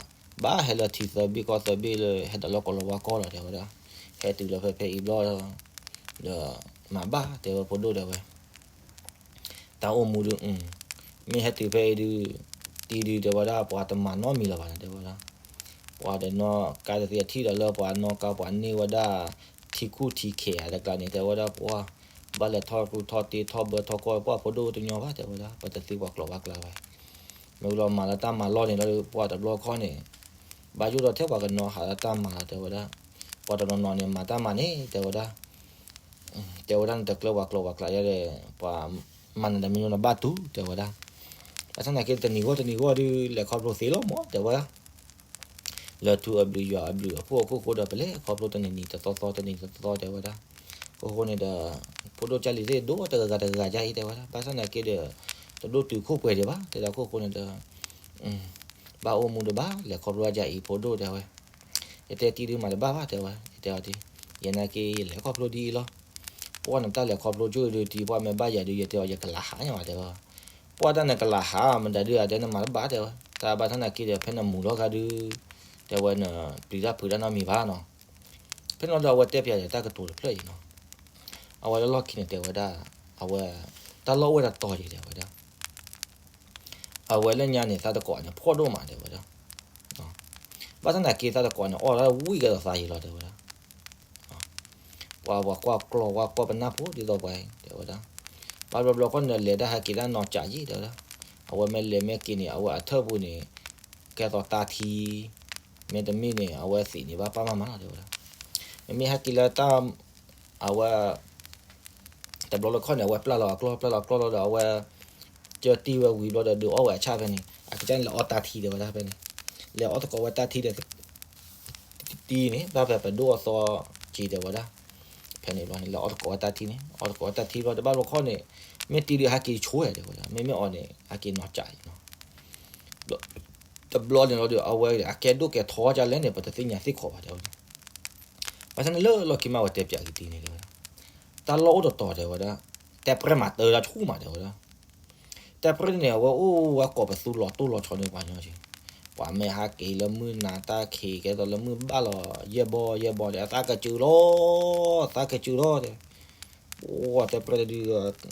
ဘၣ်ဟဲလၢထံသၢဘ့ၣ်ကီၢ်သၢဘ့ၣ်လၢ ဟဲဒီးလၢကိၤလၤဝါကီၢ်လီၤတဲဝဲဒၣ်, ဟဲတုၤလီၤဖဲဖဲအံၤဘျီ ဒီး မၤဘၣ်တဲဝဲဖိဒိၣ်တဲဝဲ တၢ်အိၣ်မူဒုး မ့ၢ်ဟဲတုၤဖဲအံၤဒုး တံၤဒုးတဲဝဲဒၣ် ပှၤတမၤနီတမံၤလၢၤဘၣ်န့ၣ်တဲဝဲဒၣ်, ပှၤဒီးနီၢ်ကါတသ့အထံၣ်ဒီးလၢပှၤနီၢ်ကါပှၤန့ၢ်ဝဲဒၣ် ထံခူၣ်ထံခဲးအတကျါန့ၣ် တဲဝဲဒၣ်ပှၤ ဘၣ်လဲၤထီၣ်ကျူထီၣ်တ့ထီၣ်ဘၢထီၣ်ကီၢ် ပှၤဖိဒိၣ်တညီဘၣ်တဲဝဲဒၣ် ပတသ့ပှၤကျိၤဘၣ်ကျါဝဲ, မ့ၢ်လီၤမၤလၢတၢ်မၤလီၢ်န့ၣ်လီၤ ပှၤတဘျီခီန့ၣ် ဘၣ်ယိၣ်ဒီးထဲပှၤကနီၤဟးလၢတၢ်မၤလီၤတဲဝဲဒၣ်, ပှၤတနီၤနီၤန့ၣ် မၤတၢ်မၤန့ၣ်တဲဝဲဒၣ် တဲဝဲဒၣ်နတကျၢၤပှၤကျိၤပှၤကျါယဲဒီး ပှၤမၤနၤတမံၤနဘၣ်တူၢ်တဲဝဲဒၣ်, ဘၣ်ဆၣ်သနာ်က့တနံၤဂီၢ်တနံၤဂီၢ်ဒုး လဲၤခီဖျိသ့လီၤမးတဲဝဲဒၣ်, လၢထူအဘျုးယွၤအဘျုးအဖှိၣ်အခိၣ်ဃိဒီး ပလဲၤခီဖျိတနံၤနံၤတသီသီတနံၤတသီသီတဲဝဲဒၣ်, အခိၣ်ဃိန့ၣ်ဒီး ဖိဒိၣ်ကၢ်လံၤသ့ၣ်ဒိၣ်တဂၤဂၤတဂၤဂၤအံၤတဲဝဲဒၣ် ဘၣ်ဆၣ်သနာ်က့ဒီး တဒိၣ်တုာ်ခိၣ်ပှဲၤဒံးဘၣ် တဲဒၣ်အခိၣ်ဃိန့ၣ်ဒီး ဘၣ်အိၣ်မူဒံးဘၣ် လဲၤခီဖျိအါယၤအံၤဖိဒိၣ်တဲဝဲ, ယတဲတံၤဒုးမၤတဘၣ်ဘၣ်တဲဝဲ, ယတဲအီၤတံၤ, ယနာ်က့ယလဲၤခီဖျိဒ်အံၤလီၤ, ပှၤနတၢ်လဲၤခီဖျိကၠိဒုးတံၤ ပှၤမ့ၢ်ဘၣ်ယၤဒုး ယတဲအီၤယကလးဟးညါဘၣ်တဲဝဲ, ပှၤတၢ်နကလးဟးမတၤဒုး အတဲနမၤတဘၣ်တဲဝဲ, တၢ်ဘၣ်ဆၣ်သနာ်က့ဒီး ဖဲနမူၤလီၤခါဒုး တဲဝဲနပျံၤတၢ်ဖုးတၢ်နီတမံၤဘၣ်နီၤ, ဖဲန့ၣ်ဒီးအဝဲတဲပၠးဒီးတၢ်ကတိၤတဖျၢၣ်အံၤနီၤ, အဝဲလၢလီၢ်ခံန့ၣ်တဲဝဲဒၣ်, အဝဲ တၢ်လီၢ်အိၣ်ဝဲဒၣ်တီၤယံၤတဲဝဲဒၣ် အဝဲလၢညါန့ၣ် သးတကိးန့ၣ် ဖှီၣ်ဒိၣ်မးတဲဝဲဒၣ်, ဘၣ်ဆၣ်သနာ်က့သးတကိးန့ၣ် အီၣ်လၢဝံၣ်ကဲသိးသးယံၤလီၤတဲဝဲဒၣ်, ပှၤ ပှၤကွၢ်ကျီၢ် ကွၢ်ကွၢ်ပနၢ်ဖိဒ်သိးပှၤတဲဝဲဒၣ်, ဘၣ်ဘျီဘျီခီန့ၣ်ဒီး လဲၤတၢ်ဟဲက့ၤတၢ်နီၤကးယံၤတဲဝဲဒၣ်, အဝဲမ့ၢ်လဲၤမ့ၢ်က့ၤန့ၣ် အဝဲအထၢၣ်ပူၤန့ၣ် ကဲသိးတၢ်ထံ မ့တမ့ၢ်န့ၣ် အဝဲသံးန့ၣ်ဘၣ်ပၢ်မးမးလီၤတဲဝဲဒၣ်, မ့မ့ၢ်ဟဲက့ၤလၢတၢ် အဝဲ တဘျီလၢခီန့ၣ် အဝဲပျၢ်လီၤအကျီၢ် ပျၢ်လီၤအကျီၢ်လီၤဒီး အဝဲ ကၢတံၢ်ဝဲဝံၤဘျီဒီး ဒုးအီၣ်ဝဲအဆၣ်ဖဲန့ၣ် အကစၢ်န့ၣ် လဲၤအီၣ်တၢ်ထံတဲဝဲဒၣ်ဖဲန့ၣ်, လဲၤအီၣ်သကိးဝဲတၢ်ထံဒီး တံၢ်န့ၣ် ဘၣ်ဖဲပဒိၣ်အသီက့ၤတဲဝဲဒၣ်, ဖဲန့ၣ်ဘျီန့ၣ် လဲၤအီၣ်သကိးဝဲတၢ်ထံန့ၣ် အီၣ်သကိးဝဲတၢ်ထံဘျီ တဘၣ်ဘျီခီန့ၣ် မ့ၢ်တံၢ်ဒုးဟဲက့ၤဆိဝဲတဲဝဲဒၣ်, မ့မ့ၢ်အီၤန့ၣ် ဟဲက့ၤနီၤကးအံၤနီၤ တဘျီန့ၣ်လီၤဒီး အဝဲအကဲဒိၣ်ကဲထီကလဲၣ်န့ၣ် ပတသ့ၣ်ညါသ့ၣ်ခီဘၣ်တဲဝဲဒၣ်, ဘၣ်ဆၣ်န့ၣ်လၢလီၢ်ခံမး ဝဲတဲပၠးက့ၤတံၢ်န့ၣ်တဲဝဲဒၣ်, တၢ်လီၢ်အိၣ်တတီၤတဲဝဲဒၣ်, တဲပြဲမးတၢ်ဆူၣ်မးတဲဝဲဒၣ်, တဲပြဲန့ၣ် အဝဲအိၣ်ဝဲကိးပသူလီၤတိၢ်လီၤဆီန့ၣ်ပှၤညီက့ၤ, ပှၤမ့ၢ်ဟးက့ၤလၢမုၢ်နၤတၢ်ခံး ကဲသိးလၢမုၢ်ဘၣ်လီၤ ယဲၢ်ဘီယဲၢ်ဘီန့ၣ် အသးကစုာ်လီၤ, သးကစုာ်လီၤတဲ ပှၤတဲပြဲတဒု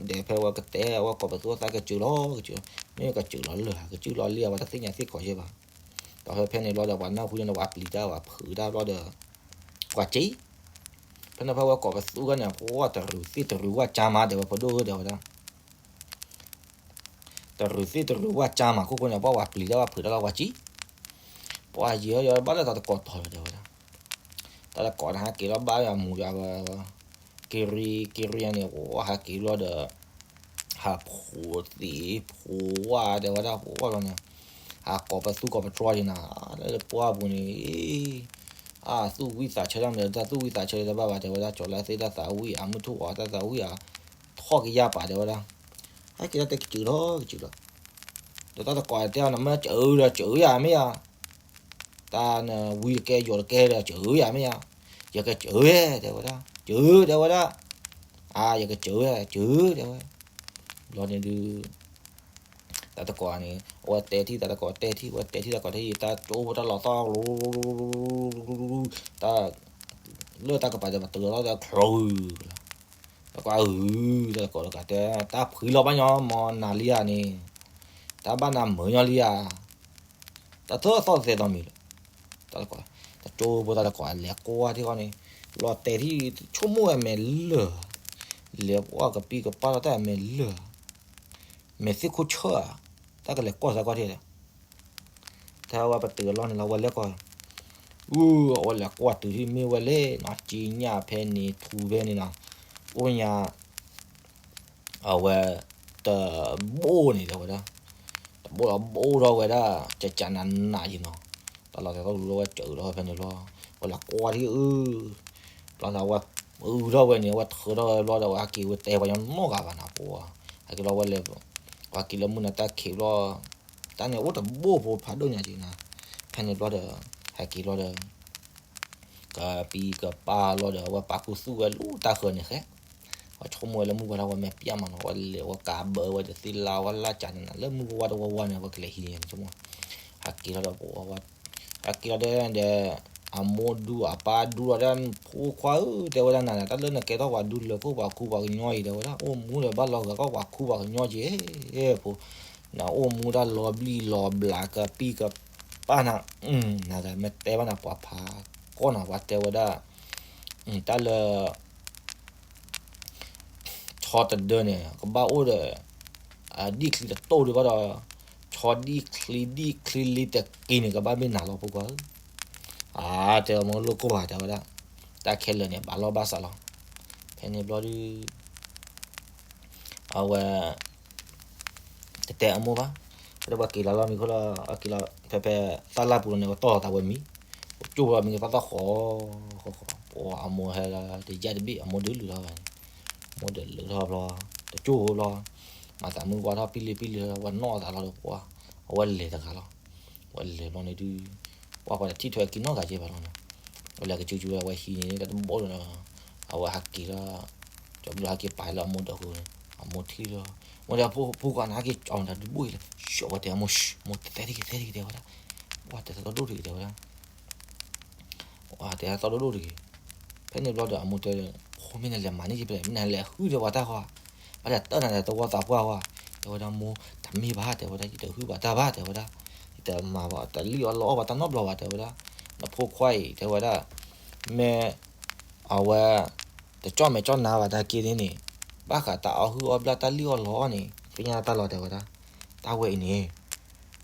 ဒီးဖဲဝဲကတဲဝဲကိးပသူအသးကစုာ်လီၤ ကစုာ်လီၤ, မ့ၢ်ကစုာ်လီၤလၢာ် ကစုာ်လီၤလံ အဝဲတသ့ၣ်ညါသ့ၣ်ခီယဲၢ်ဘၣ်, ဒီးဖဲဖဲန့ၣ်ဘျီဒီး ပှၤနၢ်ဟူန့ၣ် ပှၤပျံၤတၢ် ပှၤဖုးတၢ်ဘျီဒီး ပှၤစံး, ဖဲန့ၣ်ဖဲဝဲကိးပသူဂၤန့ၣ် ပှၤတရူးသ့ၣ်တရူးဝၣ်ကၢ်မး တဲဝဲ ပဒိၣ်ဧၢ တဲဝဲဒၣ် တရူးသ့ၣ်တရူးဝၣ်ကၢ်မး ခိၣ်ဃိန့ၣ် ပှၤပျံၤတၢ် ပှၤဖုးတၢ်လီၤ ပှၤစံး, ပှၤယံာ်ယဘၣ်လၢတၢ်တကိးတီၤလီၤ တဲဝဲဒၣ်, တၢ်တကိးန့ၣ် ဟဲက့ၤလီၤဘၣ်ယမူၤယဝဲ က့ၤရံက့ၤရံန့ၣ် ပှၤဟဲက့ၤလီၤဒီး ဟးဖိသံးဖိဝၣ် တဲဝဲဒၣ် ပှၤလီၤန့ၣ်, ဟးကိးပသူကိးပတြီဒံးနၤ, လၢပှၢ်ပူၤန့ၣ် အသူၣ်ဝံၣ်သးဆၢတၢ်မနုၤ တၢ်သူၣ်ဝံၣ်သးဆၢတၢ်ဘၣ်ဘၣ် တဲဝဲဒၣ်, ကၠီၤလါသ့ၣ်တၢ်သးဝံၣ် အမုၢ်ထူၣ်အီၤတၢ်သးဝံၣ်အ ထီၣ်ကယၢ်ပာ် တဲဝဲဒၣ်, ဟဲက့ၤလီၤတဲကစၢၤလီၤ ကစၢၤလီၤ, ဒီးတၢ်တကိးတဲအီၤန့ၣ် မ့ၢ်စၢၤဒီးစၢၤယၤမ့ၢ်ယၤ, တၢ်နဝံတကဲယိာ်တကဲဒီးစၢၤယၤမ့ၢ်ယၤ, ယကစၢၤဝဲ တဲဝဲဒၣ်, စၢၤ တဲဝဲဒၣ်, အါ ယကစၢၤဝဲ စၢၤ တဲဝဲ, ဘျီန့ၣ်ဒုး တၢ်တကိးန့ၣ် အဝဲတဲထံၣ်တၢ်တကိးတဲထံၣ် အဝဲတဲထံၣ်တၢ်တကိးတဲထံၣ် တၢ်ကၠိဖိတၢ်လီၤသီၣ် တၢ် လၢတၢ်ကပၤဒီး ပတုၤလီၤဒီးချီဂုာ်လီၤ, တၢ်ကွၢ်ဂုာ် တၢ်တကိးတဂၤတဲ တၢ်ဖှံလီၤဘၣ်ညီ မ်နၤလံဧါန့ၣ်, တၢ်ဘၣ်နၤမုာ်ညီလံဧါ, တၢ်ထၢၣ်သီၣ်သဲသီမံၤလီၤ, တၢ်တကိး တၠိဖိတၢ်တကိးလဲၤကွၢ်ထံၣ်ဃီန့ၣ် လီၤတဲာ်ထံၣ် ဆိကမိၣ်ဝဲမဲာ်လၢာ်, လဲၤကွၢ်ကပံၢ်ကပၢ်လီၤတၢ်မဲာ်လၢာ်, မဲာ်သ့ၣ်ခိၣ်ဆၢၣ်ဧါ, တၢ်ကလဲၤကွၢ်စၢၤကွၢ်ထံၣ်ဒီး တဲဝဲပတုၤအလီၢ်န့ၣ်လီၤ ဝဲလဲၤကွၢ်, အူ အဝဲလဲၤကွၢ်တုၤထံၣ်မ့ၢ်ဝဲလဲၣ်နီၤ ကၠံညၣ်ဖဲန့ၣ် ထူဖဲန့ၣ်နီၤ, အိၣ်ညါ အဝဲ တဘိၣ်န့ၣ်တဲဝဲဒၣ်, တဘိၣ်လီၤဘိၣ်ထီၣ်ဝဲဒၣ် ကကနးနးယံၤနီၤ, တၢ်လီၤတဲာ်သီၣ်လူၤလီၤဝဲစၢၤထီၣ်ဖဲန့ၣ်ဘျီ, ဝဲလဲၤကွၢ်ထံၣ်အူ ဘျီန့ၣ် အဝဲအူထီၣ်ဝဲန့ၣ် အဝဲထုးထီၣ်ဝဲဘျီဒီး ဝဲဟဲက့ၤဝဲတဲပှၤညီနီတဂၤဘၣ်နီၤ ပှၤ ဟဲက့ၤလီၤဝဲလဲၤ ပှၤက့ၤလၢမုၢ်နၤတၢ်ခံးဘျီ တၢ်န့ၣ်အိၣ်တဘိၣ်ဖိဖးဒိၣ်ညါက့ၤနီၤ, ဖဲန့ၣ်ဘျီဒီး ဟဲက့ၤလီၤဒီး ကပံၢ်ကပၢ်လီၤဒီး အဝဲပာ်ခူသူၣ်ဝဲလူၤတၢ်ဃၢၤန့ၣ်ဃဲ, ဝဲဆိကမိၣ်ဝဲလၢမုၢ်ဝါထီၣ်ဝဲမ့ၢ်ပျၢ်မးနီၤ ဝဲလဲၤဝဲကးဘၢဝဲတသ့လါဝဲလၢကးန့ၣ်နီၤ လၢမုၢ်ဝါဝါတဝီဝါန့ၣ် ဝဲကလဲၤဟံးန့ၣ်ဆိကမိၣ်, ဟဲက့ၤလီၤဒီး ဟဲက့ၤလီၤဒီး အမိၢ်ဒူအပၢ်ဒူလီၤဒီး ဖိခွါဧၢ တဲဝဲဒၣ်နၤန့ၣ် တၢ်လၢနကဲထီၣ်ပှၤဒူလၢာ်ခိၣ်ပှၤခူပှၤကညီအံၤ တဲဝဲဒၣ် အိၣ်မူဒီးဘၣ်လီၤဂာ်ကီၢ်ပှၤခူပှၤကညီက့ၤ ဖိ နအိၣ်မူတၢ်လီၤဘျံးလီၤဘျးကပံၢ်ကပၢ်နၤ, နမ့ၢ်တဲဘၣ်နၤပှၤဖးကီၢ်နၤ ပှၤတဲဝဲဒၣ် တၢ်လၢ ဆီတဒၢန့ၣ် ကဘၣ်အိၣ်ဒီး အဒံၣ်ချံတတိၢ်ဒံးဘၣ်ဒီး ဆီဒံၣ်ချံဒံၣ်ချံလံတက့ၢ်န့ၣ် ကဘၣ်မ့ၢ်နၤလီၤဖိခွါဧၢ, အါ တဲအမိၢ်လိၣ်ကိၢ်ဘၣ် တဲဝဲဒၣ်, တၢ်ခဲလၢာ်န့ၣ် ဘၣ်လီၢ်ဘၣ်စးလီၤ, ဖဲန့ၣ်ဘျီဒုး အဝဲ တတဲအမိၢ်ဘၣ်, ဖဲလၢပှၤက့ၤလီၤလီၢ်မံၤခိၣ်လီၤ အက့ၤလီၤ ဖဲဖဲ သၣ်လၢ်ပူၤလီၤန့ၣ် ဝဲတီၢ်လီၤသးဝဲမံၤ, ပကၠိၢ်လီၤမံၤကသၣ်သီၣ်ဃီဃီဃီ ပှၤအမိၢ်ဟဲလၢတယၢ်တဘ့ၣ် အမိၢ်ဒုးလုၢ်ထီၣ်ဘၣ်န့ၣ်, မိၢ်ဒုးလုၢ်ထီၣ်ဘျီ တကၠိၢ်ဘျီ မၤသးမုၢ်ဝါထီၣ်ပံၣ်လံပံၣ်လံ ဝဲနီၣ်သးလီၤဒီးပှၤ အဝဲလဲၤတဂၤလီၤ, ဝဲလဲၤဘျီန့ၣ်ဒုး ပှၤပှၤတထံၣ်ထွဲက့ၤနီတဂၤက့ၤဘၣ်လီၤန့ၣ်, ဝဲလဲၤကစုကစုဝဲဟံးန့ၣ် တၢ်တဘိၣ်လီၤန့ၣ်, အဝဲဟးက့ၤလီၤ ကၠီဘျုးဟဲက့ၤပာ်လၢအမိၢ်ဒီးဃိန့ၣ် အမိၢ်ထံၣ်လီၤ, မိၢ်ဒီးဖိဖိခွါန့ၣ် ဟဲက့ၤကၠီတၢ်တဘိၣ်အံၤလဲၣ်, ဆှၢဝဲတဲအမိၢ် မိၢ်တဲသ့ၣ်ဂ့ၤတဲသ့ၣ်ဂ့ၤတဲဝဲဒၣ်, ပှၤတဲသီၣ်ဒိၣ်တဂ့ၤတဲဝဲဒၣ် ပှၤတဲသီၣ်ဒိၣ်ဒိၣ်တဂ့ၤ, ဖဲန့ၣ်ဘျီဒီးအမိၢ်တဲ, ဖိမ့ၢ်နလဲၤမၤန့ၢ်ယဖဲလဲၣ် မ့ၢ်နလဲၤဟုၣ်ဒီးပှၤတၢ်ဃီ, ဘၣ်တၢ်တၢ်နၤဒီးတဝီသးပှၢ်ဃီ, တဲဝဲဒၣ်မိၢ် တမ့ၢ်ဘၣ်တဲဝဲဒၣ် ယတဟုၣ်ဘၣ်တၢ်ဘၣ်တဲဝဲဒၣ်, ယတမၤဘၣ်တၢ်လံၣ်အီၣ်လီအီၣ်ဘၣ်တၢ်နီတဘျီဘၣ်တဲဝဲဒၣ်, နဖိခွါအံၤတဲဝဲဒၣ်, မ့ၢ် အဝဲ တကၠီၣ်မဲာ်ကၠီၣ်နါဘၣ်တၢ်က့န့ၣ်န့ၣ်, ဘၣ်ဃးတၢ်အီၣ်ဟုၣ်အီၣ်ဘျၣ်တၢ်လံၣ်အီၣ်လီအီၣ်န့ၣ် သ့ၣ်ညါတၢ်လီၤတဲဝဲဒၣ်, တၢ်ဝဲအံၤန့ၣ်,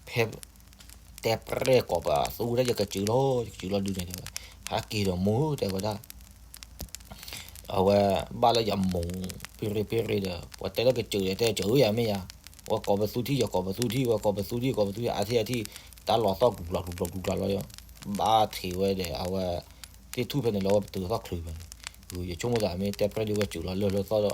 ဖဲ တဲပြဲၢ်ကိးပသူဝဲဒၣ် ယကစၢၤလီၤ ယကစၢၤလီၤဒုးန့ၣ်တဲဝဲ, ဟဲက့ၤဒီးမိၢ်တဲဝဲဒၣ် အဝဲဘၣ်လၢယမိၢ် ပ့ရ့ပ့ရ့ဒီး ပှၤတဲလၢကစၢၤဒီး တဲကစၢၤယၤမ့ၢ်ယၤ, ဝဲကိးပသူထံၣ် ယကိးပသူထံၣ် ဝဲကိးပသူထံၣ် ကိးပသူထံၣ် အါထံၣ်အါထံၣ် တၢ်လီၤသီၣ်ကျူၤကျါကျူၤကျါကျူၤကျါလီၤဒီး ဘၣ်ထံးဝဲဒီး အဝဲ သ့ၣ်ထူၣ်ဖဲန့ၣ်လီၤ ဝဲပတုာ်သီၣ်ချုးဖဲန့ၣ်, ယဆိကမိၣ်သးမ့ၢ်တဲပြဲၣ်ဒုးဝဲစူၤလီၤလၢလၢသီၣ်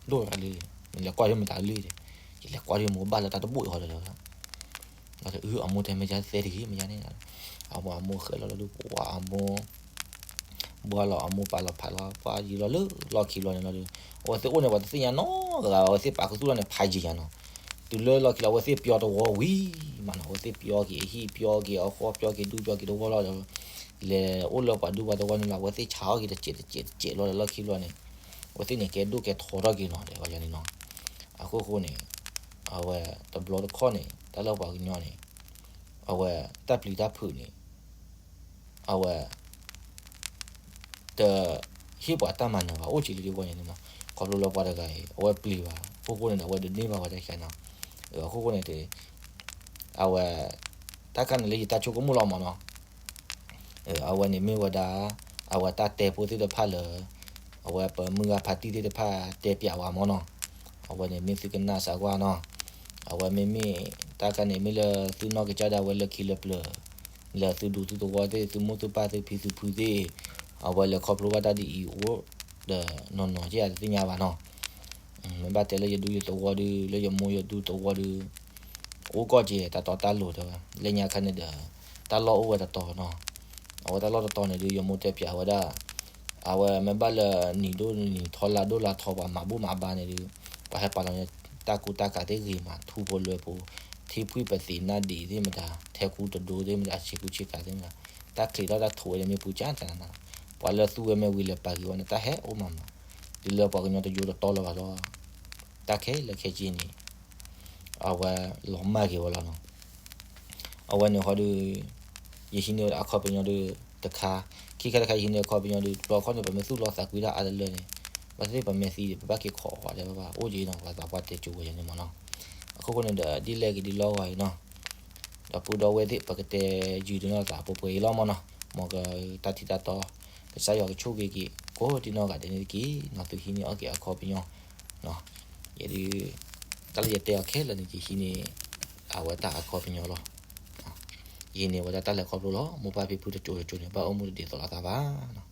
ဒီး ဒိၣ်ရၤလံ, နလဲၤကွၢ်ယမတၤလံဒီး, ယလဲၤကွၢ်ယမိၢ်ဘၣ်လၢတၢ်တဘိၣ်အံၤဟီဒီး အု အမိၢ်တဲမ့ၢ်ယါသဲတဂ့ၤ မ့ၢ်ယါန့ၣ်, အမိၢ်အမိၢ်ဃဲလီၤလီၤဒုး ပှၤအမိၢ် ဘှါလီၤအမိၢ်ပာ်လီၤဖးလီၤ ပှၤယံၤလီၤလၢလီၢ်ခံလီၤန့ၣ်လီၤဒီး အဝဲသ့ၣ်အိၣ်န့ၣ် ပှၤတသ့ၣ်ညါနီတဂၤဘၣ် အဝဲသ့ၣ်ပာ်ခူသူၣ်လီၤန့ၣ်ဖးယံၤညါနီၤ, တုၤလၢလီၢ်ခံလီၤ အဝဲသ့ၣ်ပျီတဝီဝံၤမးနီၤ အဝဲသ့ၣ်ပျီက့ၤအဟံၣ် ပျီက့ၤအဃီ ပျီက့ၤဒူ ပျီက့ၤတဝီလီၤဒီး လဲၤအိၣ်လၢပှၤဒူပှၤတဝီန့ၣ်လီၤ အဝဲသ့ၣ်ဆါထီၣ်က့ၤတစဲးတစဲးတစဲးလီၤလၢလီၢ်ခံလီၤန့ၣ်, အဝဲသ့ၣ်န့ၣ်ကဲဒိၣ်ကဲထီထီၣ်က့ၤနီၤ တဲဝဲန့ၣ်နီၤ, အခိၣ်ဃိန့ၣ် အဝဲတဘျီတခီၣ်န့ၣ် တၢ်လၢပှၤကညီန့ၣ် အဝဲတၢ်ပျံၤတၢ်ဖုးန့ၣ် အဝဲ တဟ့ၣ်ပှၤတၢ်မၤနၢၤဘၣ် အိၣ်က့ၤလၢဒ်ဝဲန့ၣ်မး, ခီဖျိလၢပှၤတဂၤအံၤ အဝဲပျံၤဘၣ် အခိၣ်ဃိန့ၣ်ဒီး အဝဲဒုးန့ၢ်ဘၣ်ဝဲတၢ်ဆါနီၤ, အခိၣ်ဃိန့ၣ် အဝဲ တၢ်ခါန့ၣ်လၢယတၢ်ဆိကမိၣ်လီၤမးနီၤ အဝဲန့ၣ်မ့ၢ်ဝဲဒၣ် အဝဲတၢ်တဲဖိသ့ၣ်တဖၣ်လၢ အဝဲပမုၢ်ဂၤဖါတံၢ်သ့ၣ်တဖၣ်တဲပျးဝဲမးနီၤ, အဝဲန့ၣ်မ့ၢ်သုကနၣ်စၢၤကွၢ်နီၤ, အဝဲမ့မ့ၢ် တၢ်ခါန့ၣ်မ့ၢ်လၢသုနီၢ်ကစၢ်ဒၣ်ဝဲလၢခံလၢပျၢၤ လၢသုဒူသုသဝီသ့ၣ် သုမိၢ်သုပၢ်သုဖံသုဖုသ့ၣ် အဝဲလဲၤခီဖျိဘၣ်တၢ်ဒ်အံၤအိၣ် ဒီးနီၢ်နီၢ်က့ယတသ့ၣ်ညါဘၣ်နီၤ, မ့ၢ်ဘၣ်တဲလၢယဒူယသဝီဒုး လၢယမိၢ်ယဒူသဝီဒုး အိၣ်ကီၢ်က့ၤတၢ်တီတၢ်လိၤတဲဝဲ လၢညါခါန့ၣ်ဒီး တၢ်လီၢ်အိၣ်ဝဲတတီၤနီၤ, အဝဲတၢ်လီၢ်တတီၤန့ၣ်ဒုး ယမိၢ်တဲပျးဝဲဒၣ် အဝဲမ့ၢ်ဘၣ်လၢနံၤဒိၣ်နံၤထီလါဒိၣ်လါထီ ပှၤမၤဘူၣ်မၤဘါန့ၣ်ဒုး ပှၤဟဲပာ်လီၤန့ၣ် တၢ်ကူတၢ်ကၤသ့ၣ်ဂ့ၤမး ထူဖိလွဲဖိ ထံဖှံပသံးနၢ်ဒံးသ့ၣ်မတၤ ထဲကူတဒိသ့ၣ်မတၤ ဆ့ကူဆ့ကၤသ့ၣ်မတၤ တၢ်ချံးထီၣ်တၢ်ထူးဝဲန့ၣ်မ့ၢ်ပူၤကၢ်တနၤနၤ, ပှၤလၢသူဝဲမ့ၢ်ဝံၤလဲၤပာ်က့ၤဝဲန့ၣ် တၢ်ဟဲအိၣ်မးမး, ဒ်လၢပှၤကညီတယိတတီလၢၤဘၣ်လီၤ, တၢ်ခဲလၢာ်ခဲဆ့န့ၣ် အဝဲလီၤမၢ်က့ၤဝဲလီၤနီၤ. အဝဲန့ၣ်ဃီဒီး ယဟံးန့ၢ်ဝဲဒၣ်အခီပညီဒီးတခါ, ခံခါတခါယဟံးန့ၢ်အခီပညီဒီး တဘျီခီန့ၣ် ပမ့ၢ်သူၣ်လီၤသးကွံတၢ်အါတလၢန့ၣ် ဘၣ်သ့ၣ်သ့ၣ်ပမ့ၢ်သံဒီး ပဘၣ်က့ၤခိးအီၤလၢၤဘၣ် အိၣ်က့ၤနီၤ ပှၤသးပှၢ်တဲကိးဝဲယၤန့ၣ်မးနီၤ. အခိၣ်ဃိန့ၣ်ဒီး ဒ်လဲၣ်ဂ့ၤဒ်လီၢ်ဂီၤအံၤနီၤ ဒီပုၢ်ဒီဝဲၢ်သ့ၣ် ပကတဲယုာ်တနီၤသးပှဲၤပှဲၤအံၤလီၤမးနီၤ, မ်ကတၢ်ထံၣ်တၢ်တီ ကစၢ်ယွၤကဆိၣ်ဂ့ၤက့ၤ ကိးဒံနီၢ်ဂၤဒဲးန့ၣ်တက့ၢ်နီၤ, သုဟံးန့ၢ်အီၣ်က့ၤအခီပညီ ယဲဒုး တၢ်လၢယတဲအီၤခဲလၢာ်န့ၣ် ယဟံးန့ၢ် အဝဲတၢ်အခီပညီလီၤ. ယဟံးန့ၢ်ဝဲဒၣ်တၢ်လဲၤခီဖျိလီၤ. မိၢ်ပၢ်ဖံဖုတစိၤတစိၤန့ၣ် ဘၣ်အိၣ်မူတဒ်သိးလိာ်သးဘၣ်နီၤ.